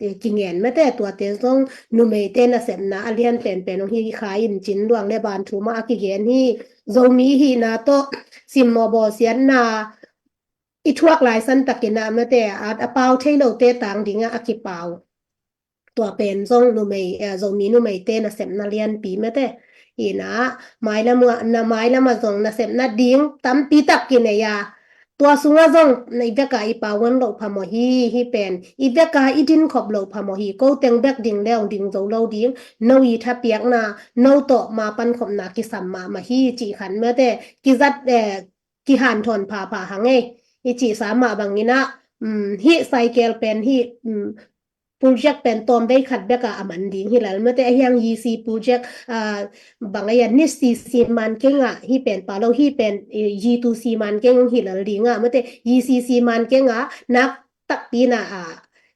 eh, kingen mate, tuate zong numeite nasepna a lian penpen hong hi kha in cin, luang le ban thu mah a kigen hi. Zomi hihna tawh simmawh bawlsiatna i thuak lai san takin ah mate, a, a pau thei lote tang dingah a kipau. Tua pen zong numei, eh, Zomi numeite nasepna lianpi mate. Ina, mailam ah, na mailam ah zong nasepna ding tampi tak kinei a. Tua sungah zong na i veka i pauan loh phamawh hi, hi pen. I veka i dinkhop loh phamawh hi, ko teng bek ding le hong ding zo lo ding. No i thapiakna, no tawh ma pankhopna kisam mahmah hi, cih khan mate. Kizat, eh, kihanthawn phapha hang ei. I cihsa mah bangin ah, um, hih cycle pen hih, um, project pen tawm vei khat bek a, a man ding hi lel mate, a hiang Y C project, a, bang a hian ni si si man keng a, hih pen pa lo, hih pen, eh, Y two si man keng hi lel ding a, mate, Y C si man keng a, nak takpi na a,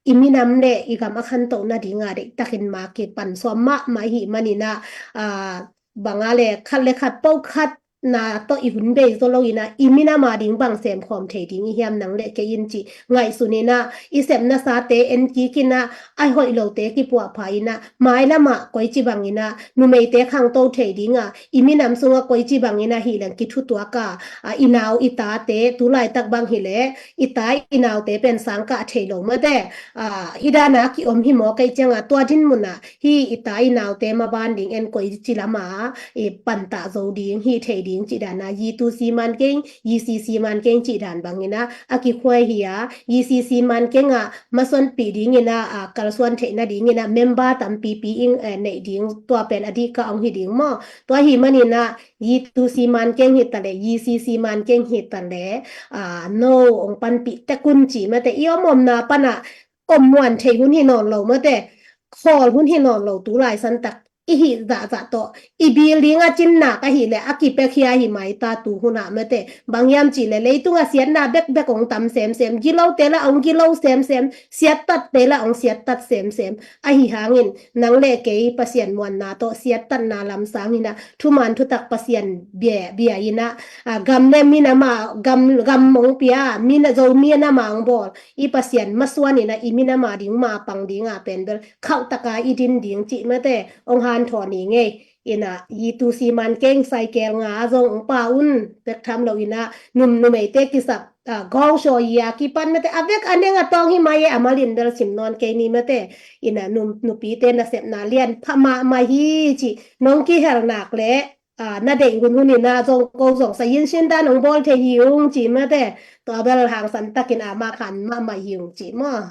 i minam le i gam a khantohna ding a, deih takin ma kipan sawm mahmah hi manin ah, a, bang a le khat le khat po khat na tawh i hun bei zo lo ina, i minam a ding bang sem khawm thei ding i hiam nang le kei in cih ngaihsun ina, i sepna sate en kik ina, a hoih lote kipuahpha ina, mailam ah koici bang ina, numeite khangto thei ding a, i minam sungah koici bang ina hi leng kithutuak a, a, i nau i tate, tu laitak bang hi le, i ta i naute pen sang kah thei lo mate, a, hi dana ki om hi maw kei cianga, tua dinmun ah, hi i ta i naute maban ding en koici lam a, i pantah zo ding, hi thei ding cih dan a, Y two si man keng, Y C si man keng cih dan bang ina, a kikhuai hi a, Y C si man keng a, masuanpih ding ina, a, kalsuan theihna ding ina, member tampipi in, eh, neih ding, tua pen a dihkah hong hi ding maw? Tua hi man ina, Y two si man keng hi ta le, Y C si man keng hi ta le, a, no, hong panpih tek un cih mate, i om omna pan a, om muan thei hun hi nawn lo mate, khawl hun hi nawn lo tu lai san tak, i hih zahzah tawh, i building a cinnak ahi le, a kipekhia hi mai ta tu hun ah mate, bang hiam cih le, leitung a siatna bekbek hong tam semsem, gilote la hong gilo semsem, siattatte la hong siattat semsem, ahi hangin, nang le kei Pasian muanna tawh siattatna lam sang ina, thuman thutak Pasian bia, bia ina, a, gam le minam a, gam, gam hong pia, mina Zomi a nam a hong bawl, i Pasian masuan ina, i minam a ding ma pang ding a pen bel, khauh taka i din ding cih mate, hong hanthawn i ngei. Ina, Y two si man keng cycle nga a zong hong pa un, pek tham lo ina, num numeite kisap, a, gawng shaw i a kipan mate, a vek a neng a tawng hi mai e, a malin bel sim nawn kei ni mate. Ina, num, nupite nasepna lian pha mahmah hi cih, nong kihel nak le, a, na deih hunhun ina zong ko zong sa yin sin dan hong bawl thei hi ung cih mate. Tua bel hangsan takin a ma khan mahmah hi ung cih maw?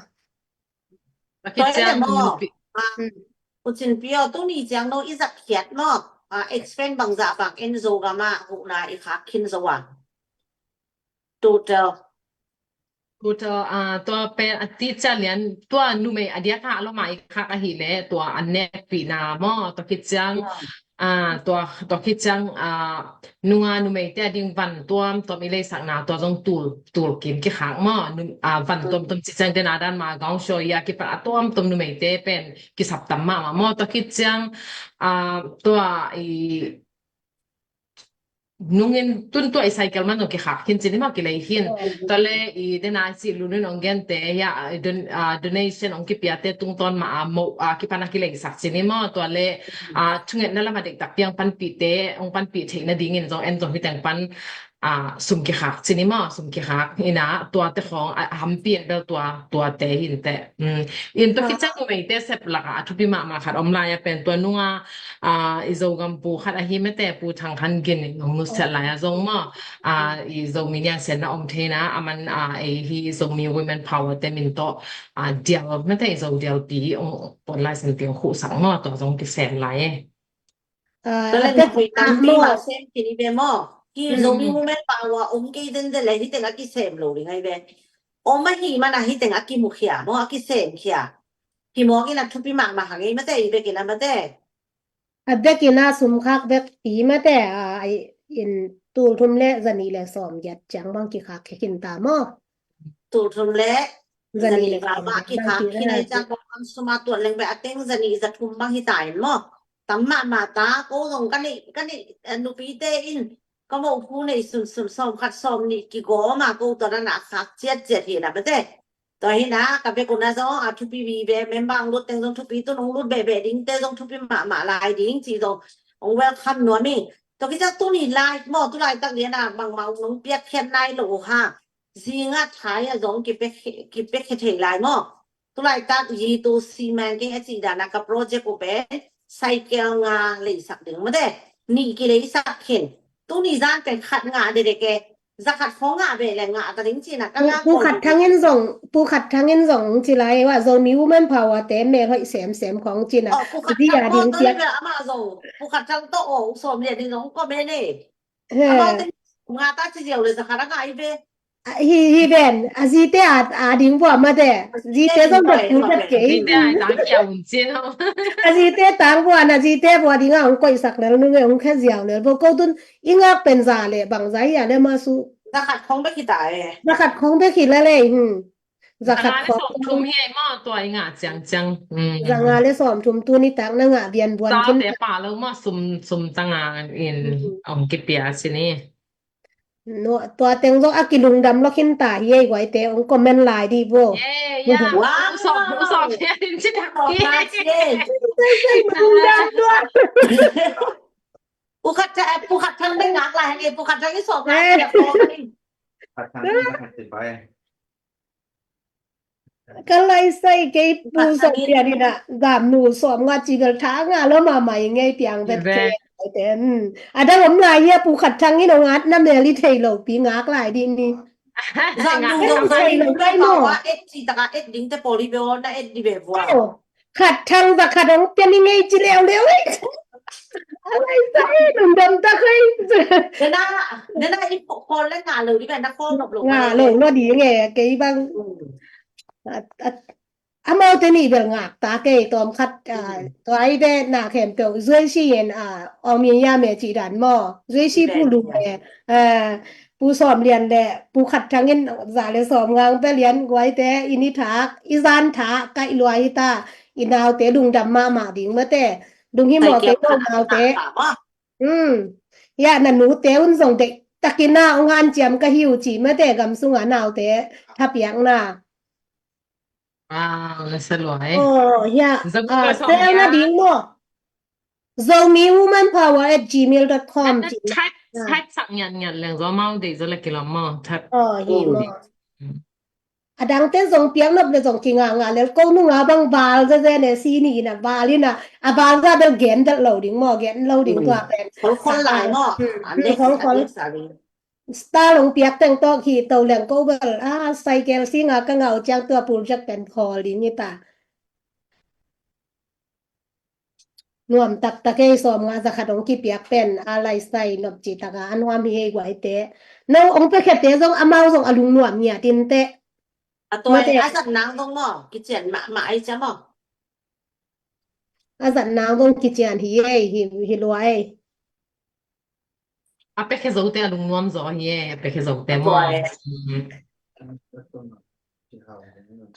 Tua hi le maw? A, U Cin Pi aw, tuni ciang no i zak khiat maw? A, explain bangzah bang en Zogam ah huhna i khak khin zo a. Total. Total, a, tua pen a ti cia lian, tua numei a diak a lawm a i khak ahi le, tua an nekpihna maw, tua khit ciang, a, tua, tua khit ciang, a, nunga numeite a ding van tuamtuam i leisakna, tua zong tul, tul kim kikhak maw, nu, a, van tuamtuam ci ciang dena dan ma gawng shaw i a kipat a tuamtuam numeite pen kisap tam mahmah maw, tua khit ciang, a, tua i, nungin tun tua i cycle man zong kikhak khin cin i mah kilei khin. Tua le i dena i cih lunun ong gente, ya, don-, a, donation ong kipiate tungtawn mah a, mo, a, kipan a kileisak cin i maw. Tua le, a, thungetna lam a deihtak piang panpihte, ong panpih theihna dingin zong en zong hi teng pan, a, sum kikhak cini maw, sum kikhak ina tuate khawng a, a hampi in bel tua, tuate hinte. Mm. In tua khit ciang numeite sep lakah a thupi mahmah khat om lai a pen tua nunga, a, i Zogam pu khat ahi mate Pu Thang Khan Gin in hong nusiat lai a zong maw, a, i Zomi Niansiatna om theina a man, a, ei hi Zomi Women Power te min tawh, a, dial mate i Zo dialpi hong pon lai sen piang khuhsak maw, tua zong kisem lai e. Tua le na hoih tampi mah sem khin hi ve maw? Hi Zomi Women Power om kei dende le hi teng a kisem lo ding ahi ve. Om ahi mana hi teng a kimukhia maw, a kisemkhia. Hi mawk in a thupi mahmah hang ei mate, i vekin a mate. A vekin a sumkhak vek pi mate, a, in tul thum le zanih le sawm giat ciang bang kikhak khin ta maw? Tul thum le zanih le sawm giat bang kikhak khin a hi ciang bang suma tuan leng ve a teng zanih za thum bang hi ta in maw? Tam mahmah ta, ko zong ka neih, ka neih, eh, nupite in ka mawh phu nei sunsun sawm khat sawm nih kigawm a ko tua na na khak ciatciat hi na mate. Tua hi na ka bek un a zong a thupi vive, member ang lut teng zong thupi, tun hong lut behbeh dingte zong thupi mahmah lai ding ci zong hong welcome nuam hi. Tua kizak tuni lai maw, tu laitak lian a bangmah hong nong piakkhiat nai lo uh ha. Zinga thai a zong kipiakkhe thei lai maw. Tu laitak yi tu si man keng a ci dan a ka project uh pen cycle nga leisak ding mate. Nih kileisak khin. Tuni zan pen khat nga dedek e. Zakhat khawng ngah ve le ngah ta ding cina ka ngah. Pu Khat Thang in zong, Pu Khat Thang in zong ci lai wa Zomi Women Power te mel hoih semsem khawng cina. Oh, Pu Khat Thang ding tua bel ama zong, Pu Khat Thang to o sawm lian ding zong ko me ne. Ama te ngah ta ci ziau le zakhat a ngah i ve. Hi, hi ven, a zite a, a ding bua mate. Zite zong bek tu bek kei. Zite a tang kia un cin ho. A zite tang bua na zite bua ding a hong koihsak lel nung e hong khe ziau lel bo ko tun i ngak pen za le bang za hi a le ma su. Zakhat khawng bek hi ta e. Zakhat khawng bek hi la le, hmm. Zakhat khawng. Sawm thum hi ai maw tua i ngah ciangciang. Zanga le sawm thum tu ni tak na ngah bian buan khin. Saute pa lo maw sum, sum tanga in ong kipia sini. No, tua teng zong a kilungdam lo khin ta hi ei guai te ong comment lai di bo. Wow. Sawm, sawm hi a din ci tak hi. Lungdam tua. Pu Khat Thang, Pu Khat Thang ding ngak lai hang e, Pu Khat Thang i sawm lai hang e. Khat Thang ding ngak lai hang e. Ka lai sai kei Pu Sawm Lian in a gam nu sawm nga ci bel tha nga lo mama i ngei piang vet kei. A dang om lai hi a Pu Khat Thang in ong at na mel i thei lo pi ngak lai di ni. Zang nu zong zang nu pai mo. Et ci taka et ding te poli be o na et di be vua. Khat Thang za khat ong pian i ngei ci leu leu ei. Alai sa ei lungdam ta kai. Nena, nena i khol le nga lo di be na khol nop lo. Nga lo lo di nge kei bang. Amau te ni bel ngak ta kei tom khat. Tua i be na khem peuh zui si yen a ong mi ya me ci dan mo. Zui si pu lu me. Pu Sawm Lian le Pu Khat Thang in za le sawm ngang pe lian guai te i ni thak i zan thak kai lua hi ta. I nau te lungdam mahmah ding mate. Lung hi mawh te ko nau te. Ya na nu te un zong dek takin a ong hanciam ka hi uh ci mate gam sunga nau te thapiakna. Wow, na sa lua e. Oh, ya. Sel na ding maw. Zomi Woman Power at gmail dot com. Type, type sak ngiat ngiat leng zo mau dei zo le kilom maw. Type. Oh, hi maw. A dang ten zong piang nop le zong kinga nga le ko nunga bang val za ze ne si ni ina val ina a val za bel gen del lo ding maw gen lo ding tua pen. Khol khol lai maw. Khol khol. Star long piak teng tawk hi to leng ko bel a cycle singa ka ngau ciang tua pul jak pen khol ding ita. Nuam taktak ei sawm nga za khat ong kipiak pen a lai sai nop ci taka a nuam hi hei guai te. No ong pe khe te zong amau zong a lung nuam ngiat in te. A tua a zat nang zong maw kician mahmah ei cia maw. A zat nang zong kician hi ei hi lua ei. A pekhe zote a lungnuam zaw hi e, a pekhe zote maw.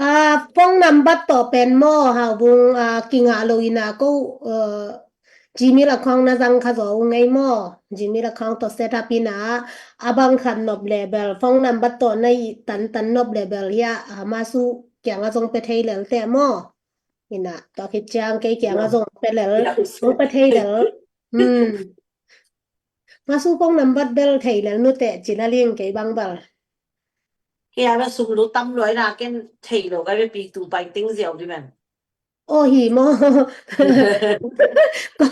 A phone number tawh pen maw Haubung, a kingah lo ina ko Gmail account na zang kha zaw uh ngei maw? Gmail account tawh set up ina a bang khat nop level phone number tawh na i tantan nop level hi a, a masu kianga zong pe thei lel te maw? Ina tua khit ciang kei kianga zong pe lel, zong pe thei lel. Hmm. Masu phone number bel thei lel nuteh ci na ling kei bang bel. Kei a bel sum lu tam luai na ken thei lo ka bel pi tu pai teng ziau di men. Aw hi maw. Ko,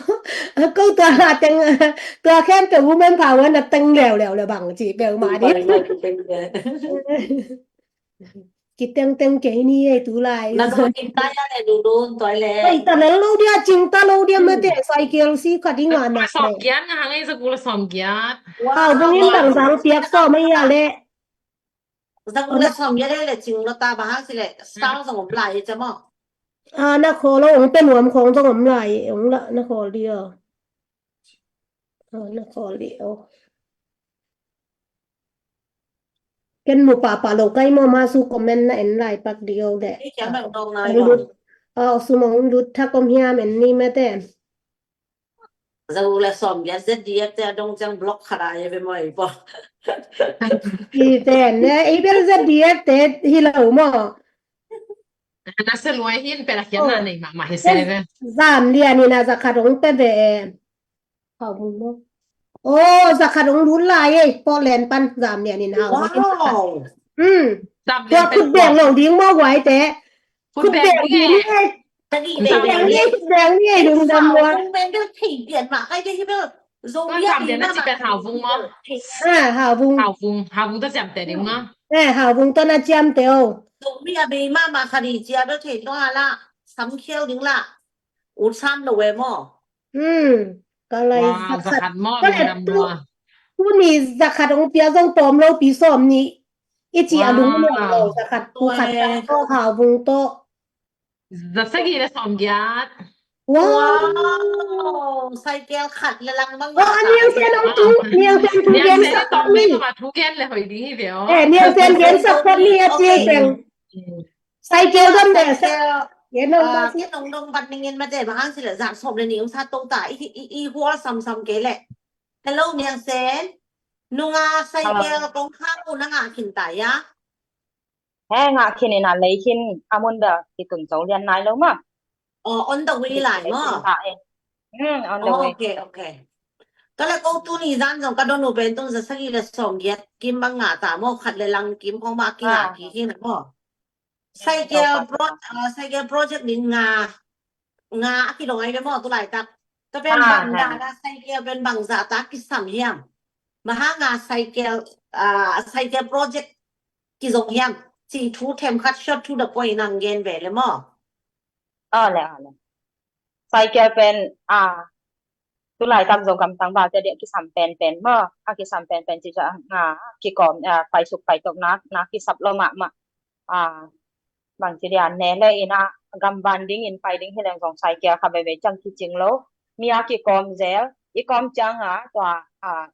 ko tua teng, tua khempeuh woman power na teng leuleu le bang ci peuhmah di. Kitengteng kei ni ei tu lai. Na zo kin ta ya le Lulun toi le. Oi, ta lel lo dia, cing ta lo dia mate, cycle si khat i ngah nak le. Sawm giat ngah hang ei, zakul le sawm giat. Hau bang in bang zang piak sawm ei ya le. Zakul le sawm giat le le cing lo ta bang hang si le, style zong om lai hi cia maw. A, na khawl lo, ong pe nuam khawng zong om lai, ong la, na khawl dia. A, na khawl dia. Ken mu pahpah lo kai maw, Masu comment na en lai pak di o de. Ei, kiang bang dong nai dong. A, sum ong lut thak om hiam en ni mate. Zakul le sawm giat Z D F te a dong ciang block khat a ye be maw ei pawl. I pen ne, i bel Z D F te hi lo maw. Na se luai hin pen a khian na nei mahmah hi se ve. Zam lian in a zakhat ong pe ve. Hau bung maw. Aw, zakhat ong lut lai ei, Portland pan zam lian in hau. Wow. Hmm. Tua khut beng lo ding maw guai te. Khut beng ding ei. Khut beng ding ei, khut beng ding ei, lungdam lua. Khut beng ding thei pian mah kai te hi bel. Zo lian ding na mah. Hau bung maw. Ha, hau bung. Hau bung, hau bung ta ciam te ding maw. Eh, hau bung ta na ciam te o. Zo mi a bei mah mah kha di cia bel thei tua la. Sam khial ding la. Ut san lo we maw. Hmm, ka lai zakhat. Ka lai tu, tuni zakhat ong pia zong tawm lo pi sawm nih. I ci a lungnuam lo zakhat, tu khat tawh, hau bung tawh. Za sagih le sawm giat. Wow. Cycle khat le lang bang. Oh, a niang sen ong tu, niang sen tu gen sak ni. Niang sen le hoi ding hi ve o. Eh, niang sen gen sak ni a ci teng. Cycle dam de sa. Cycle, ah, nong dong bat ning in mate, bang hang si le zak sawm le nih ong sa to ta, i, i, i hual sam sam kei le. Hello, Niang Sen. Nunga cycle kong hang u na ngah khin ta ya. He ngah khin in a lei khin a mun da ki tun zo lian nai lo ma. Oh, on the way lai maw. Hmm, on the way. Okay, okay. Tua le ko tuni zan zong ka don u pen tun za sagih le sawm giat kim bang ngah ta maw, khat le lang kim khong mah ki ngah ki hi na maw. Cycle pro-, ah, cycle project ding nga, nga a kidong ai ve maw tu laitak. Tua pen bang dan a cycle pen bang zah tak kisam hiam. Maha nga cycle, ah, cycle project kizong hiam. Ci thu them khat short to the point nang gen ve le maw. Aw le, aw le. Cycle pen, ah, tu laitak Zogam tangvalte dia kisam penpen maw, a kisam penpen ci ciang a kikawm, a, paisuk paitokna, na kisap lo mahmah. A, bangci dia ne le in a gamvan dingin pai ding hi leng zong cycle kha veve ciang kicing lo. Mi a kikawm zel, i kawm ciang a tua, a,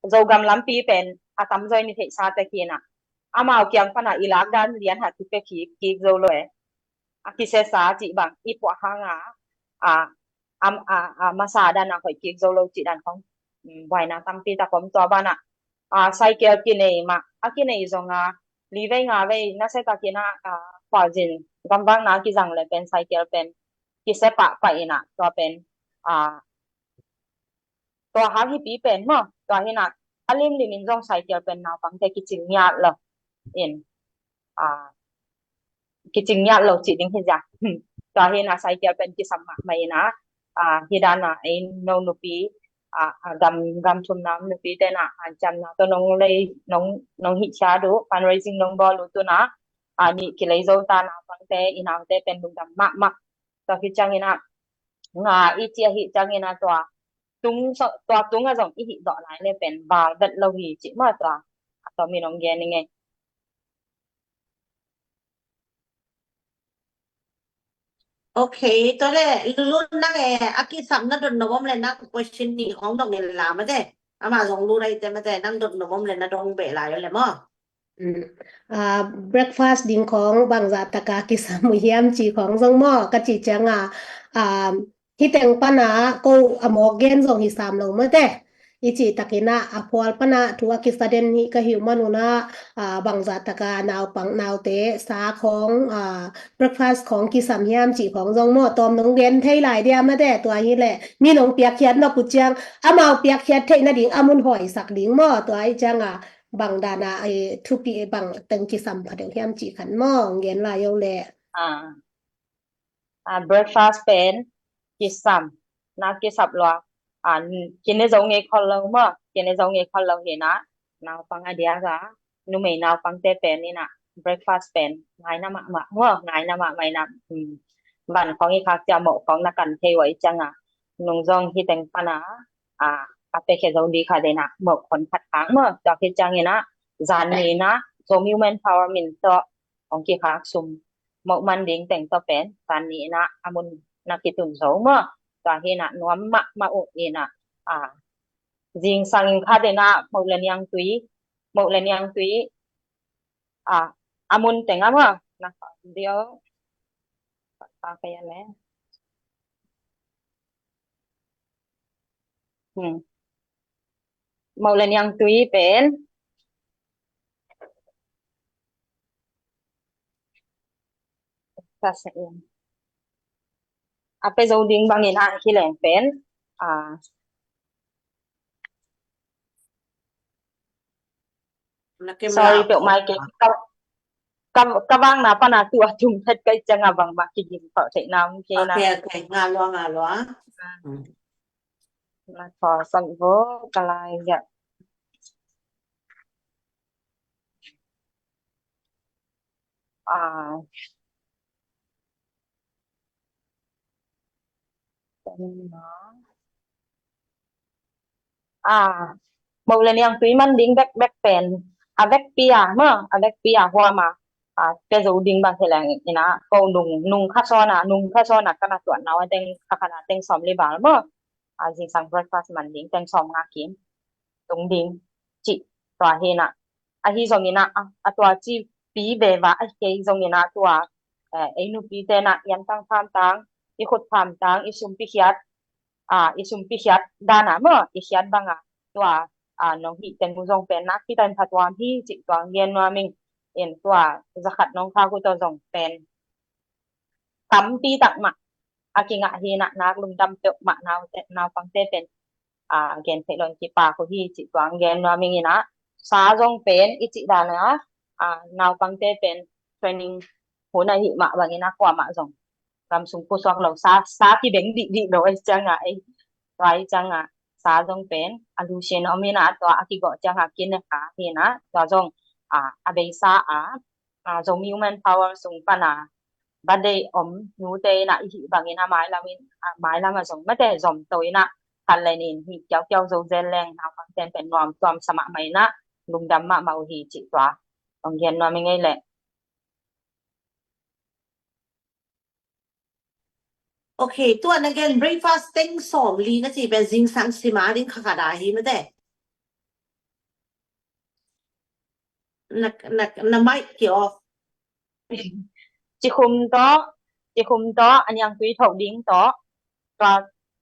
Zogam lampi pen a tamzaw in i theihsa tek hi na. Amau kiang pan a i lak dan lian ha kipia kik, kik zo lo e. A kisesa cih bang i puah hang a, a, a, a, a masa dan a hoih kik zo lo cih dan khong, mm, buaina tampi tak om tua ban a. A, cycle kinei mah, a kinei zong a, li vei nga vei, nasia takin a, a, khualzin gamvakna kizang le pen cycle pen kisia pahpah in a, tua pen, a, tua hang hi pi pen maw, tua hi na, a limlim in zong cycle pen naupangte kicing ngiat lo in, a, kicing ngiat lo cih ding hi zia. Tua hi na cycle pen kisam mahmah in a, a, hi dan a, ei no nupi, a, a, gam, gam thumna nupi te na, a, ciamna tawh nong lei, nong, nong hih khia uh, fundraising nong bawl uh tu na, a, nih kilei zo ta naupangte, i naute pen lungdam mahmah. Tua hi ciangin a, nga i ci a hi ciangin a tua tung so, tua tung a zong i hih zawh lai le pen val vet lo hi cih maw tua. A tua min ong gen i ngei. Ok, tua le Lulun nang e, a kisam na dot nop om le nang question nih hong dong in la mate. Ama zong lu lai te mate, nang dot nop om le na dong beh lai le maw. Mm. Ah, breakfast ding khong bangzah taka kisam uh hiam ci khong zong maw, ka ci ciang a, ah, hi teng pan a ko a mawk gen zong hi sam lo mate. I cih takin ah a phual pan ah thu a kisa den hi ka hi uh man un ah, ah, bangzah tak a naupang naute sa khawng, ah, breakfast khawng kisam hiam cih khawng zong maw, tawm nong gen thei lai dia mate, tua hi leh mi nong piakkhiat nop uh ciang amau piakkhiat theih nading a mun hawisak ding maw, tua hi ciang ah bang dan ah, eh, thupi bang teng kisam pha deuh hiam cih khat maw, gen lai uh leh. Ah. Ah, breakfast pen kisam, na kisap lua. Ah, kine zo ngei khol lo maw, kine zo ngei khol lo hi na, naupang a diak a, numei naupangte pen in ah breakfast pen ngaina mahmah maw, ngaina mahmah in ah, hmm, van khawng i khak ciang moh khawng na kan thei uh a, i ciang ah nung zong hi teng pan ah, ah, a pia khia zo ding khat in ah moh khon khat khak maw, tua khit ciang in ah zan ni in ah Zomi Women Power min tawh hong kikhak sum moh man ding teng tawh pen zan ni in ah a mun na kitun zo maw. Tua hi in ah nuam mahmah uh in ah, ah, zingsang in khat in ah moh le niangtui, moh le niangtui, ah, a mun teng ah maw, na kha deuh, pa ka ya le. Hmm. Moh le niangtui pen ka sa in a pia zo ding bangin ah hi leng pen, ah, na kem sorry, peuh mai ke. Ka, ka, ka vang na pan a tu a tum phet ka i ciang a bangmah kigim pah theih na om ke na. Okay, okay. Nga lua, nga lua. Ah. Hmm. Na kho sak vo ka lai ya. Ah. Ah, moh le niangtui man ding bekbek pen a vekpi a maw, a vekpi a huam a, ah, pia zo ding bang hi leng in ah ko nung, nung kha sawn a, nung kha sawn a ka na tuan na uh a teng, ka kha na teng sawm li val maw. Ah, zingsang breakfast man ding teng sawm nga kim tung ding cih tua hi in ah. Ahi zong in ah, a, a tua ci pi ve va a kei zong in ah tua, eh, ei nupi te na i antang phamtang, i khut phamtang, i sumpi khiat, ah, i sumpi khiat dan a maw, i khiat bang a tua, ah, nong hih teng uh zong pen nakpi tak in pha tuam hi cih tua gen nuam ing. In tua zakhat nong khak uh tawh zong pen tampi tak mah a kingah hi in ah nak lungdam peuhmah nau, naupangte pen, ah, gen theih loin kipak uh hi cih tuang gen nuam ing in ah. Sa zong pen i cih dan a, ah, naupangte pen training hun ahih mah bangin ah kuamah zong gam sung pusuak lo, sa, sa kibeng dihdih lo ei ciang ah, ei tua ei ciang ah sa zong pen a lusin om in ah, tua a kigawh ciang ah kine kha hi in ah, tua zong, ah, a beisa ah, ah, Zomi Women Power sung pan a birthday om nute in ah i hih bangin ah mailam in, ah, mailam ah zong mate zom to in ah khat le nih in hih kiaukiau zo zel leng naupangte pen nuam tuam sa mahmah in ah lungdam mahmah uh hi cih tua hong gen nuam ing ei leh. Okay, tua na gen breakfast teng sawm li na ci pen zingsang sima ding kha khat a hi mate. Na, na, na mic ki off. Cikhum tawh, cikhum tawh a niangtui thoh ding tawh, tua,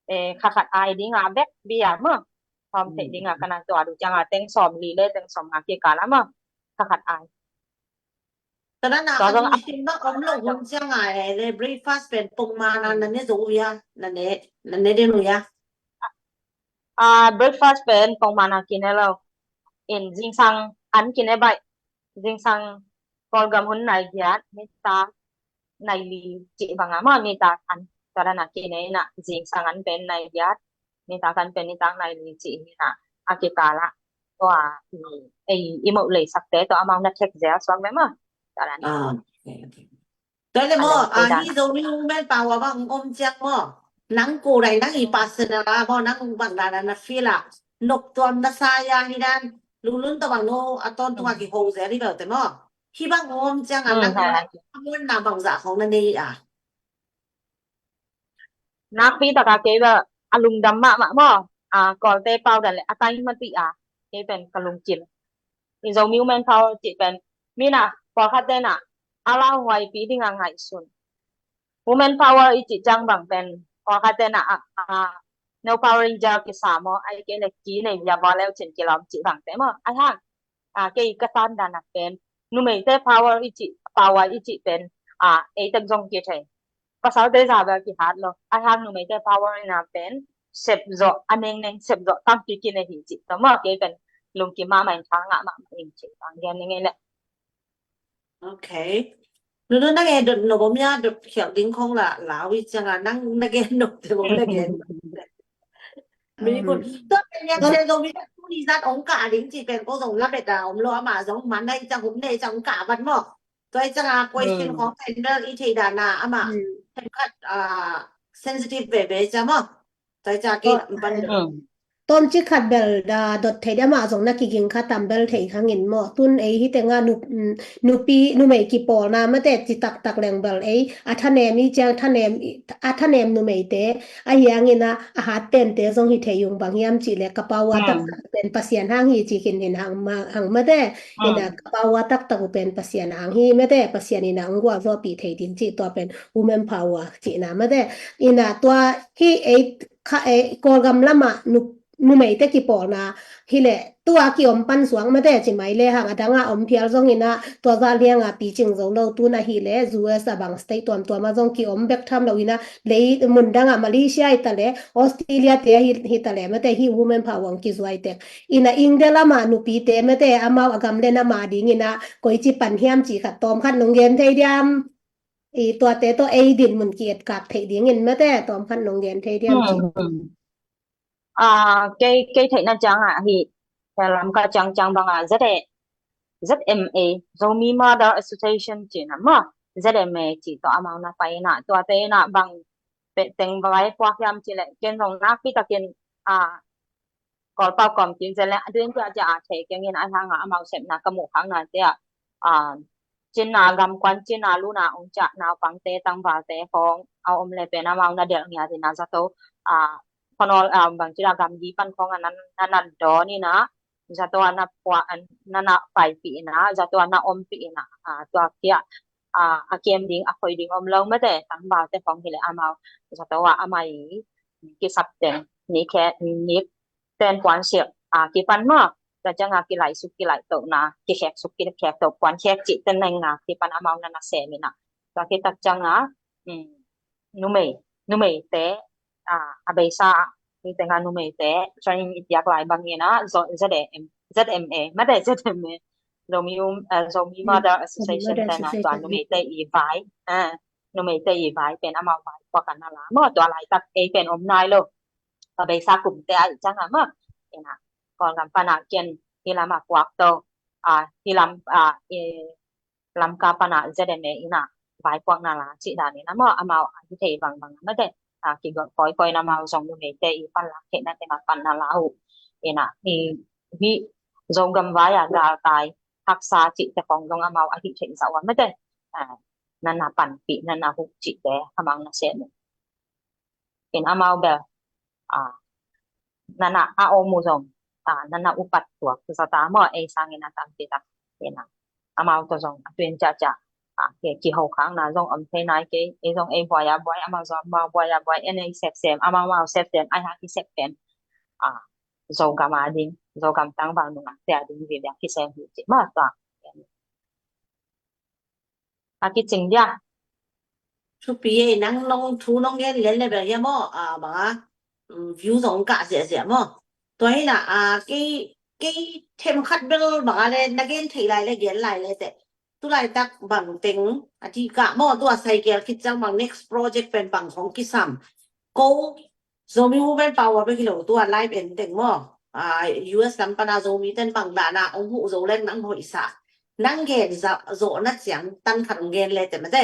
eh, kha khat ai ding a vekpi a maw, thawm theih ding a ka na tua uh ciang a teng sawm li le teng sawm nga kikal a maw, kha khat ai. Tua dan a, tua a zong a lusin bang om lo hun ciang a, eh, le breakfast pen pongman a na ne zo uh hia, na ne, na ne den uh hia? Ah, breakfast pen pongman a kine lo. In zingsang an kine baih. Zingsang Kawlgam hun nai giat, nitak nai li cih bang a maw, nitak an. Tua dan a kine in ah zingsang an pen nai giat, nitak an pen nitak nai li cih hi in ah a kikal ah tua, i, ei, i moh leisakte tua amau na thek zel suak ve maw. Tua dan a. Ah, okay, okay. Tua leh maw, ah, hi Zomi Women Power bang om ciang maw, nang ko dai nang i personal a maw, nang bang dan a na feel a, nop tuam na sa a hi dan, Lunglun tawh bang no a tawntung a kiho zel hi bel te maw. Hih bang om ciang a nang a muanna bangzah khong na nei a? Nakpi tak a kei bel a lungdam mahmah maw, a Kawlte pau dan leh a tai mah tih a kei pen ka lungkim. I Zomi Women Power cih pen mi na pawlkhat te na a lauhuaipi ding a ngaihsun. Women Power i cih ciang bang pen pawlkhat te na a, a no Power Ranger kisa maw, ai kei le ki nei bia bawl leu cin kilawm cih bangte maw. Ai hang, a, kei ka tan dan a pen numeite power i cih, power i cih pen, a, ei tek zong kithei. Pasalte za bel kihat lo. Ai hang numeite power ina pen sep zawh, a nengneng sep zawh tampi kinei hi cih tawh maw, kei pen lungkim mahmah in tha ngah mahmah ing cih bang gen ning ei le. Ok. Nunu na gen dot nop om ya, dot khial ding khong la lau i cianga nang na gen nop te bom na gen. Very good. Tua pen ya sel zong mi pen tuni zat ong kah ding ci pen ko zong la bet a om lo ama zong man na i ciang hum ne i ciang ong kah vat maw. Tua i cianga question khong pen bel i thei dan a ama pen khat, ah, sensitive veve cia maw. Tua i cianga kei lam pan. Tom ci khat bel da dot thei dia mah zong na kiging kha tam bel thei khangin maw. Tun ei hi tenga nupi, numei kipawlna mate ci taktak leng bel ei a thanem i ciang thanem, a thanem numeite a hiangin a, a hat pente zong hi thei ung bang hiam cih le ka power taktak pen Pasian hang hi ci khin hin hang ma, hang mate. Ina ka power taktak uh pen Pasian hang hi mate, Pasian ina ung gualzawhpih thei ding cih tua pen women power cihna mate. Ina tua hi ei kha, eh, Kawlgam lamah nu, numeite kipawlna hileh tua kiom pan suang mate ci mai le hang a danga om phial zongina tua za lianga picing zo lo tun ahileh U S a bang state tuamtuama zong kiom bek tham lo ina lei mun danga Malaysia i taleh Australia te hi, hi taleh mate hi women power ong kizuai tek ina India lama nupite mate amau a gam le nama dingina koici pan hiam ci khat tawm khat nong gen thei diam? I tuate tawh ei din mun ki etkak theih dingin mate tawm khat nong gen thei diam ci. A, kei, kei theihna ciangah hi Lamka ciangciang bangah Z A, Z M A, Zomi Mother Association cihna maw, Z M A cih tawh amau na pai inah tuate inah bang pehteng vai puak hiam cih leh ken zong nakpi takin a, Kawlpau kawm kim zen leh a tuin ciahciah a thei kengin a hanga amau sepna ka muh khakna te ah, a, Cina gam kuan Cina luna ong ciah naupangte tangvalte khawng a om le pen amau na delh ngiat ina zato, a, khonol, a, bangci la gamgi pan khawng a na, na nat dawn ina zato a na puak, na na paipih ina zato a na ompih ina, a, tua kiah, a, a kem ding a khoi ding om lo mate tangvalte khawng hileh amau zato a amai kisap teng ni khe ni ten puan silh a kipan maw, tua cianga kilaih suk kilaih tohna, kikhek suk kikhek toh puan khek cih ten neng a kipan amau na na sem ina. Tua kitak cianga, um, numei, numeite, a, a beisa, ni tenga numeite, training i piak lai bang ina, Z M, Z M A, mate Z M A, Zomi, um, a, Zomi Mother Association tena tua numeite i vai, a, numeite i vai pen amau vai puak a na la maw, tua laitak ei pen om nai lo. A beisa kumte a i cianga maw, ina Kawlgam pana kian hi lama puak to, a, hi lam, a, i Lamka pana Z M A ina vai puak na la cih dan ina maw, amau a hi thei bangbang mate, a, kigawh koikoi na amau zong numeite i pan lak theihna tenga pan na la uh. Ina i hi Zogam vai a galtai haksa cihte khawng zong amau a hi thei zauh a mate, a, na na panpih, na na huh cihte amau na sem uh. In amau bel, a, na na a om uh zong, a, na na upat tuak zata maw ei sangin a tampi tak ina amau tawh zong a tuin ciahciah, a, kiho khakna zong om thei nai kei, ei zong ei buai a buai, amau zong amau buai a buai, en ei sepsem, amau mau sepsem, ai hang i sep pen, a, Zogam a ding, Zogam tangval nungakte a ding viviak kisem hi cih maw tua. A kicing dia. Thupi e, nang nong thu nong gen lian le bel hia maw, a, banga, um, view zong kah ziahziah maw. Tua hina, a, kei, kei them khat bel banga le na gen thei lai le gen lai le teh. Tu laitak bang teng a ti kah maw, tua sai gel khit ciang bang next project pen bang khong kisam. Ko Zomi Women Power bek hi lo tua live en teng maw. A, U S lam pana Zomi ten bang dana ong huh zo leng nang hoih sa. Nang gen zawhna ciang tang khat ong gen le te mate.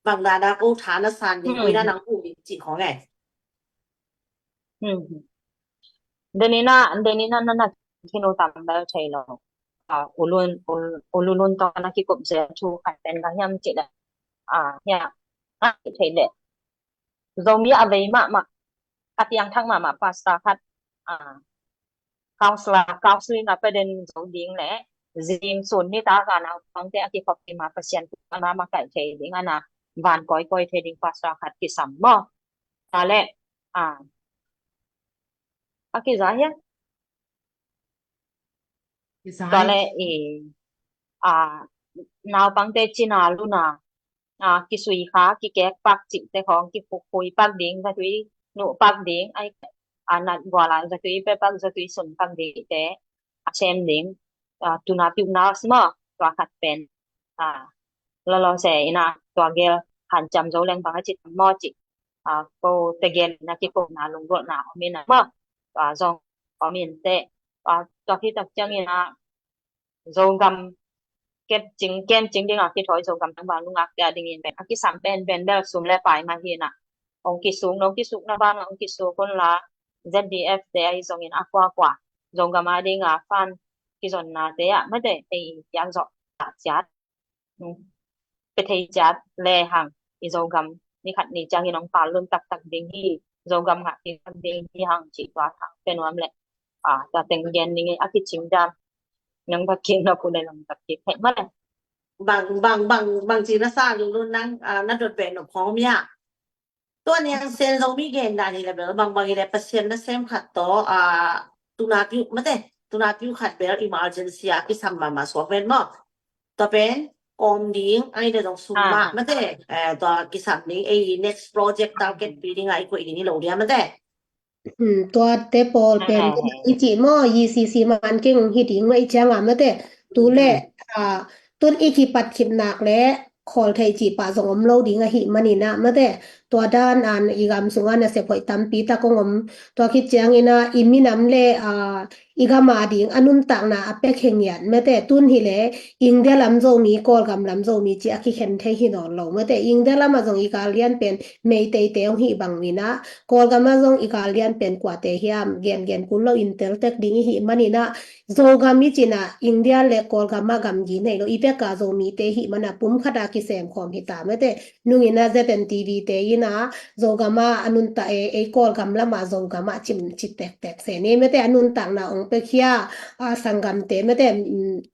Bang dana ko tha na san ding, koina nang huh ding cih khong e. Denina, denina na na kinu tam bel thei lo. A, ulun, ul, ululun to na kikup zel thu khat pen ka hiam cih le. A, hia. A, thei le. Zomi a vei mahmah, a piangthak mahmah pastor khat, a, counselor, counseling a pia den zo ding le zing sun nitak a naupangte a kikhop kima Pasian kuana makaih thei ding ana van kawikawi thei ding pastor khat kisam maw. Tua le, a, A kiza hia? Tua le i a naupangte cina luna a kisui kha kikek pak cihte khong kikhukhui pak ding, zatui nuh pak ding, ai a nat guala zatui pe pak zatui sun pak ding te a sem ding. A tuna piu na sima tua khat pen a lolo se ina tua gel han cam zo leng bang a cit mo cih a ko te gen na kikopna lunggulhna om ina ma tua zong om in te a tua hi tak ciang ina Zogam kep cing kem cing ding a kithawi Zogam tang bang lungak te a ding in pen a kisam pen pen bel sum le pai ma hi na ong kisuk nong kisuk na bang ong kisuk un la Z D F te ahi zong in a kua kua Zogam a ding a fan kizonna te a mate ei piang zo ta ciat pe thei ciat le hang i Zogam ni khat ni ciang i nong pal lun taktak ding hi, Zogam ngah ding tak ding hi hang cih tua thang pe nuam le a tua teng gen ning a kicing dam nang bak king na pu le nang bak king heh ma le. Bang bang bang bang ci na sa lun lun nang a na dot be nop khong om ya. Tua niang sen Zomi gen dan hi le bel bang bang hi le Pasian na sem khat to a tuna piu mate tuna piu khat bel emergency a kisam mama suak ven maw. Tua pen kawm ding ai le dong sum ma mate tua kisam ding ei next project target pi ding ai kuai ding hi lo dia mate. Tuate pawl pen i cih maw, E C C man keng hi ding mah i cianga mate. Tu le tun i kipat khip nak le khawl thei cih pah zong om lo ding ahi maninah mate. Tua dan an i gam sungah nasep hoih tampi tak hong om. Tua khit ciangin ah i minam le i gam a ding a nuntakna a pek he ngiat mate. Tun hi le India lam Zomi, Kawlgam lam Zomi ci a kikhen thei hi nawn lo mate. India lam ah zong i kal lian pen Meiteite hong hi bang minah Kawlgam ah zong i kal lian pen kuate hiam, gen gen kul lo in tel tek ding i hi maninah Zogam i cinah India le Kawlgam ah gamgi nei lo i peka Zomite hi mana pum khat a kisem khawm hi ta mate. Nungin a Z N T V te in a Zogam a a nuntak e, ei Kawlgam lam a Zogam a cim ci tektek se ni mate a nuntakna ong pek hia a sanggamte mate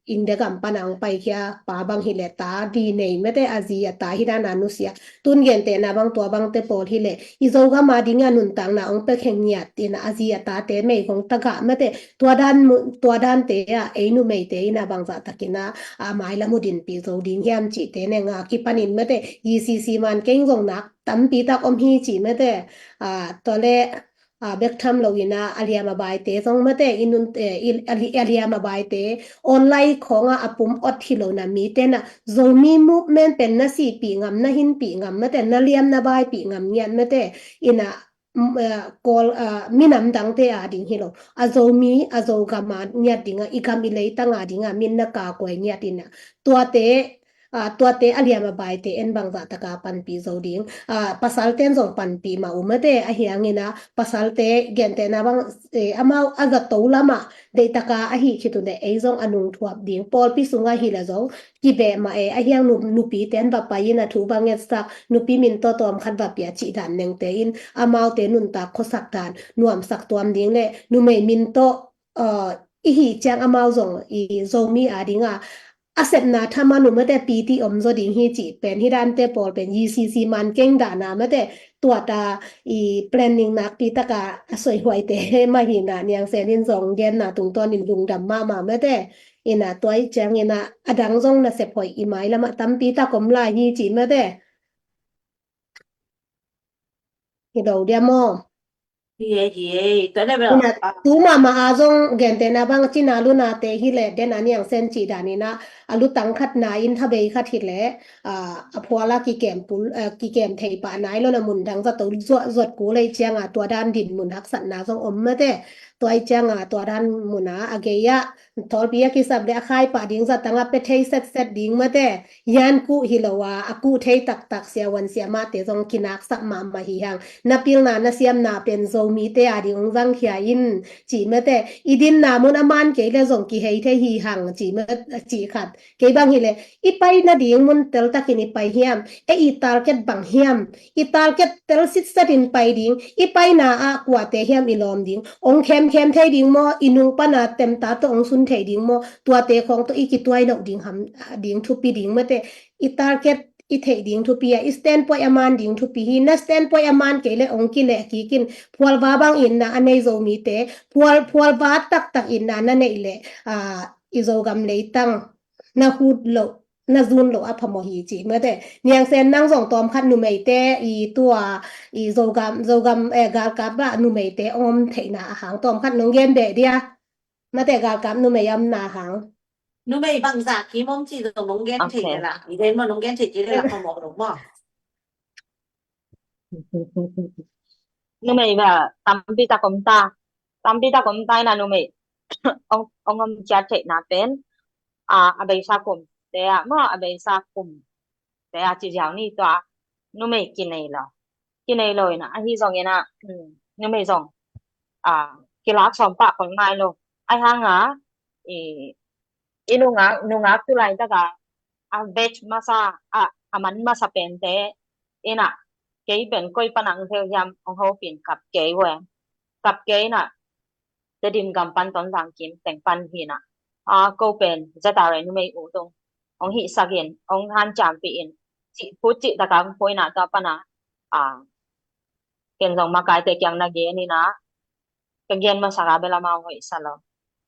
India gam pana ong pai hia pa bang hi le ta di nei mate a zi a ta hi dana nusia tun gente na bang tua bangte pawl hi le i Zogam a ding a nuntakna ong pek he ngiat in a zi a tate mei hong tagah mate tua dan tua dante a ei numeite in a bangzah takin a a mailam uh dinpi zo ding hiam cihte neng a kipanin mate E C C man keng zong nak tampi tak om hi ci mate a tua le a bek tham lo in a a liam a baite zong mate i nun a liam a baite online khawng a a pum ot hi lo na mite na Zomi movement pen na sihpih ngam na hinpih ngam mate na liam na baipih ngam ngiat mate in a Kawl minam dangte a ding hi lo a Zomi a Zogam a ngiat ding a i gam i leitang a ding a min na kakuai ngiat in a tuate tuate a liam a baite en bangzah taka panpi zo ding. Pasalte en zong panpi mah uh mate a hiangin a pasalte gentehna bang amau a zato lamah deihtaka ahi khit uh le ei zong a nungthuap ding pawlpi sungah hi le zong kibeh mah e a hiang nupite en va pai in a thu va ngetsak nupi min tawtawm khat va pia cih dan nengte in amaute nuntak khuasak dan nuamsak tuam ding le numei min tawh i hih ciang amau zong i Zomi a ding a a sepna thaman uh mate piti om zaw ding hi cih pen hi dante pawl pen E C C man keng dana mate tuata i planning nakpi taka a soihuaite mah hi na niang sen in zong genna tungtawn in lungdam mahmah mate in a tua i ciang in a a dang zong nasep hoih i mailam ah tampi tak om lai hi cih mate. Hi lo dia maw? Hi e, hi e. Tua le bel tu mahmah a zong gentehna bang cina lunate hi le den a niang sen cih dan in a a lutang khat na in thabei khat hi le a phuala kikem pul kikem thei pah nai lo na mun dang zato zuat zuat ku lei cianga tua dan din mun haksatna zong om mate. Tua i cianga tua dan mun a a gei ah thawlpi a kisap le a khai pah ding zatang a pe thei setset ding mate. Yan kuh hi lo a a kuh thei taktak siavuan siamahte zong kinaksak mahmah hi hang na pilna na siamna pen Zomite a ding ong zangkhia in cih mate i dinna mun a man kei le zong kihei thei hi hang cih khat kei bang hi le i pai nading mun teltakin i pai hiam e i target bang hiam i target tel sitset in pai ding i paina ah kuate hiam i lawm ding ong khemkhem thei ding maw i nung pana temta tawh ong sun thei ding maw tuate khawng tawh i kituai loh ding ham ding thupi ding mate i target i theih ding thupi a, i standpoint a man ding thupi hi. Na standpoint a man kei le ong kileh kikin, phualva bang itna a nei Zomite, phual, phualva taktak itna na neih le, a, i Zogam leitang na hut loh, na zun loh a phamawh hi ci mate. Niang Sen, nang zong tawmkhat numeite i tua, i Zogam, Zogam, eh, galkap ah numeite ong om theihna a hang tawmkhat nong gen beh dia. Mate, galkap numei a omna hang. Numei bangzah kim om ci zong nong gen thei, okay, leh la. I den maw nong gen thei ci leh la, phamawh lo maw. Numei ba tampi tak om ta. Tampi tak om ta ina numei. Ong, ong om ciat theihna pen, a, a beisa kumte ah maw, a beisa kumte ah ci ziau ni tua. Numei kinei lo. Kinei lo ina, ahi zong ina, mm, numei zong, a, kilak sawm pah khol ngai lo. Ahi hanga, i, i nungak, nungak tu laitak a, a batch masa, a, a man masa pente ina, kei pen koi pan ang theu hiam, ong hopih in kap kei ve. Kap kei ina, Tedim gam pan Tonzang kim teng pan hi ina, a, ko pen Z R A numei u tung ong hihsak in, ong hanciampih in, cih phut cih tak a ong phuh ina, tua pan a, a, ken zong makaite kiang na gen ina, ka gen masak a bel amau hoih sa lo.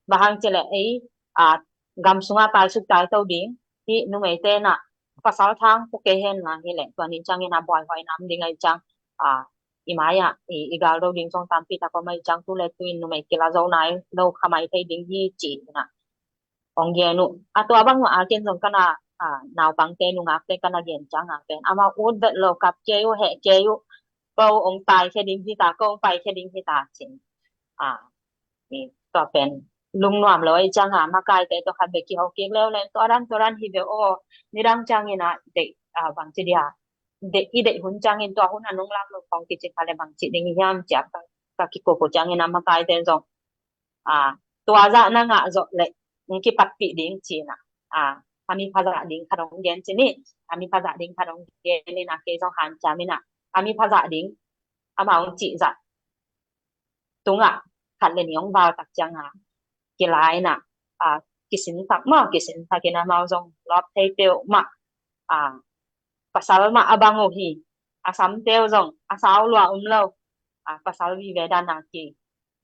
Bang hang cih leh ei, a, gam sungah taisuk taito ding hih numeite na, pasal thang pua kei hen la hi leh, tua ni ciangin a buaihuai nam ding ahi ciang, a, i mai-ah i, i galdo ding zong tampi tak om ahi ciang, tu le tu in numei kila zo nai lo kha mai thei ding hi ci ina ong gen uh. A tua bang mah a ken zong ka na, a, naupangte nungakte ka na gen ciang a pen amau ut vet lo, kap kei uh, heh kei uh, ko ong taikhia ding hi ta, ko ong paikhia ding hi ta ci-in, a, i tua pen lungnuam lo ahi ciang a, makaite tua khat bek kiho kik leuleu, tua dan tua dan hi ve aw, nidang ciangin a deih, a, bangci dia, deih, i deih hun ciangin tua hun a nong lak lo kong kici kha leh bangci ding hiam ci-a ka, ka kikuku ciangin a makaite zong, a, tua zah na ngah zawh leh ong kipatpih ding ci ina, a, a mi phazah ding khat ong gen ci ni, a mi phazah ding khat ong gen ina, kei zong hanciam ina, a mi phazah ding amau ong cih zah tungah khat le nih ong val tak ciang a, kila ina, a, kisinsak maw, kisinsak ina amau zong lawp thei peuhmah, a, pasal mah a bang uh hi, a samte uh zong a sau lua om lo, a, pasal vive dan a ki,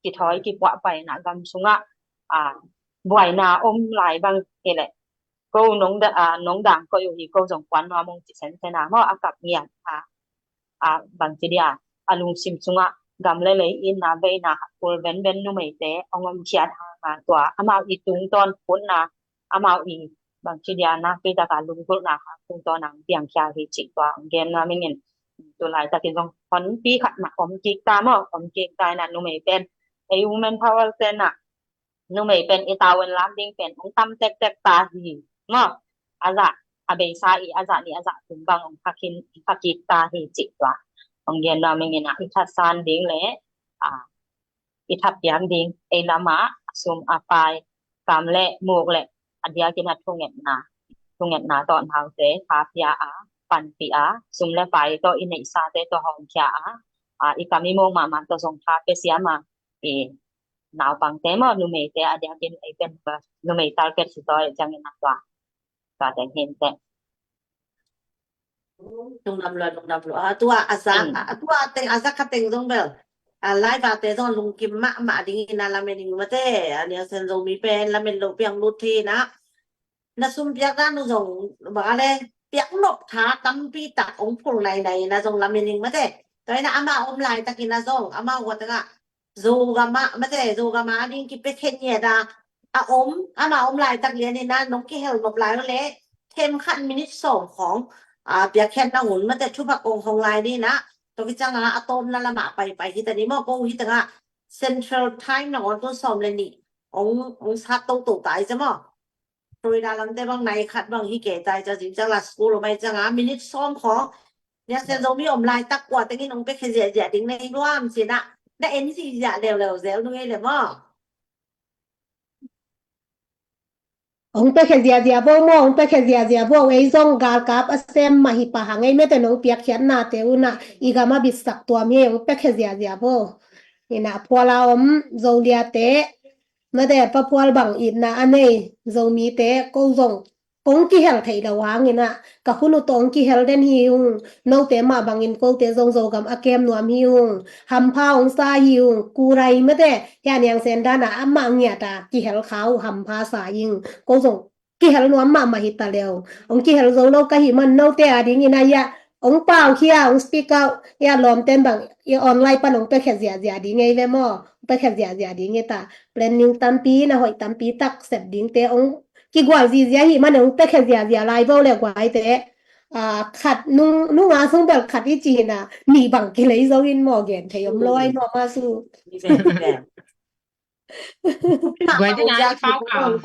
kithawi kipuah pai ina gam sungah, a, buaina om lai bang hi leh, ko nong da, a, nong dang koih uh hi, ko zong puan nuam ung ci sensen a maw, a kap ngiat a, a, bangci dia, a lungsim sungah gam le lei itna veina kul venven numeite ong omkhiat hanga tua amau i tungtawn phutna, amau i bangci dia nakpi taka lunggulhna hang tungtawn a ong piangkhia hi cih tua ong gen nuam ing in. Tu laitakin zong honpi khat mah om kik ta maw, om kik ta ina numei pen, ei women power te na, numei pen i tavuan lam ding pen ong tam tektek ta hi maw. A zah, a beisa i a zah nih a zah thum bang ong pha khin, pha kik ta hi cih tua ong gen nuam ing ina, i thatsan ding le, a, i thapiak ding, ei lamah a sum a pai, kam le muk le a diakin a thungetna, thungetna tawh naute tha pia a, panpih a, sum le pai tawh i neihsate tawh hawmkhia a, a, i kam i muk mahmah tawh zong tha pia siam a, i naupangte maw, numeite a diakin ei pen numei target hi tawi ciangin a tua, tua teng hi inteh. Lungdam lua, lungdam lua. A tua a zak, mm, a tua teng, a zak kha teng zong bel, a, live a te zong lungkim mahmah ding ina lamen ing mate. A, Niang Sen Zomi pen lamen lo piang lut thei ina, na sum piak dan uh zong bang a le, piak nop tha tampi tak ong phul nainai ina zong lamen ing mate. Tua ina amau om laitakin a zong, amau ua tengah Zogam ah mate, Zogam ah a ding kipiakhia ngiat a, a om, amau om laitak lian ina nong kihel nop lai uh leh, them khat minute sawm khawng, a, piakkhiatna hun mate, thupha kong hong lai ni ina, tua kiciang a, a tawpna lamah paipai hi ta ni maw, ko hi tengah Central Time nangawn tun sawm le nih ong, ong sat toto ta hi cia maw. Florida lamte bang nai khat bang hi kei ta hi cia, zing ciang la school om ahi ciang a, minute sawm khawng. Niang Sen Zomi om laitak kua tengin ong piakhia ziahziah ding na hi nuam ci ina, na en ziahziah leuleu zel nung ei le maw. Ong piakhia ziahziah vo maw, ong piakhia ziahziah vo, ei zong galkap a sem mah hi pah hang ei mate, nong piakkhiatnate uh na i gam a bitsak tuam hi, ong piakhia ziahziah vo. Ina phual a om Zoliate, mate, paphual bang itna a nei Zomite, ko zong kong kihel theih lo hangin ah, ka hun uh tawh hong kihel den hi ung, note mah bangin kote zong Zogam a kem nuam hi ung, hampha hong sa hi ung, kurai mate, hia niang sen dan ah amah ngiat a kihel kha uh hampha sa ing, ko zong kihel nuam mahmah hi ta leu. Hong kihel zo lo ka hih man note a dingin ah, hia hong pau khia, hong speak out, hia lawmten bang, hia online pan hong pekhe ziahziah ding ei ve maw, hong pekhe ziahziah ding ei ta. Planning tampi, na hoih tampi tak sep dingte hong kigual zizia hih man hong pekhe ziahziah lai bo le guaite. Ah, khat nung, nunga sung bel khat i ci hi na, nih bang kilei zo in maw, gen thei om lo ai maw, ma su. Guai ding a, i paupau,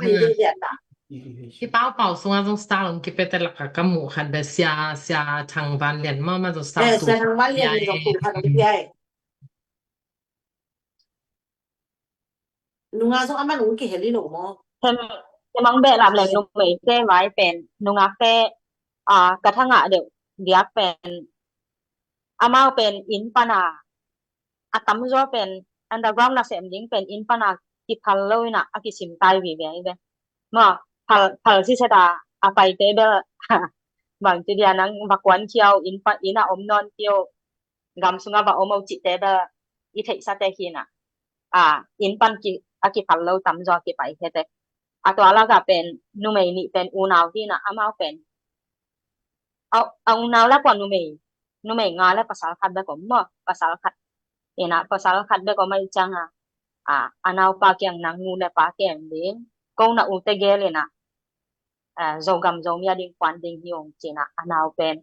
i paupau sungah zong star hong kipete lak a ka muh khat bel Sia, Sia Thang Van Lian mah, mah zong star tu. Sia Thang Van Lian zong tu khat hong pia e. Nunga zong aman hong kihel hi lo maw? Hem, hem hong behlap leng numeite vai pen, nungakte, ah, ka thangah deuh diak pen, amau pen inn pana, a tamzaw pen underground nasem ding pen inn pana kiphal lo in ah a kisim tai vive hi ve. Maw, phal, phal siseta a paite bel bangci dia nang va kuan khiau, inn pa, inn a om nawn khiau, gam sungah va om o cihte bel i theihsate hi in ah, a, inn pan ki, a kiphal lo tamzaw a kipai hete. A tua lakah pen numei nih pen unau hi in ah, amau pen a, a unau lak ua numei, numei nga le pasal khat bek om maw, pasal khat. In ah pasal khat bek om ahih ciangin ah, a naupa kiang nang nu le pa kem ding, ko na ute gel in ah, ah, Zogam Zomi a ding kuan ding hi ung ci in ah, a nau pen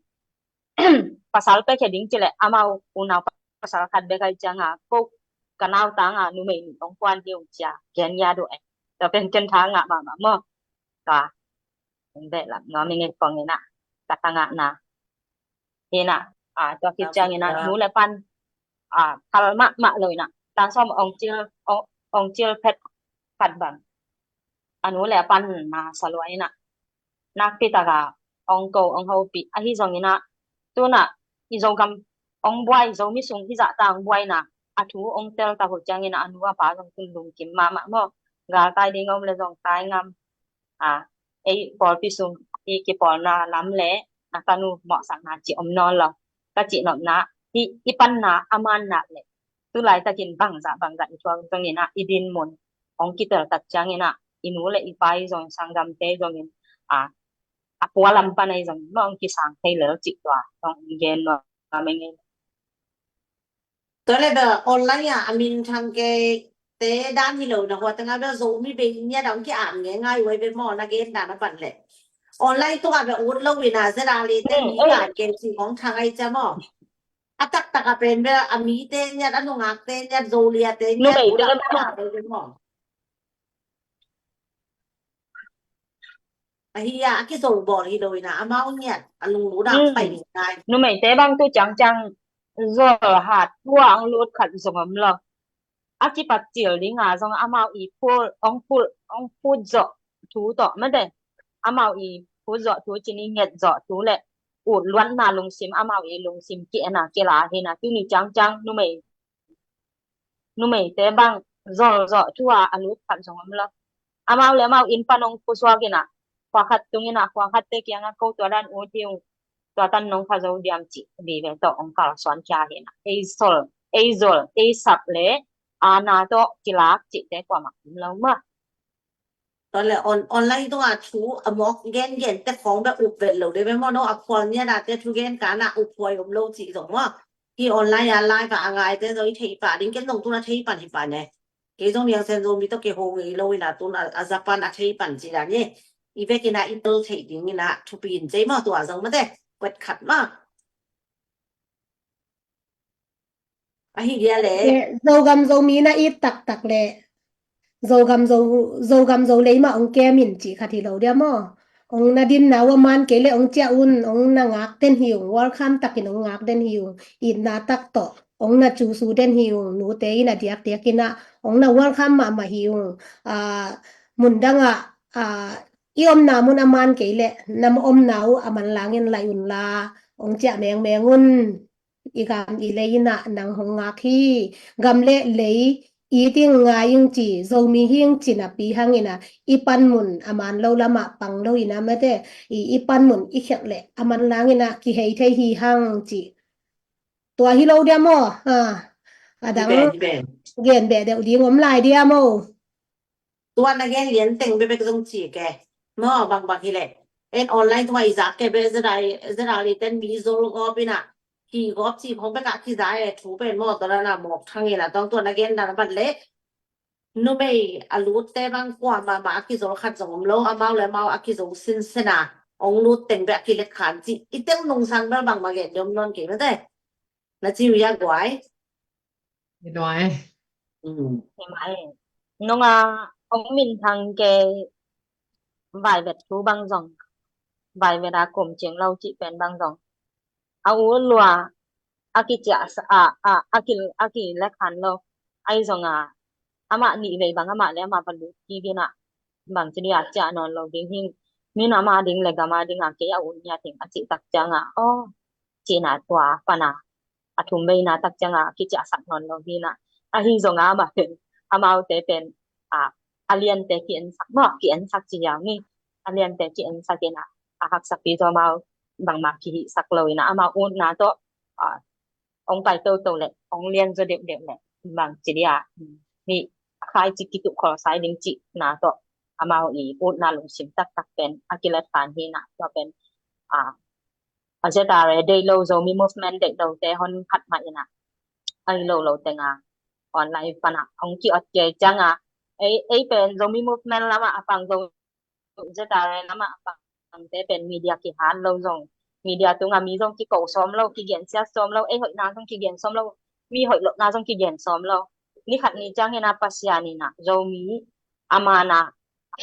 pasal pekhe ding ci leh amau unau pasal khat bek ahih ciangin ah, ko ka nau tangin numei nih hong kuan hi ung ci a, gen ya do e. Tua pen ken tha ngah mahmah maw. Tua hong behlap nuam ing e, kong in ah ka thangah na. Hi in ah, ah, tua khit ciangin ah nu le pan, ah, phal mahmah lo in ah, tan sawm ong cil, ong, ong cil phet khat bang a nu le a pan na sa lua in ah, nakpi takin ong ko, ong hopih, ahi zongin ah, tu in ah i Zogam ong buai, Zomi sung hizah ta ong buai in ah, a thu ong tel ta uh ciangin ah, a nu a pa zong tun lungkim mahmah maw. Galtai ding om le zong tai ngam, a, ei pawlpi sung i kipawlna lam le a tanu mawhsakna cih om nawn lo. Ka cih nopna, i, i panna a manna le tu laitakin bangzah bangzah i thuak zongin ah, i dinmun hong kitel tak ciangin ah, i nu le i pa i zong, sanggamte i zongin, a, a pua lam pan a i zongin maw, hong kisang thei lel cih tua hong gen nuam ing e. Tua le bel online ah a minthang kei te dan hi lo, na hua tengah bel Zomi bei ngiat a hong ki-at ngeingai uh ai ve maw, na gen dan a pan le. Online tungah bel ut lo in ah, Zedali te mi ngai kei ci hong thang ai cia maw. A taktak a pen bel a mite ngiat, a nungakte ngiat, Zoliate ngiat, ut a pai ve maw. Ahi a, a kizol bawl hi lo in ah, amau ngiat a lunglut a pai ngai. Numeite bang tu ciangciang zol hat tua ong lut khat zong om lo. A kipat cil ding a zong amau i phul, ong phul, ong phut zawh thu tawh mate. Amau i phut zawh thu, cin i nget zawh thu le ut luatna lungsim, amau i lungsim ki-en a kila hi in ah, tuni ciangciang numei numeite bang zol zawh thu a a lut khat zong om lo. Amau le amau inn pan ong pusuak in ah, khua khat tung in ah, khua khatte kiangah ko tua dan ut hi ung, tua tan nong pha zo diam cih vive tawh ong kalsuan khia hi in ah. Ei zol, ei zol, ei sap le aana tawh kilak cihte kuamah om lo maw. Tua le on, online tungah thu a mawk gengen te khawng bek up vet lo de ve maw, no a phual ngiat a te thu gen kan a up huai om lo cih zong maw. Hi online a live a a ngaite zong i theih pah ding, ken zong tun a thei pan hi pan e. Kei zong Niang Sen Zomi tawh kei ho ngei lo in ah, tun a, a Japan a thei pan ci dan e. I vekin ah i tel theih ding in ah thupi in cei maw, tua zong mate, kuat khat maw. Ahi dia le. Eh, Zogam Zomi na it taktak le Zogam Zo, Zogam Zo lei mah ong kem in cih khat hi lo dia maw. Ong na dinna uh a man kei le ong ciah un, ong na ngak den hi ung, welcome takin ong ngak den hi ung, itna tak tawh ong na cusu den hi ung, nute in a diakdiak in ah ong na welcome mahmah hi ung. Ah, mun dang ah, ah, i omna mun a man kei le na omna uh a manlang in lai un la, ong ciah mengmeng un. I gam i lei in ah nang hong ngak hi. Gam le lei i ting ngai ing ci, Zomi hi ing ci napi hangin a, i panmun a man lo lamah pang lo ina mate, i, i panmun i khelh leh a manlang ina kihei thei hi hang ci. Tua hi lo dia maw? Ha. A dang gen beh deuh ding om lai dia maw? Tua na gen lian teng bekbek zong ci ke. Maw, bangbang hi leh. En online tungah i zak ke beh zedai, zedai li ten mi zol gawp ina. Ki gawp ci khong bekah kiza e thu pen maw, tua na mawk thang ina tong tua na gen dan a bat leh. Numei a lutte bang kua mahmah a kizol khat zong om lo, amau le amau a kizol sinsen a. Ong lut teng beh a kilet khan ci. I teng nungsang bel bangmah gen diom non kei mate. Na ci uh ia guai. Hi duai. Hi mai. Nong a ong minthang kei vaivet thu bang zong, vaivet a kum cing lo cih pen bang zong, a u lua a kiciah a, a, a ki, a kilekhan lo. Ahi zong a, amah nih vei bang amah le amah va lut kik ina, bang ci dia ciah nawn lo ding hi. Min amah ding le gam a ding a kei a u nia ting a cih tak ciang a, aw, cina tua pana a thum veina tak cianga kiciahsak nawn lo hi na. Ahi zonga amah pen, amaute pen a, a liante ki-ensak maw, ki-ensak ci hiau ni. A liante ki-ensak ina, a haksapi zaw amau bangmah kihihsak lo ina, amau utna tawh a, ong pai toto le ong lian zaw deuhdeuh le bang ci dia, mi a khai ci kituh kholsai ding cihna tawh amau i utna lungsim taktak pen a kilat khan hi na. Tua pen a, a Z R A deih lo, Zomi Movement deih lo te hon khat mah ina, ahi lo lo tenga online pana ong ki-ot kei cianga, ei, ei pen Zomi Movement lama a pang, Zo, Z R A lama a pang te pen media kihat lo zong, media tunga mi zong kiko sawm lo, kigen siat sawm lo, ei hoihna zong kigen sawm lo, mi hoih lohna zong kigen sawm lo. Ni khat ni ciang ina Pasian ina Zomi a manna,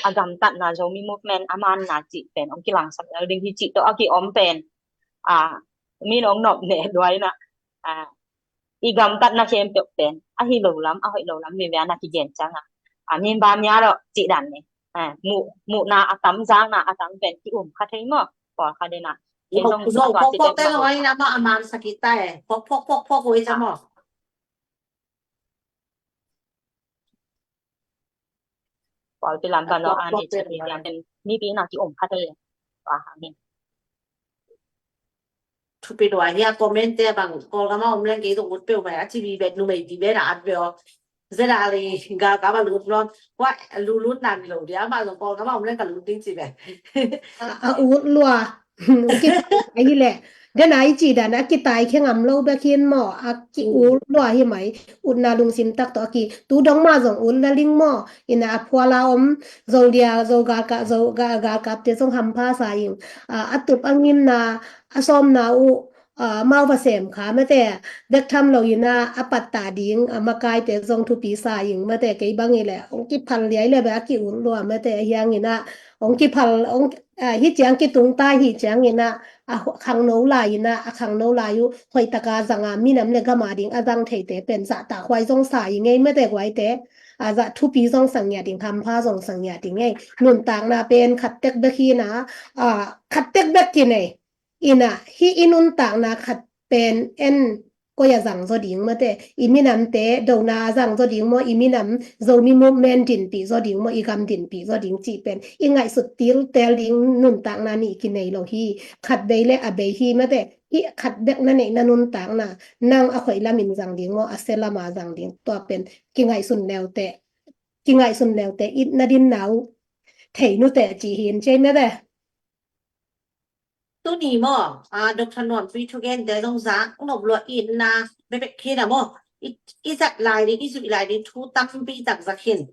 a gamtatna, Zomi Movement a manna cih pen ong kilangsak lel ding hi cih tawh a ki-om pen, a, min ong nop ne duai na, a, i gamtatna khempeuh pen ahi lo lam, a hoih lo lam mi ve ana kigen cianga, a, min ba mia lo cih dan ne, a, muh, muhna a tam, zakna a tam pen ki-um kha thei maw, pawl kha dena. Ei zong pok pok te lo ai na ma a man sakita e, pok pok pok pok oi za maw. Pawlpi lam pan lo an i cih piang ten mipi na ki-um kha thei. Amen. Thupi lua hi a, comment te bang Kawlgam a om leng kei zong ut peuh mai a, ci bi bet numei bi bet a at peuh. Zeda li galkap a lut lon. Wa, lu lut nan lo dia, ma zong Kawlgam a om leng ka lut ding ci bet. A, a ut lua. Kitai hi leh. Dena i cih dan a kitai khe ngam lo bek hin maw, a ki ut lua hi mai. Utna lungsim tak tawh a ki, tu dong ma zong ut la ling maw. Ina a phuala om, Zolia, Zo galkap, Zo ga-, galkapte zong hampha sa ing. A, a tup a ngimna, a sawmna uh, a, mau va sem kha mate, bek tham lo ina a patta ding, a makaite zong thupi sa ing mate, kei bang i leh ong kiphal liai le bek a ki ut lua mate, a hiang ina ong kiphal, ong, a, hi ciang kitung ta hi ciang ina, a, khangno lai ina, a khangno lai uh hoih taka zanga minam le gama ding a zang theite pen zahtakhuai zong sa i ngei mate guaite, a, zah thupi zong sang ngiat ding, hampha zong sang ngiat ding ngei. Nuntakna pen khat tek bek hi na, a, khat tek bek kinei. Ina, hi i nuntakna khat pen en koi a zang zaw ding mate, i minamte dona a zang zaw ding maw, i minam Zomi Movement dinpih zaw ding maw, i gam dinpih zaw ding cih pen i ngaihsut tiltel ding nuntakna nih kinei lo hi. Khat bei le a bei hi mate, hi khat bek na neihna nuntakna, nang a khoih lamin zang ding maw, a sia lama zang ding, tua pen kingaihsun leute, kingaihsun leute itna dinna uh thei nute ci hin cei mate. Tuni maw, a, Doctor Nuampi thugente zong zak nop lua itna bekbek khin a maw. I, i zat lai ding, i zuih lai ding thu tampi tak zak khin.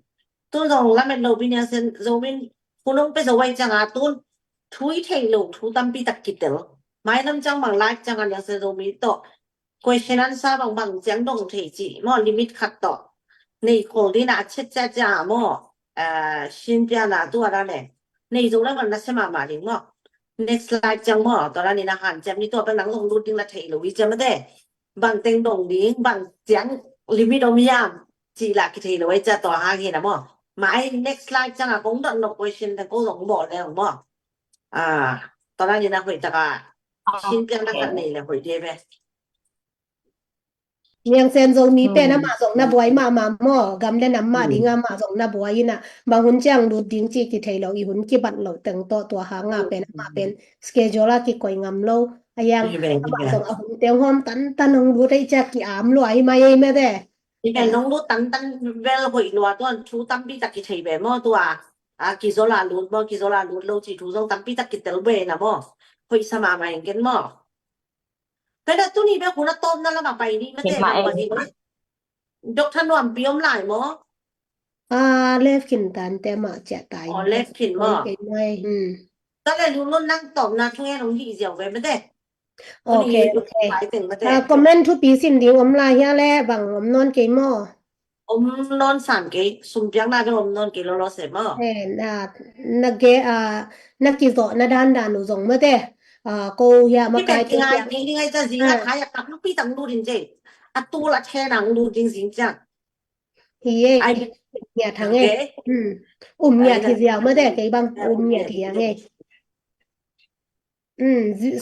Tu zong lamet lo biniang sen zomin khunung pe zo ai cianga tun thu i theih lo thu tampi tak kitel. Mailam ciang bang live cianga niang sen zomi tawh question answer bangbang ciang dong thei cih maw, limit khat tawh. Nei khol dina a chet cia cia maw, a, sin piana tua da le. Nei zo la bang na se mahmah ding maw. Next slide ciang maw, tua la ni na han ciang ni tua bang nang zong lut ding la thei lo i ciang mate. Bang teng dong ding, bang ciang limit om yam cih la kithei lo i cia tua hang hi na maw. Mai next slide ciang a kong dot no question teng ko zong maw le maw. A, tua la ni na hoih taka sin piang na khat nei le hoih de be. Niang Sen Zomi pen amah zong na buai mahmah maw, gam le nam mah ding amah zong na buai inah, bang hun ciang lut ding ci kithei lo, i hun kibat loh teng tawh tua hanga pen amah pen schedule a kikoih ngam lo. A yang amah zong a hun teng hawm tantan hong lut ei ciak ki-am lua hi mai ei mete. I pen nong lut tantan vel hoih lua tuan thu tampi tak kithei ve maw tua. A kizol a lut maw, kizol a lut lo ci thu zong tampi tak kitel ve na maw. Hoih sa mahmah eng ken maw. Kei na tuni bek hun a tawpna lamah pai ni mete. Doctor Nuampi om lai maw? A left khin tante mah ciah tai. Aw, left khin maw? Kei mai. Hmm. Tale lu nun nang tawpna thu en hong hih ziau ve mete. Ok, ok. Comment thupi sim ding om lai hia le bang om nawn kei maw? Om nawn sam kei, sum piakna ding om nawn kei lolo se maw? Na ge, na kizawhna dandan uh zong mate. Ko hia makai te ngai, ngai ca zinga thai a takpi tang lut in je. A tul a then ang lut ding zing ciang. Hi e, ngiat hang e. Um ngiat hi ziau mate, kei bang um ngiat hi hang e.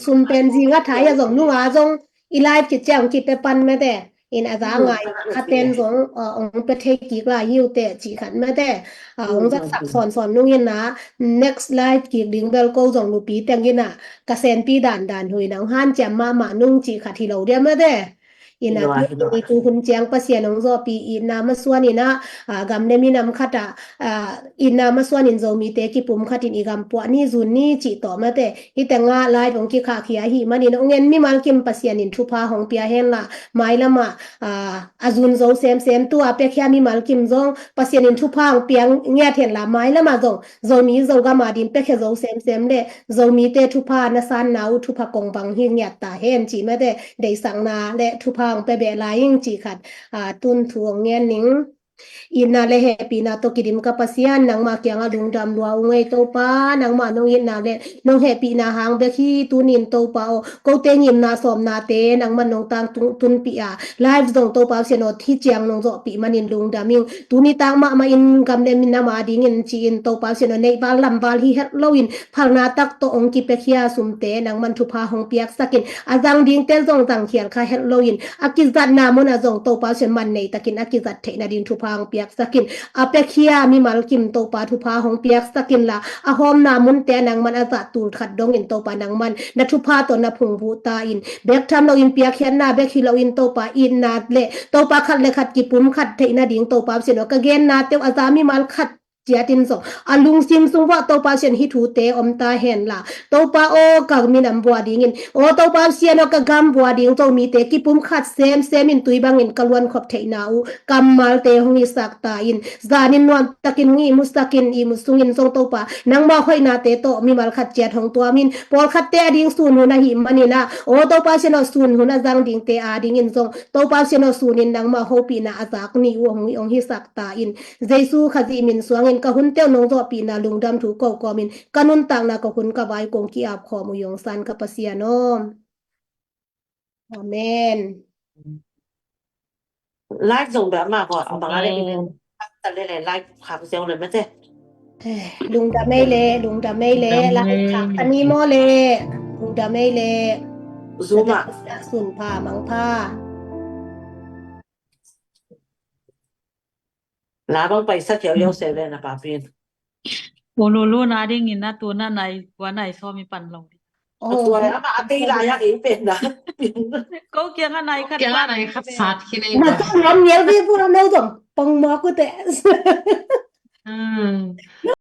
Sum pen zinga thai a zong nunga zong i live kiciang kipe pan mate. In a za ngai khaten zong ong pe thei kik lai hiu te ci khat mate. Ong zat sak sawn sawn nung in a next live kik ding bel ko zong nupi teng in a ka senpi dan dan hui na ong hanciam mahmah nung ci khat hi lo dia mate. Ina tu hun ciang Pasian ong zawpi itna masuan ina gam le minam khat a itna masuan in Zomite kipum khat in i gam puah ni zun ni cih tawh mate. Hi teng a live ong kikhahkhia hi manin ong en mimal kim Pasian in thupha hong pia hen la mailam a a zun zo semsem tu a piakhia mimal kim zong Pasian in thupha hong pia ngiat hen la mailam a zong Zomi Zogam a din piakhia zo semsem le Zomite thupha na sanna uh thupha kong bang hi ngiat ta hen ci mate. Deisakna le thupha hong pia beh lai ing ci khat tun thu hong ngen ning. Itna le hehpihna tawh kidim ka Pasian, nangmah kiangah lungdam lua ung ei Topa, nangmah nong itna le nong hehpihna hang bek hi. Tunin Topa aw, kote ngimna sawmnate nangmah nong tang tunpih a live zong Topa Pasian aw, thi ciang nong zawhpih manin lungdam ing. Tuni tak mahmah in gam le minam a dingin ci-in Topa Pasian aw, neih val lam val hi het loin phalna tak tawh ong kipiakhia sumte nangman thupha hong piaksakin a zang dingte zong zangkhial kha het loin a kizatna mun a zong Topa Pasian man nei takin a kizat theihna ding thupha hong piaksakin a piakhia mimal kim Topa thupha hong piaksakin la a hawmna munte a nangman a zah tul khat dongin Topa nangman na thupha tawh na phungvuh ta in bek tham loin piakkhiatna bek hi loin Topa itna le Topa khat le khat kipum khat theihna ding Topa Pasian aw ka genna teuh a za mimal khat ciatin zong a lungsim sung vuah Topa Pasian hih thute om ta hen la Topa aw ka minam vua dingin aw Topa Pasian aw ka gam vua ding Zomite kipum khat semsem in tui bangin ka luan khop theihna uh kammalte hong hisak ta in zanin nuam takin hong ihmu sakin ihmu sungin zong Topa nangma hoihnate tawh mimal khat ciat hong tuamin pawlkhatte a ding sun hun ahi manin ah aw Topa Pasian aw sun hun a zang dingte a dingin zong Topa Pasian aw sunin nangma hopihna a zak ni uh hong hisak ta in Jesu Khazih min suangin ka hun teuh nong zawhpihna lungdam thu ko kawmin ka nuntakna ka hun ka vai kong ki-ap khawm uh yongsan ka Pasian aw. Amen. Live zong bia ma ko a bang a le ta le le live khak zeu le mate. Lungdam ei le, lungdam ei le, live khak ta ni maw le. Lungdam ei le. Zoom ah. Sun pha, mang pha. La bang paisa thiau yau se ve na pa pin. Ululu na ding in na tu na nai kua nai so mi pan lo. Tua ama a tei la ya ei pen na. Ko kiang a nai khat kiang a nai khat sat khi nei. Na tu lam nial ve bu na no dong pang ma ku te.